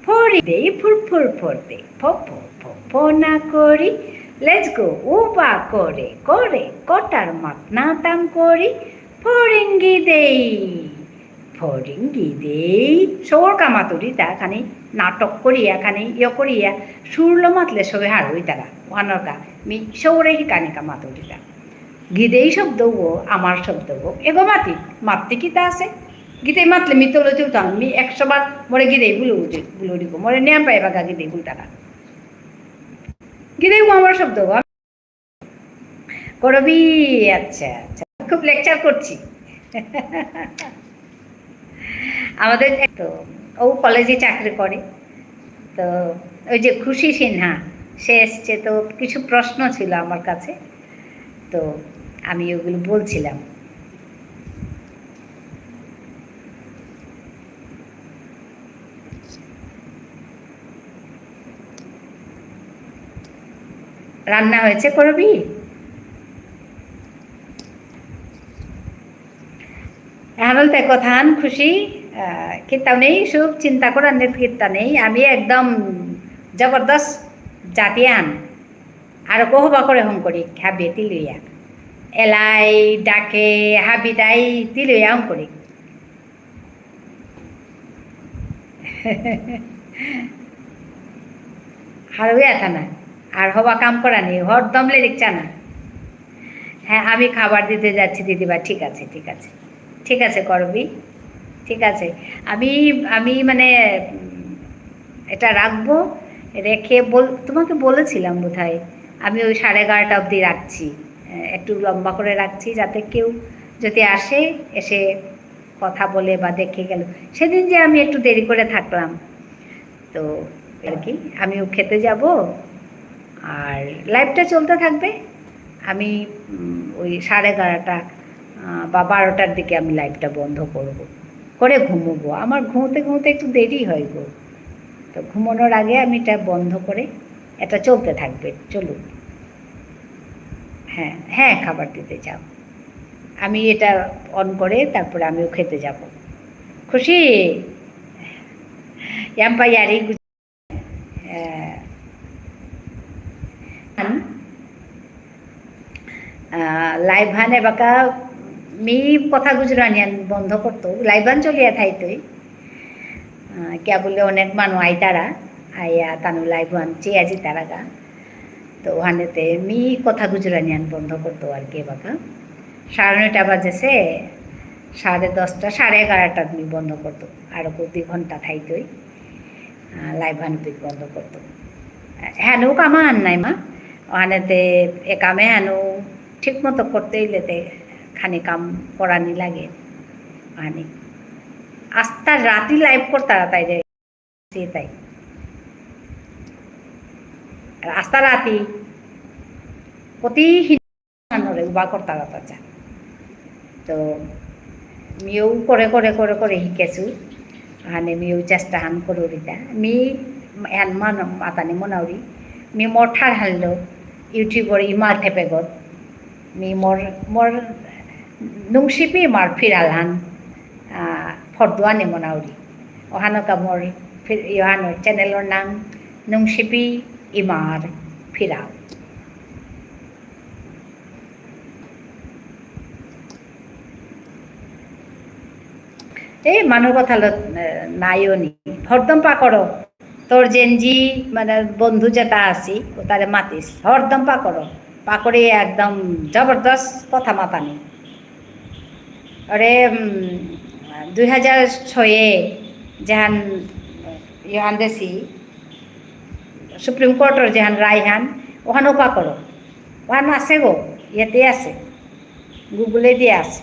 ফরি দেই, ফুর ফুর ফর দে। ফ-, ফ-, ফ-, ফনা করি। Let's go. উবা করে, করে, কটার মাত না তাম করি। ফরিঙ্গি দেই। ফরিঙ্গি দেই, সৌর কা মাতুরি তা খানি নাটক করিয়া, খানি ইয় করিয়া, সুরলো মাতলে সবে হার হইতারা, ওহানর কা, মি সৌরে হিকানি কা মাতুরি তা। গিদেই শব্দ গো, আমার শব্দ গো, এগো মাতি, মাততে কিতা আছে? গিদেই মাতলে মি তলো চুলতাম, মি একশো বার মোরে গিদেই বুলু, বুলু দিগো, মোরে নিয়াম পাই বাগা গিদেই বুলতারা। গিদেই গো আমার শব্দ গো। করবি, আচ্ছা, আচ্ছা। খুব lecture করছি। আমাদের এক তো, ও কলেজে চাকরি করে। তো ওই যে খুশি সিনহা, সে এসছে, তো কিছু প্রশ্ন ছিল আমার কাছে। তো আমি ওগুলো বলছিলাম। রান্না হয়েছে করবি? এহানল তে কথান খুশি, আহ, কিত্তাও নেই, সুখ চিন্তা করার নেই, কিত্তা নেই। আমি একদম জবরদস্ত জাতিয়ান। আর কো হবা করে হঙকরি, হাবি তিলইয়া। এলাই, ডাকে, হাবি দাই, তিলইয়া হঙকরি। হারুয়া থানা। আর হবা কাম করানি, হরদম লেরিক চানা। হ্যাঁ, আমি খাবার দিতে যাচ্ছি দিদিভাই। ঠিক আছে, ঠিক আছে। ঠিক আছে, করবি। ঠিক আছে। আমি, আমি মানে, উম, এটা রাখবো। রেখে বল-, তোমাকে বলেছিলাম বোধহয়। আমি ওই সাড়ে এগারোটা অবধি রাখছি। আহ, একটু লম্বা করে রাখছি, যাতে কেউ যদি আসে, এসে কথা বলে বা দেখে গেল। সেদিন যে আমি একটু দেরি করে থাকলাম, তো আর কি, আমিও খেতে যাব, আর liveটা চলতে থাকবে। আমি, উম, ওই সাড়ে এগারোটা, আহ, বা বারোটার দিকে আমি liveটা বন্ধ করব, করে ঘুমোবো। আমার ঘুমোতে ঘুমোতে একটু দেরি হয় গো, তো ঘুমানোর আগে আমি এটা বন্ধ করে, এটা চলতে থাকবে, চলুক। হ্যাঁ, হ্যাঁ, খাবার দিতে যাও। আমি এটা on করে তারপরে আমিও খেতে যাব। খুশি? ইয়াম্পা ইয়ারি গু-, আহ, আহ, live হান এবাকা মি কথা গুজরানিয়ান বন্ধ করতো, live হান চলিয়া থাইতই। আহ, কিয়া বুলে অনেক মানু আইতারা, আইয়া তানু live হান চেয়া জিতারাগা। তো ওখানেতে মি কথা গুজরানিয়ান বন্ধ করতো আর কি এবাকা। সাড়ে নয়টা বাজেছে, সাড়ে দশটা, সাড়ে এগারোটাত মি বন্ধ করতো। আরো কো দুই ঘন্টা থাইতই। আহ, live হান পিক বন্ধ করতো। হ্যাঁ, ও কামা আন নাই মা। ওখানেতে এ কামে হানু ঠিক মতো করতে হইলে তে খানি কাম করানি লাগে। মানে, আস্তা রাতি live করতারা তাই রে, সে তাই। আর আস্তা রাতি কতি হিন-, মানুরে উবা করতারা তা চা। তো, মিউ করে করে করে করে হিকেছু। আনে মিউ চেষ্টা হান করুরিতা। মি এহান মান মাতানি মনাউরি। মি মোর ঠার হানলো, YouTubeর ইমার থেপেগত। মি মোর, মোর নুংশিপি ইমার ফিরালহান, আহ, ফর্দুয়ানি মনাউরি। ওহানকা মোর ফির-, ইহানর channelর নাম নুংশিপি ইমার ফিরাল। এই মানুর কথা লো, এ, নাইও নি। হরদম পাকড়ো। তোর Gen Z, মানে, বন্ধু যেতা আসি, ও তারে মাতিস। হরদম পাকড়ো। পাকড়ি একদম জবরদস্ত কথা মাতানি। আরে, উম, দুই হাজার ছয়ে যেহান, ইহান দেসি, Supreme Courtর যেহান রায়হান, ওহানও পাকড়ো। ওহান আছে গো, ইয়াতে আছে। Googleএ দিয়া আছে।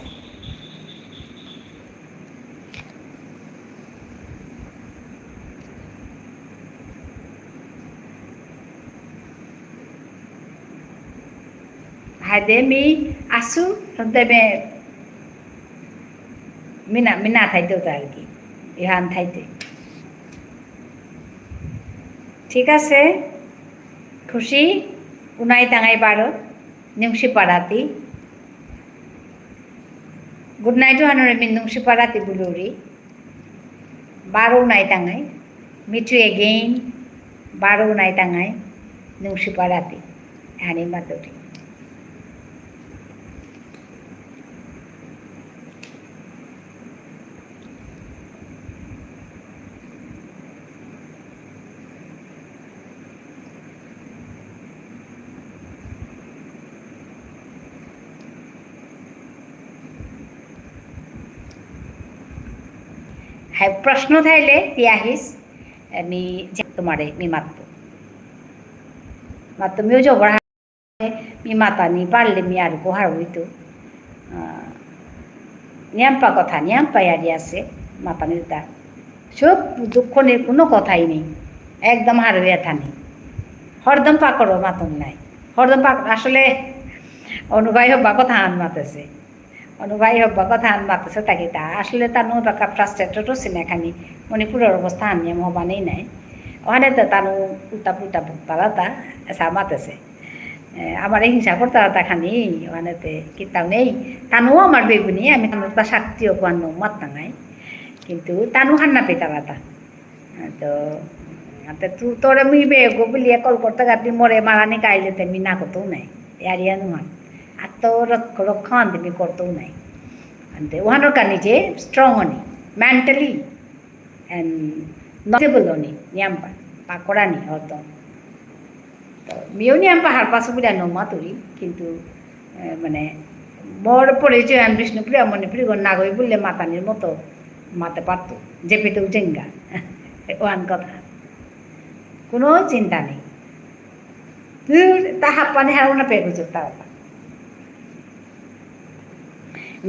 হায়দে মি আসু, দেবে মিনা, মিনা থাইতে হতো আর কি, ইহান থাইতে। ঠিক আছে, খুশি, উনাই তাঙাই বারো, নুংশিপা রাতি। Good night হানরে মি নুংশিপা রাতি বুলুরি। বারো উনাই তাঙাই। Meet you again. বারো উনাই তাঙাই। নুংশিপা রাতি। হানি মাতুরি। হ্যাঁ, প্রশ্ন থাইলে তি আহিস, আমি যে তোমারে মি মাততো। মাততো মিও জবর মি মাতানি পারলে মি আর গোহার হইতো। আহ, নিয়াম্পা কথা, নিয়াম্পা ইয়ারি আছে, মাতানি উতা। সব দুঃখ নেই, কোনো কথাই নেই। একদম হারুয়া থানি। হরদম পাকড়ো মাতন নাই। হরদম পাক-, আসলে অনুবাই হব্বা কথা আন মাতেছে। অনুবাই হব্বা কথা আন মাতেছে তাকে তা। আসলে তানু বাকা frustrated হচ্ছে না খানি। মণিপুরর অবস্থা আন নিয়াম হবা নেই নাই। ওখানে তো তানু উল্টা পুল্টা বক্তারা তা, এসা মাতেছে। এ, আমারে হিংসা করতারা তা খানি, ওখানেতে কিতাও নেই। তানু আমার বেগুনি, আমি তানুর তা শক্তিও কুয়ানো মাত্তা নাই। কিন্তু তানু হান্না পেতারা তা। তো, আতে তু-, তোরে মি বেগো বুলিয়া কল করতে গাতি মোরে মারানি কাইলে তে মি না করতেও নাই। ইয়ারিয়া নুহান। আর তো রক্ষ-, রক্ষা আনতে মি করতেও নাই। আনতে ওহানোর কানি যে strong হনি, mentally and knowledgeable হনি, নিয়াম্পা, পাকরানি হতো। তো মিও নিয়াম্পা হারপাসু বুলিয়া নমা তুরি, কিন্তু, এ, মানে, মোর পরিচয় আমি বিষ্ণুপ্রিয়া মণিপুরী গো নাগই বুললে মাতানির মতো মাতে পারতো, যে পেতেও জেঙ্গা। ওহান কথা। কোনো চিন্তা নেই। দূর, তা হাপ্পানি হারৌ না পেয়ে গুজরতা হতা।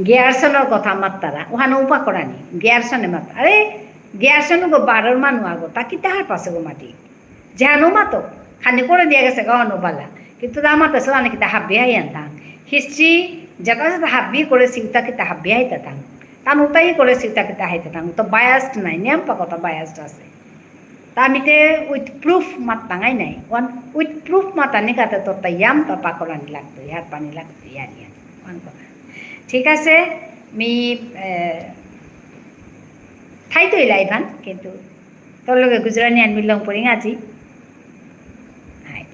গিয়ারসনর কথা মাত্তারা, ওহানো উপা করানি। গিয়ারসনে মাত্তা। আরে, গিয়ারসন গো বারোর মানু আগো, তা কিতা হারপাসে গো মাতি? জানো মাতো, খানি করে দিয়া গেছে গো অনুবালা। কিন্তু তা মাত্তা সে অনেক কিতা হাব্বি হাই আনতাম। History, যেটা যেটা হাব্বি করেছি, উতা কিতা হাব্বি হাই তাতাম। তান উতাই করেছি, উতা কিতা হাই তাতাম। তো biased নাই, নিয়াম্পা কথা biased আছে। তা আমি তে with proof মাত্তাঙাই নাই। ওহান with proof মাতানি কাতে তোর তা ইয়াম তা পাকরানি লাগতো, ইয়ার পানি লাগতো, ইয়ার ইয়ার। ওহান কথা। ঠিক আছে, মি, এ, থাইতো ইলা ইভান, কিন্তু তোর লগে গুজরানি আন মিলং পড়িং আজি। হাই।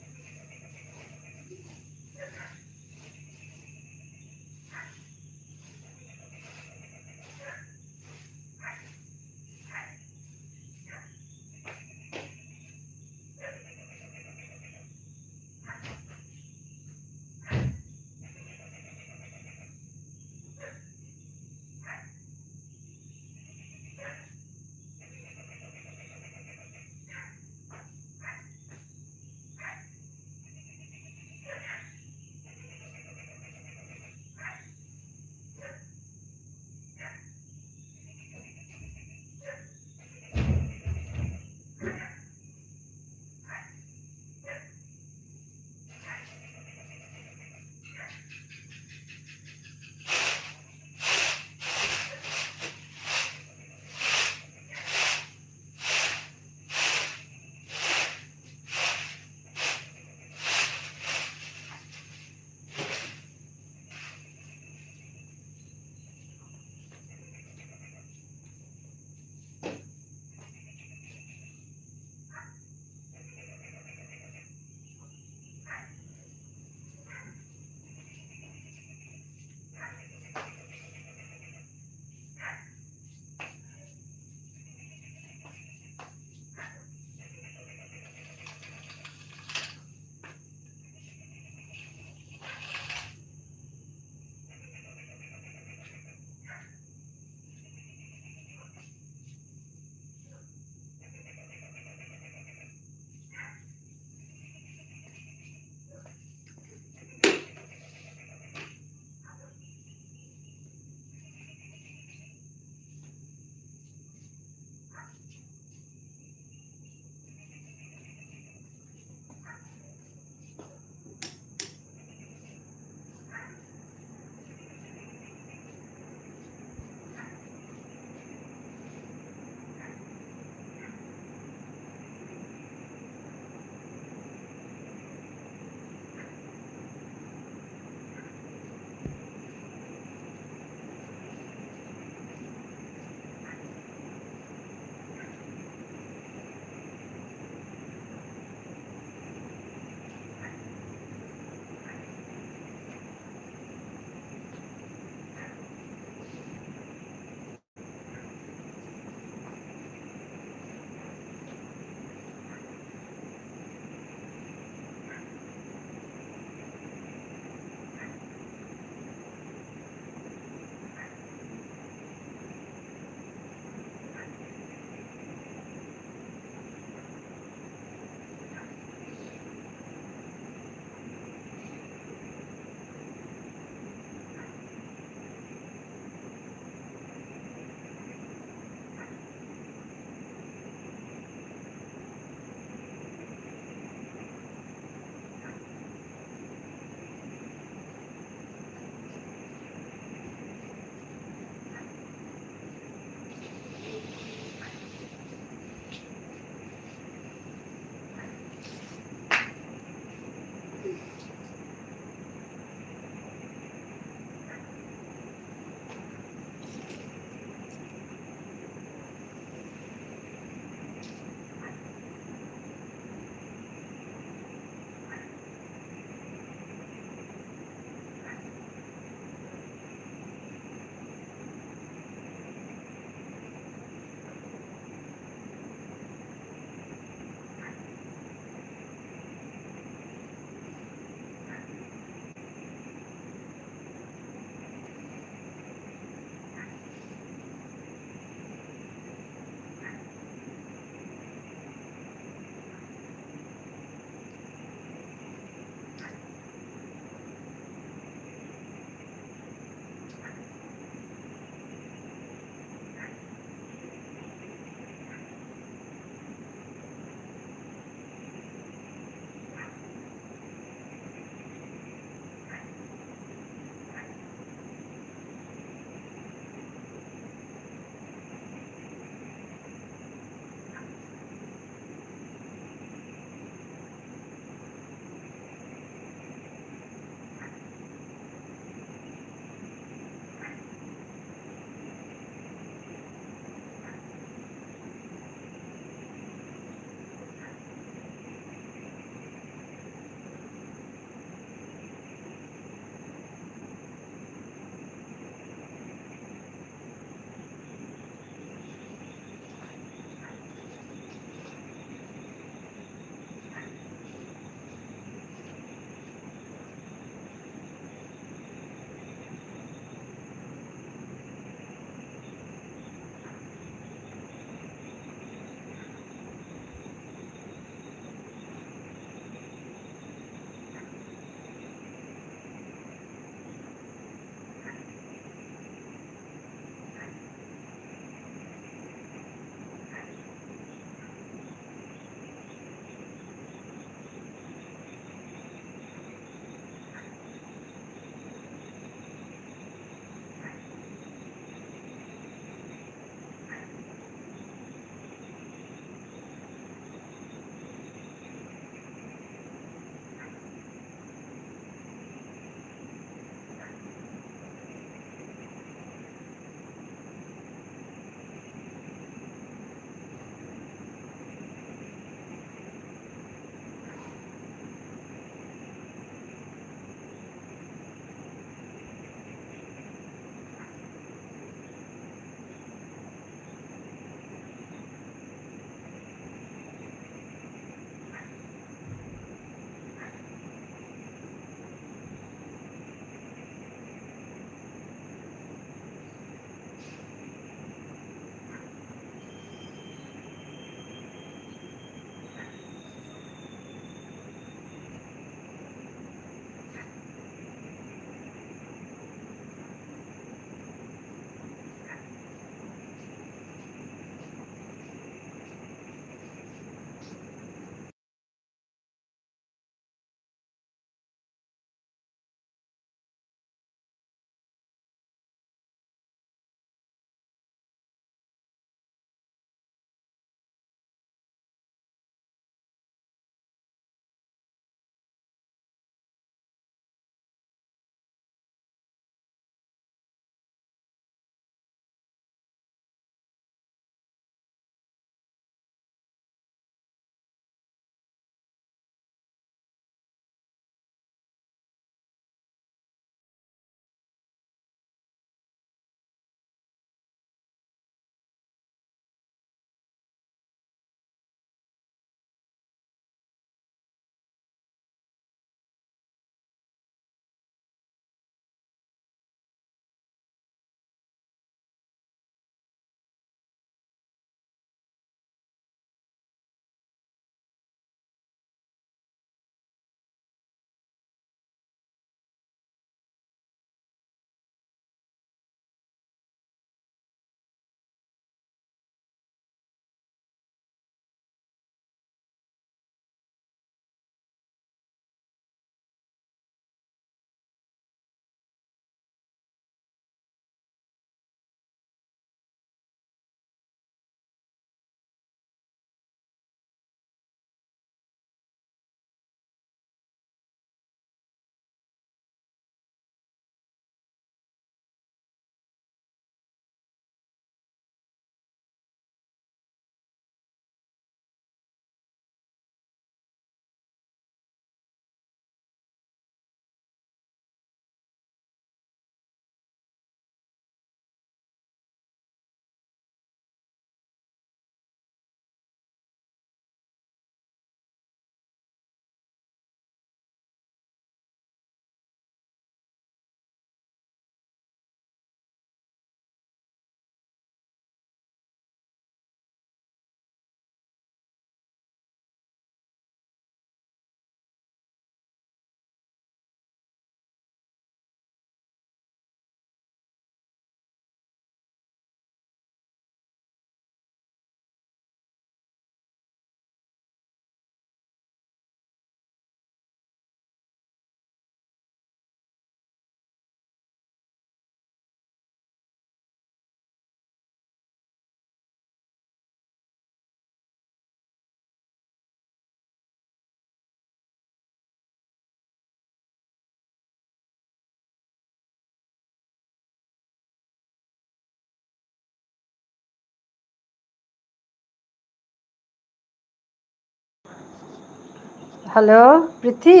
হ্যালো, পৃথি?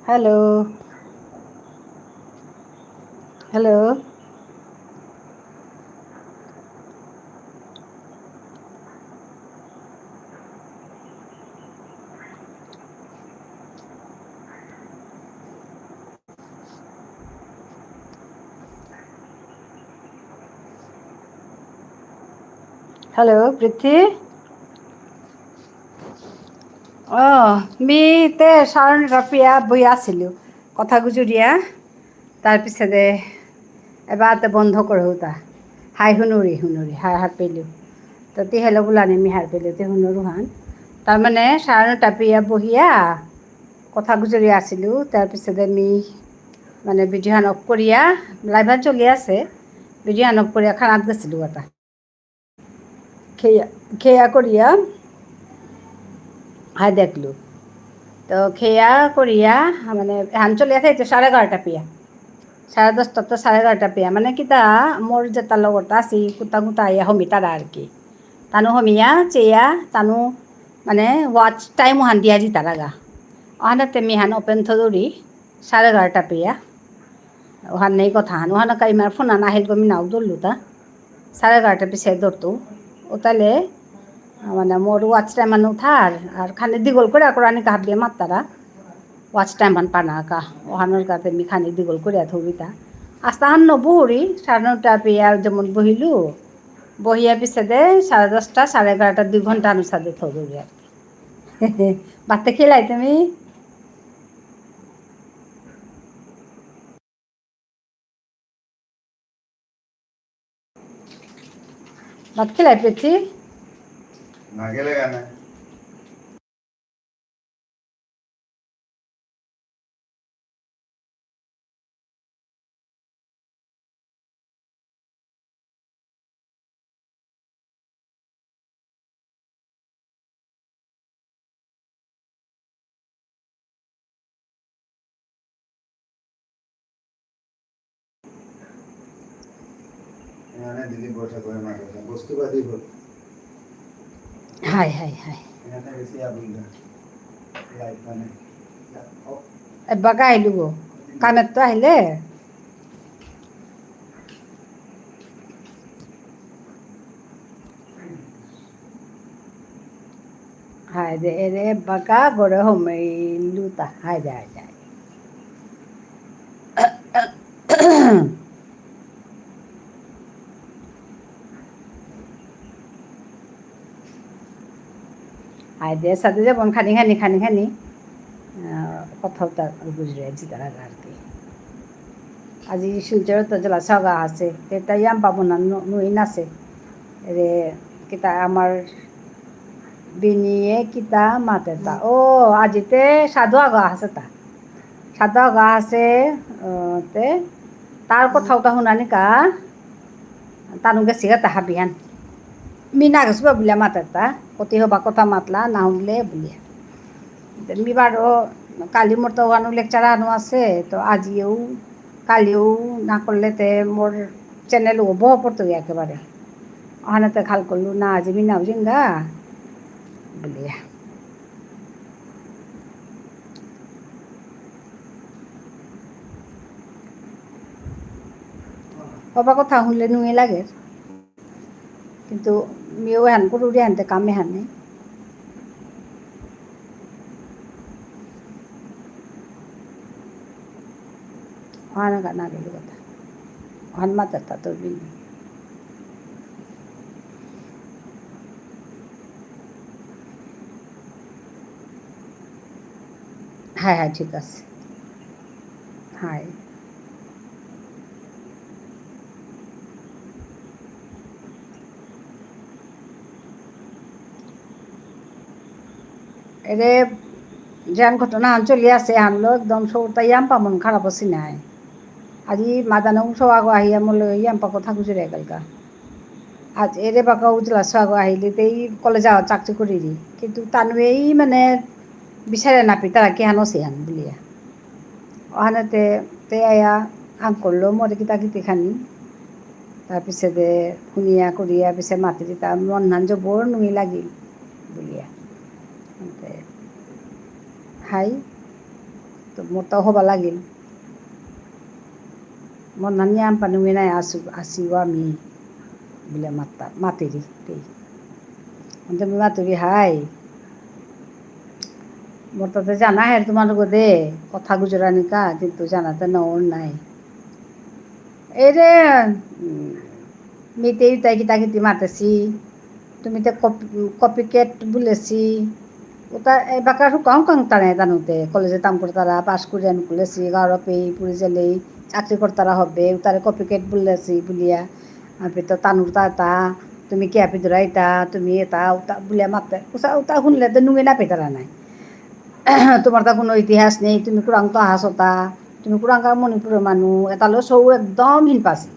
হ্যালো? হ্যালো? হ্যালো, পৃথি? অ, মি তে সারণ রাপিয়া বই আসিলু। কথা গুজুরিয়া, তার পিছে দে এবার তে বন্ধ করে হতা। হাই হুনুরি, হুনুরি, হাই হার পেলু। তো তি হেলো বুলানি মি হার পেলু, তে হুনুরু হান। তার মানে সারণ টাপিয়া বহিয়া কথা গুজুরিয়া আসিলু, তার পিছে দে মি মানে ভিডিও হান অফ করিয়া, লাইভ হান চলি আছে, ভিডিও হান অফ করিয়া খানাত গেছিলু কথা। খেয়া, খেয়া করিয়া, হাই দেখলু। তো খেয়া করিয়া, মানে, হান চলিয়া থাইতে সাড়ে এগারোটা পিয়া। সাড়ে দশটা তো সাড়ে এগারোটা পিয়া। মানে, কিতা, মোর যেতা লগরতা আছি, কুতা কুতা আইয়া হমিতারা আর কি। তানু হমিয়া, চেয়া, তানু, মানে, ওয়াচ টাইম হান দিয়া জিতারাগা। অহানাতে মি হান ওপেন থদুরি, সাড়ে এগারোটা পিয়া। ওহান নেই কথা হান। ওহান কাইমার ফোন আনা আহিল গো মি নাও দৌড়লু তা। সাড়ে এগারোটা পিছে দৌড়তু। ও তাহলে, আহ, মানে মোর ওয়াচ টাইম আনো থার। আর খানি দিগল করে আকরানি কাহাবলিয়া মাত্তারা। ওয়াচ টাইম আন পানা কা। ওহানোর কাতে মি খানি দিগল করে থৌরিতা। আস্তা হান ন বহুরি, সাড়ে নটা পিয়া যেমন বহিলু। বহিয়া পিছে দে, সাড়ে দশটা, সাড়ে এগারোটা, দুই ঘন্টা আনো সাদে থৌরি আর কি। বাতে খেলাই তুমি? ভাত খেলাই পেছি? না গেলে কেন? এখানে দিদি বসে করে মাঠে বস্তু বাদী হল। হাই, হাই, হাই। এখানে বেশি আগুন ধরে। লাইট মানে। এবাকা আহিলু গো। কামের তো আহিলে। হায় দে, এরে বাকা গরে হমেইলুতা। হায় দে, হায় দে, হায় দে। হায় দে, সাথে যাবন খানি খানি, খানি খানি। আহ, কথাবার্তা গুজরে জিতারা আর কি। আজি শিলচরে তো জেলা সাগা আছে, এটা ইয়াম বাবু না নু-, নুই নাছে। রে, কিতা আমার বিনিয়ে কিতা মাতে তা। ও, আজিতে সাধু আগা আছে তা। সাধু আগা আছে, আহ, তে, তার কথাবার্তা হুনানি কা, তানু গেসিগা তা হাবিহান। মি না গেসুগা বুলিয়া মাতের তা, কতি হবা কথা মাতলা, না হুনলে বুলিয়া। তে মি বারো কালি মোর তো ওয়ানো লেকচার আনো আছে, তো আজিও, কালিও না করলে তে মোর চ্যানেল ও বহ পড়তো একেবারে। ওখানে তো খাল করলু না, আজি মি নাও জিঙ্গা, বুলিয়া। হবা কথা হুনলে নুয়ে লাগে। কিন্তু মিও এহান করুরি হানতে কামে হানে। ওহান গানা গেল কথা। ওহান মাতার তা তো বিনি। হ্যাঁ, হ্যাঁ, ঠিক আছে। হাই। এরে, যেন ঘটনা আন চলি আছে, আনলো একদম সৌতা ইয়াম্পা মন খারাপ আছে নাই। আজি মাদানো সৌ আগো আহিয়া মলে ইয়াম্পা কথা গুজরে গেলগা। আজ এরে বাকা উজলা সৌ আগো আহিলে তেই কলেজ যাওয়া চাকরি করিরি। কিন্তু তানুয়েই মানে বিচারে না পিতারা কি হানো সে হান বুলিয়া। ওহানেতে তে আয়া আঙকরলো মোরে কিতা কিতি খানি। তার পিছে দে হুনিয়া করিয়া পিছে মাতিরি তার মন হান জবর নুই লাগিল বুলিয়া। হাই, তো মোর তো হবা লাগিল। মোর নানি আমপা নুঙে নাই আসু, আসিও আমি বুলে মাত্তা, মাতেরি, তেই। অন্তে মি মাতুরি হাই। মোর তাতে জানা হের তোমার গদে, কথা গুজরানিকা, কিন্তু জানাতে নর নাই। এরে, উম, মিতে ইতাই কিতা কিতি মাতেছি, তুমি তে কপি-, কপিকেট বুলেছি, উতা এবাকার হুকাং হুকাং তানে তানুতে, কলেজে তাম করতারা, পাস করিয়া নুকুলেছি, গাঁওর পেই, পুরি জেলেই, চাকরি করতারা হবে, উতারে কপিকেট বুলেছি বুলিয়া, আমি তো তানুর তা তা, তুমি কিয়া পিদুরাইতা, তুমি এতা, উতা বুলিয়া মাতে, উসা উতা শুনলে তো নুঙে না পেতারা নাই। তোমার তা কোনো ইতিহাস নেই, তুমি কুরাং তো আহাসতা, তুমি কুরাংকার মণিপুরের মানু, এতালো সৌ একদম হিনপাসি।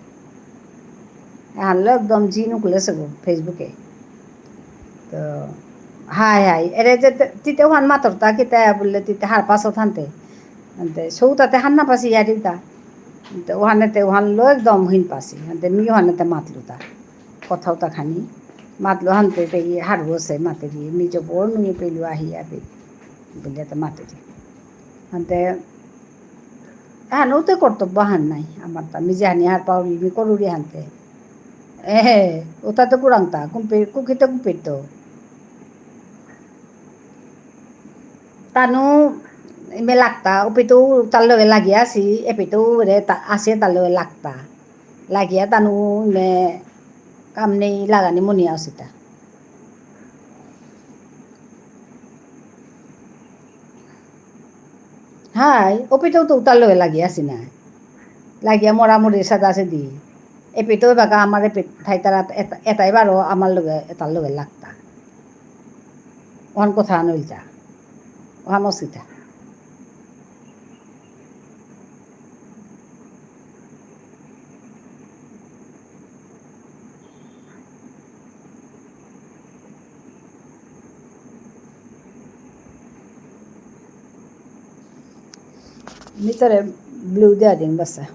এহানলো একদম জি নুকুলেছে গো Facebook-এ। তো, হাই হাই, এরে যে তে-, তিতে ওহান মাতরতা কিতা বুললে তিতে হারপাসত হানতে। আনতে, সৌ তাতে হার না পাসি ইয়ারিতা। আনতে, ওহানেতে ওহানলো একদম হিনপাসি। আনতে, মি ওহানেতে মাতলুতা। কথাও তা খানি। মাতলো হানতে, তে ইয়ে হারুসে মাতেরি। মি জবর নুয়ে পেলু আহি আবে। বুললে তে মাতেরি। আনতে, এহানউ তে কর্তব্য হান নাই। আমার তা মি যেহানি হারপাউরি, মি করুরি হানতে। এহে, ওতা তো কুরাংতা, কুম্পি, কুকিতে কুম্পিত। তানু ইমে লাগতা, উপিতু তার লগে লাগিয়া আসি, এপিতু রে তা-, আসে তার লগে লাগতা। লাগিয়া তানু ইমে কাম নেই লাগানি মনিয়া আসিতা। হাই, অপিতেও তো উতার লগে লাগিয়া আসি না। লাগিয়া মরামরি সাদা সেদি। এপিতেও বাকা আমার এপি থাইতারা এতা-, এতাই বারো আমার লগে, এতার লগে লাগতা। ওহান কথা নইলতা। ওহান অসিতা। ভিতরে ব্লু দিয়া দিন বাসা।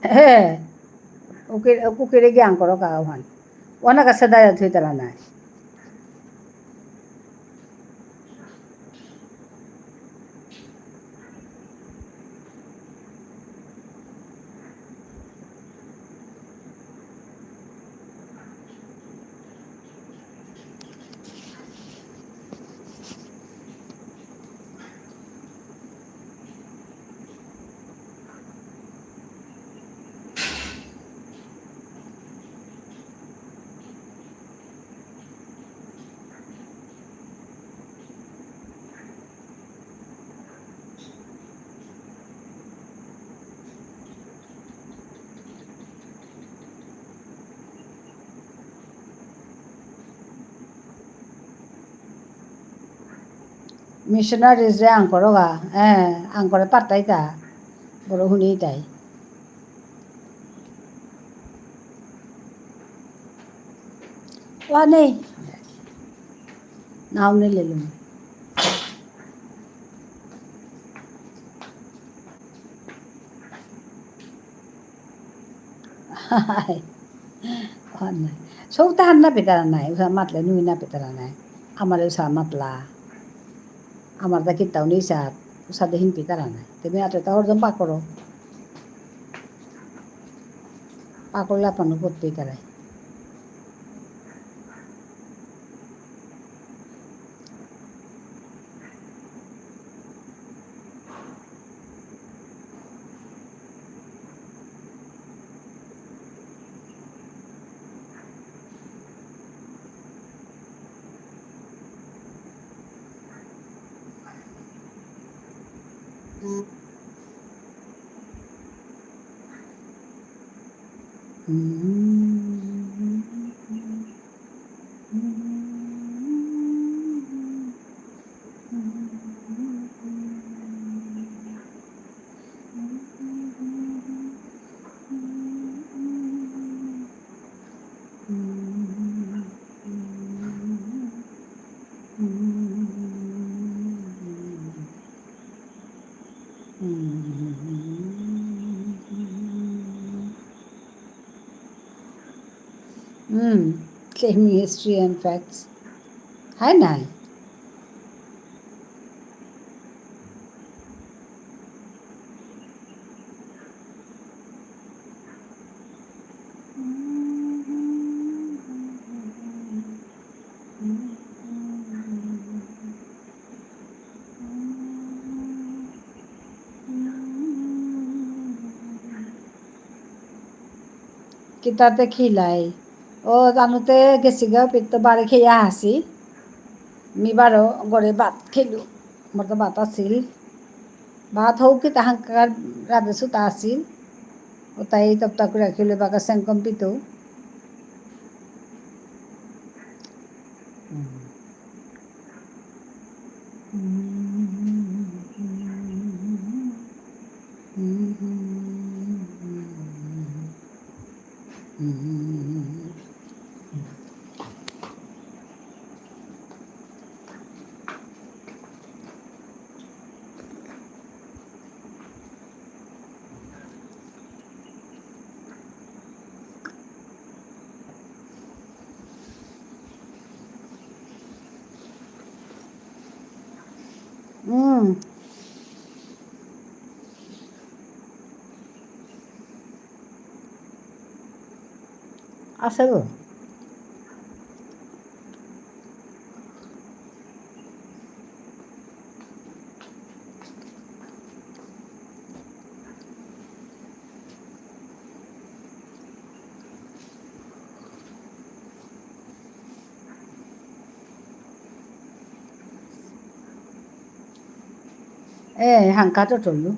হে, ওকে, কুকিরে জ্ঞান করো কা ওহান। ওনা কাছে দায়া থুই তারা নাই। Missionaries রে আঙকরগা, হ্যাঁ, আঙকরে পারতাইতা, বড় হুনিতাই। ওয়া নেই। নাও নেই লেলুম। হায়। ওহান নাই। সৌতা হার না পেতারা নাই, উসা মাতলে নুই না পেতারা নাই। আমারে উসা মাতলা। আমার তা কিতাও নেই সাত, উসা দেহিন পেতারা নাই। তুমি আতে তা হরদম পাকরো। পাকরলে আপানো পথ পেতারাই। Hmm, claiming history and facts. Hi, Nai. কিতাতে খিলাই। ও, তানুতে গেছিগা, পিত্ত বারে খেয়া আসি। মি বারো গরে ভাত খেলু। মোর তো ভাত আছিল। ভাত হোক কি তাহাঙ্কার রাধে সুতা আছিল। ও তাই তপ্তা করে খেলে বাকা সেঙ্কম পিতো। হুম। আছে গো। এ, হাঙ্কা তো চললো।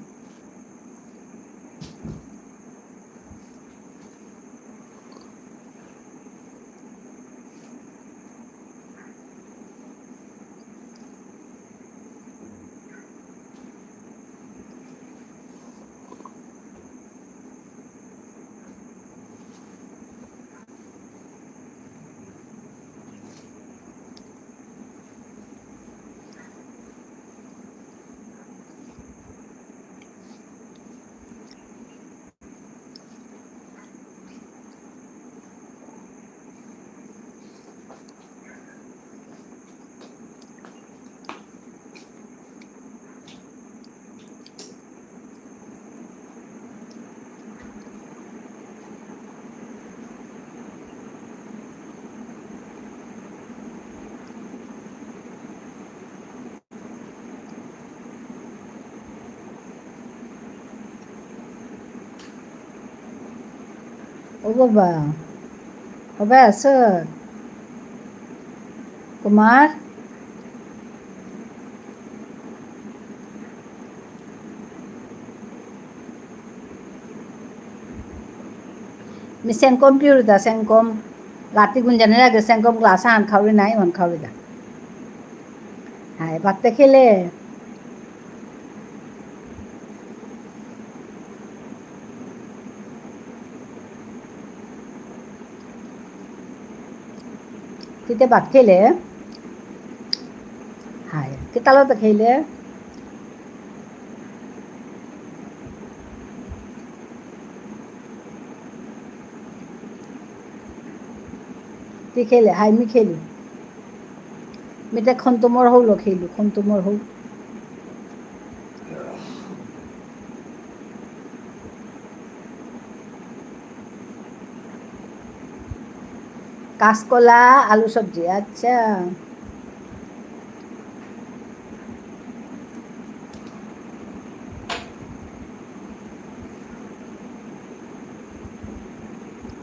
ও বাবা, ও বাবা, আসো। কুমার? মি সেংকম পিউরিতা, সেংকম। রাতি গুঞ্জানের আগে সেংকম গ্লাস আন খাউরি নাই, অন খাউরি দা। হায়, বাত্তে খেলে। তিতে ভাত খেলে? হায়, কিতালো তো খেলে? তি খেলে, হায় মি খেলি। মিতে খন্তমর হৌলো খেলু, খন্তমর হৌ। কাঁচকলা, আলু সবজি, আচ্ছা।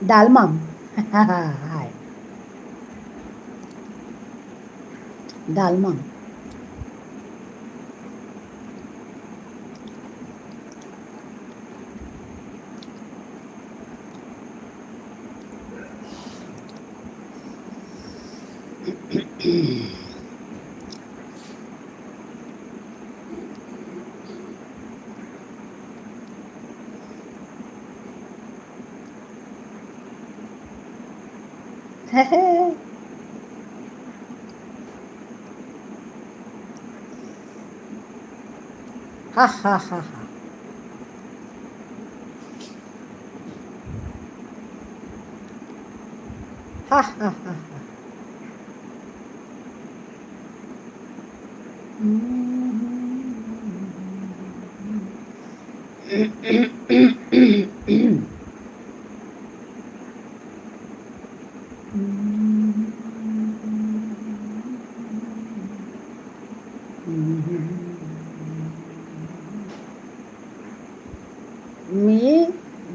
ডালমাম। হায়। ডালমাম। হা হা হা হা। হা, হা, হা, হা। মি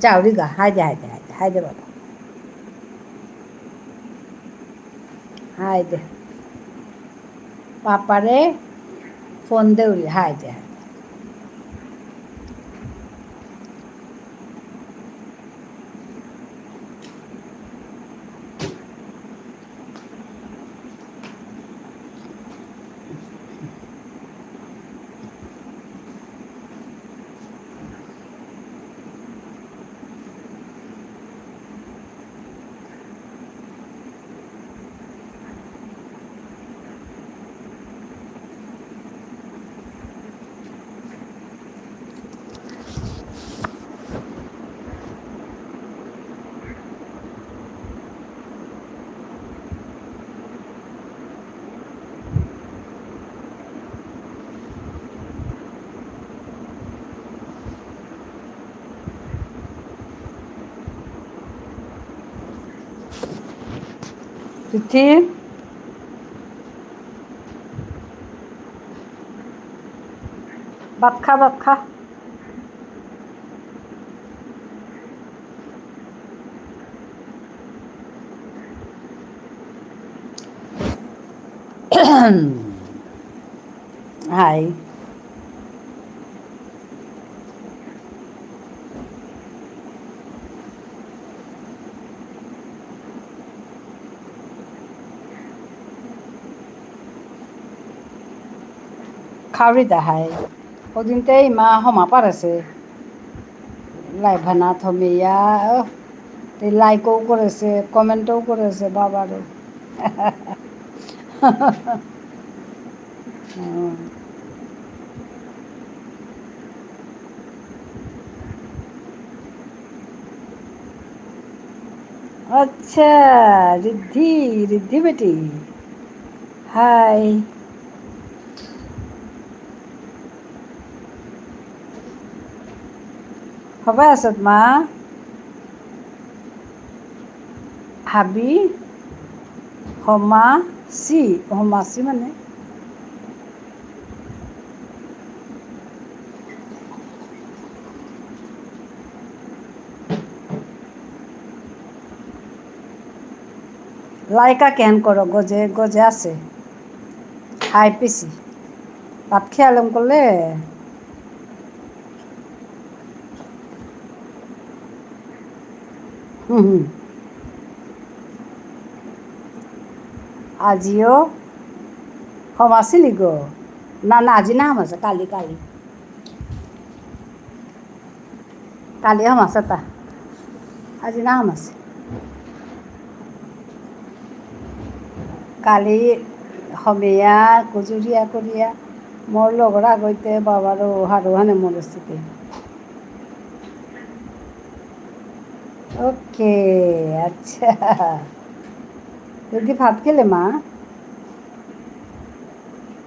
যাওরিগা, হায়দে, হায়দে, হায়দে, হায়দে বাবা। হায়দে। পাপারে ফোন দেউরি, হায়দে, হায়দে। রিদ্ধি, ভাত খা, ভাত খা। হাই। খাওরি দা হাই। ওদিন তে ইমা হমা পারেসে। Live হানা থমিয়া, ও, তে like ও করেসে, comment ও করেসে, বাবারও। হুম। আচ্ছা, রিদ্ধি, রিদ্ধি বেটি। হাই। হবা আসত মা? হাবি হমাসি, হমাসি মানে? লাইকা কেন করো, গজে, গজে আসে। হাই পিসি। ভাত খেয়ালম করলে? হুম, হুম। আজিও হমাসিলি গো। না, না, আজি না হমাসে, কালি, কালি। কালি হমাসে তা। আজি না হমাসে। কালি হমিয়া, কুজুরিয়া করিয়া, মোর লগর আগইতে বাবারও হারু হানে মোর স্থিতি। ওকে, আচ্ছা। যদি ভাত খেলে মা?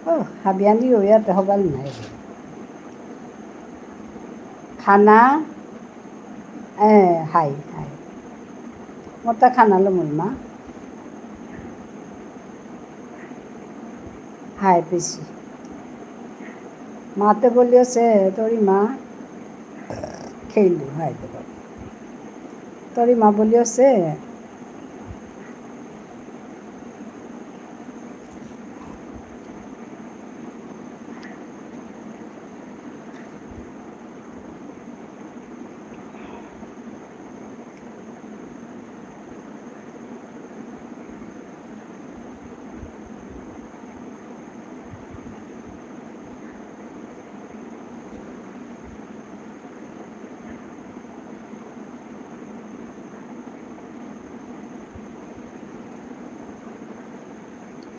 ও, হাবিয়ানি রইয়াতে হবাল নাই। খানা, এ, হাই, হাই। মোটা খানা লো মুলমা। হাই পিসি। মাতে বলিও সে, তোরি মা। খেইলু, হাই দেখো। তোরি মা বলিও সে।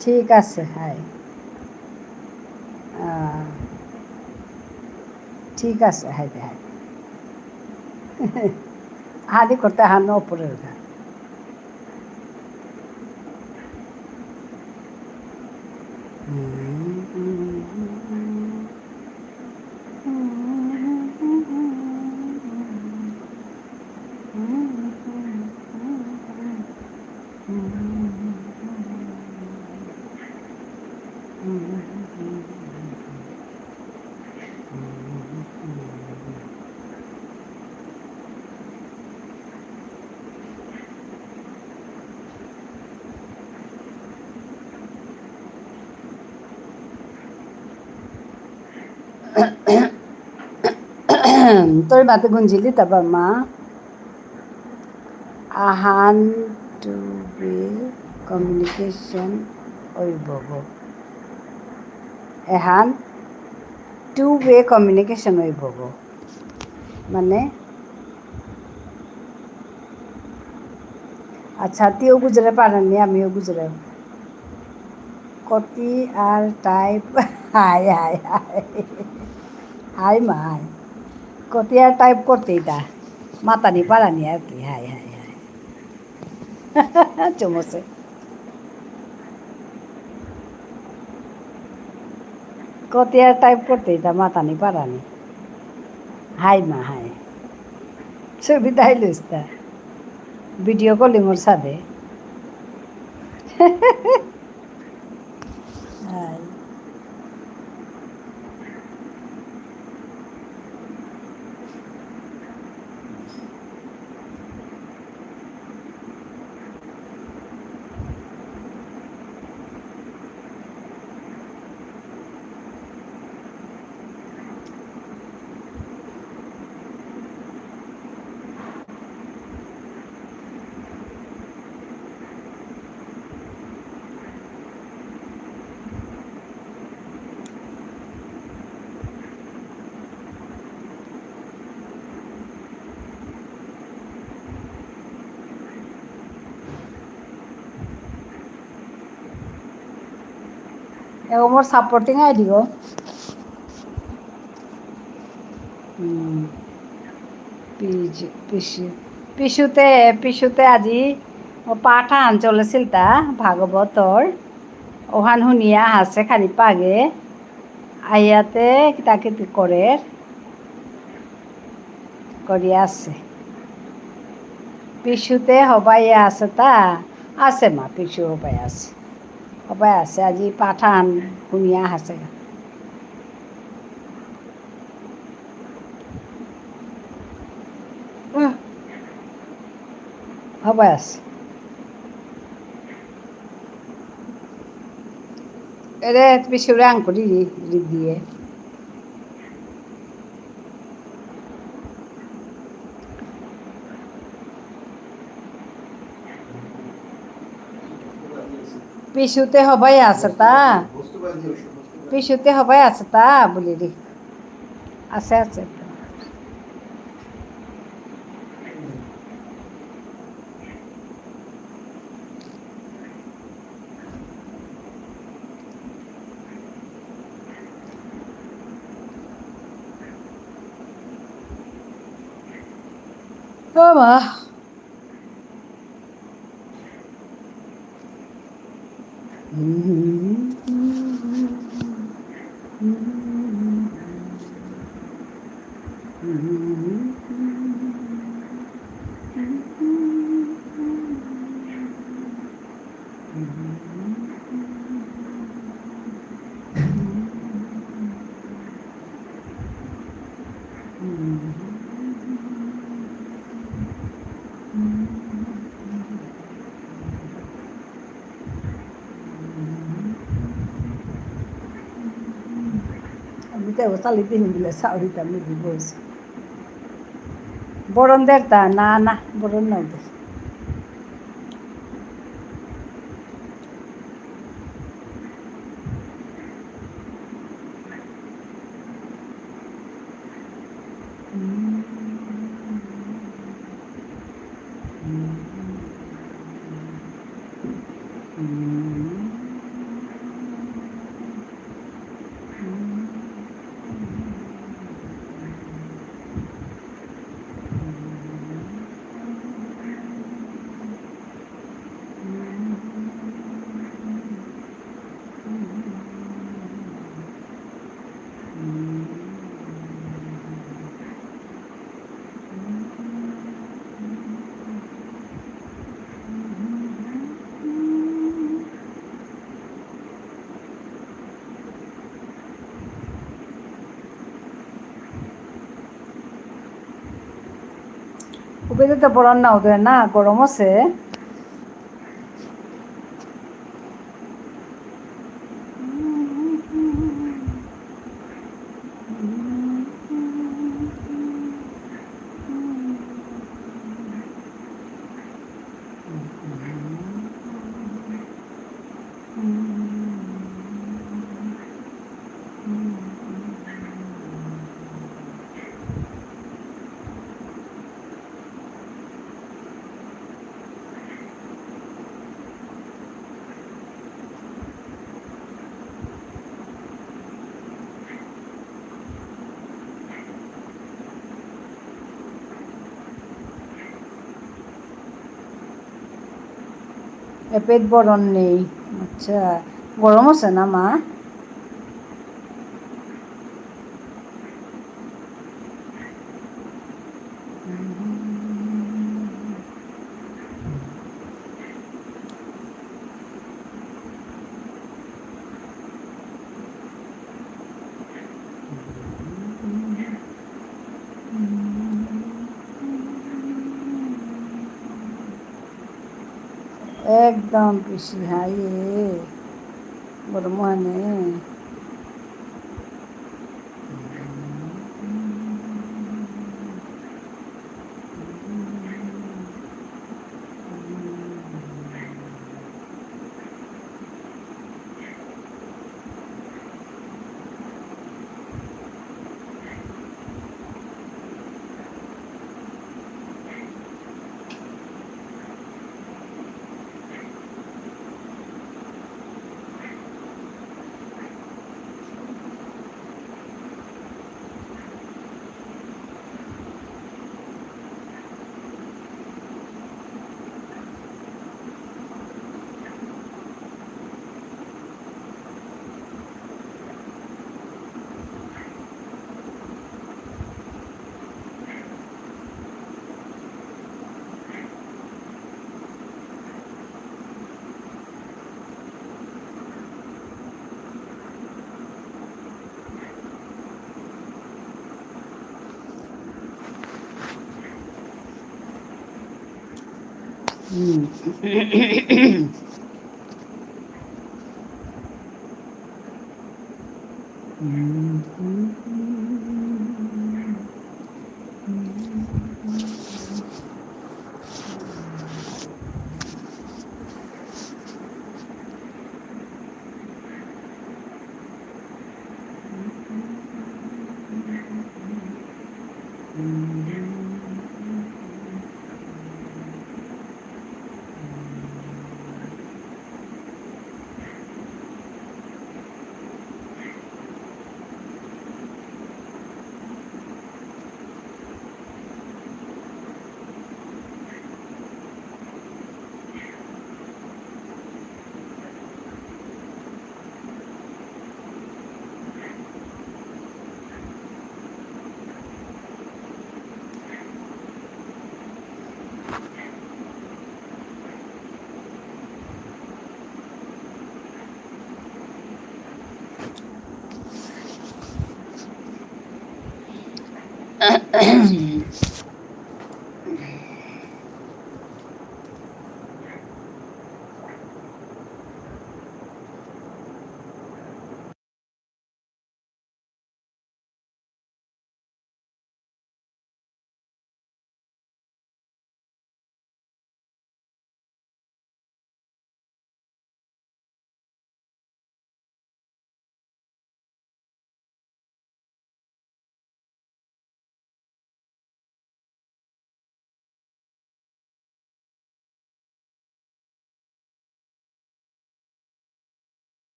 ঠিক আছে, হাই। আহ, ঠিক আছে, হাই দে, হাই। হাদি করতে হানো পড়ে গা। তোর মাতে গুঞ্জিলি তাবা মা। আহান two way communication অইবগো। এহান two way communication অইবগো। মানে, আচ্ছা, তিও গুজরে পারেননি, আমিও গুজরে। কতি আর টাইপ, হাই, হাই, হাই। হাই মা, হাই। কতি আর টাইপ করতে ইতা। মাতানি পারানি আর কি, হাই, হাই, হাই। চুমুসে। কতি আর টাইপ করতে ইতা মাতানি পারানি। হাই মা, হাই। সুবিধাই লইস্তা। ভিডিও কলিং ওর সাথে। হাই। এগো মোর সাপোর্টিং আইডি গো। হুম। পিজ-, পিশু, পিশুতে, পিশুতে আজি ও পাঠ আহান চলেছিল তা ভাগবতর। ওহান হুনিয়া হাসে খানি পাগে। আইয়াতে কিতা কিতি করের। করিয়া আছে। পিশুতে হবাই আছে তা? আছে মা, পিশু হবাই আছে। হবাই আছে, আজি পাঠ আহান হুনিয়া আছে। উহ, হবাই আছে। এরে, তুমি সুরাং করি রি-, রি দিয়ে। পিশুতে হবাই আছে তা? পিশুতে হবাই আছে তা? বলি রে। আছে, আছে। বাবা। আমি তো ওসালি দিন বিলে সাউরি তা মি বিবস। বরন দের তা, না, না, বরন না দের। উবেদে তো বরন না উদয় না, গরম আছে। এপেত বরন নেই। আচ্ছা, গরম আছে না মা? একদম পিসি হাই। গরম মানে।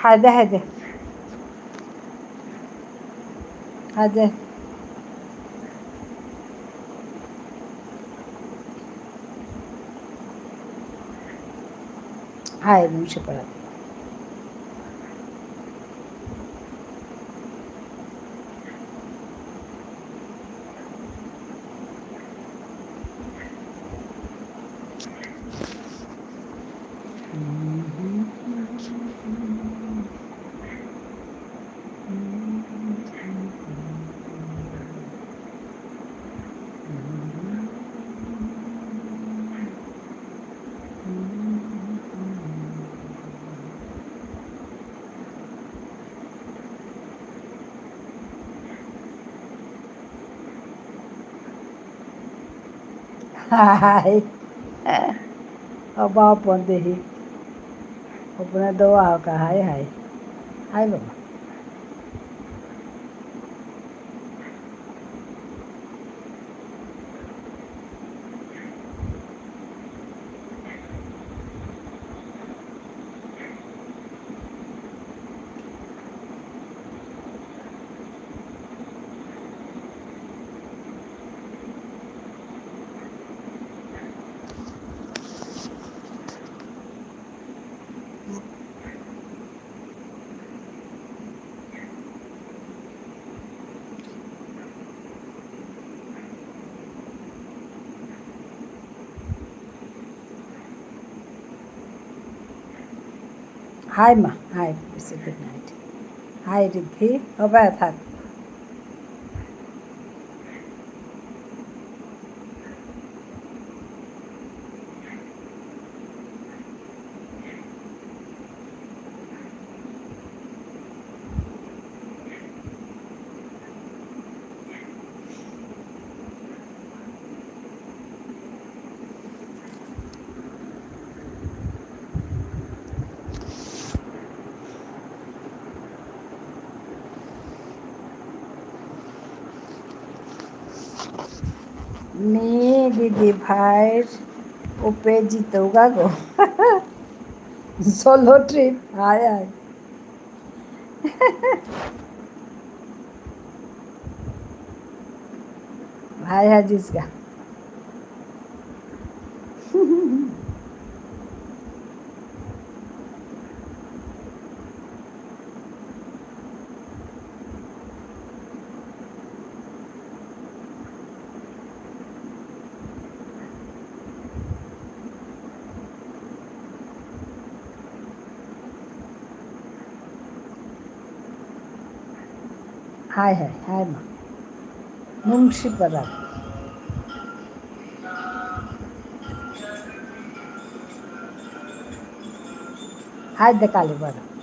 হাই দে, হাই দে। হাই দে। হাই দে, সে পারা। হাই। অবা অপন দেহি। অপনে দোয়া হকা, হাই, হাই। হাই বাবা। হাই মা, হাই, বেশি good night। হাই রিদ্ধি, হবে থাক। মি দিদি ভাইর উপে জিতৌগা গো। Solo trip, হাই হাই। হাই হাই জিসগা। হাই হাই, হাই মা। মুন্সিপাড়া। হাই দে কালীপাড়া।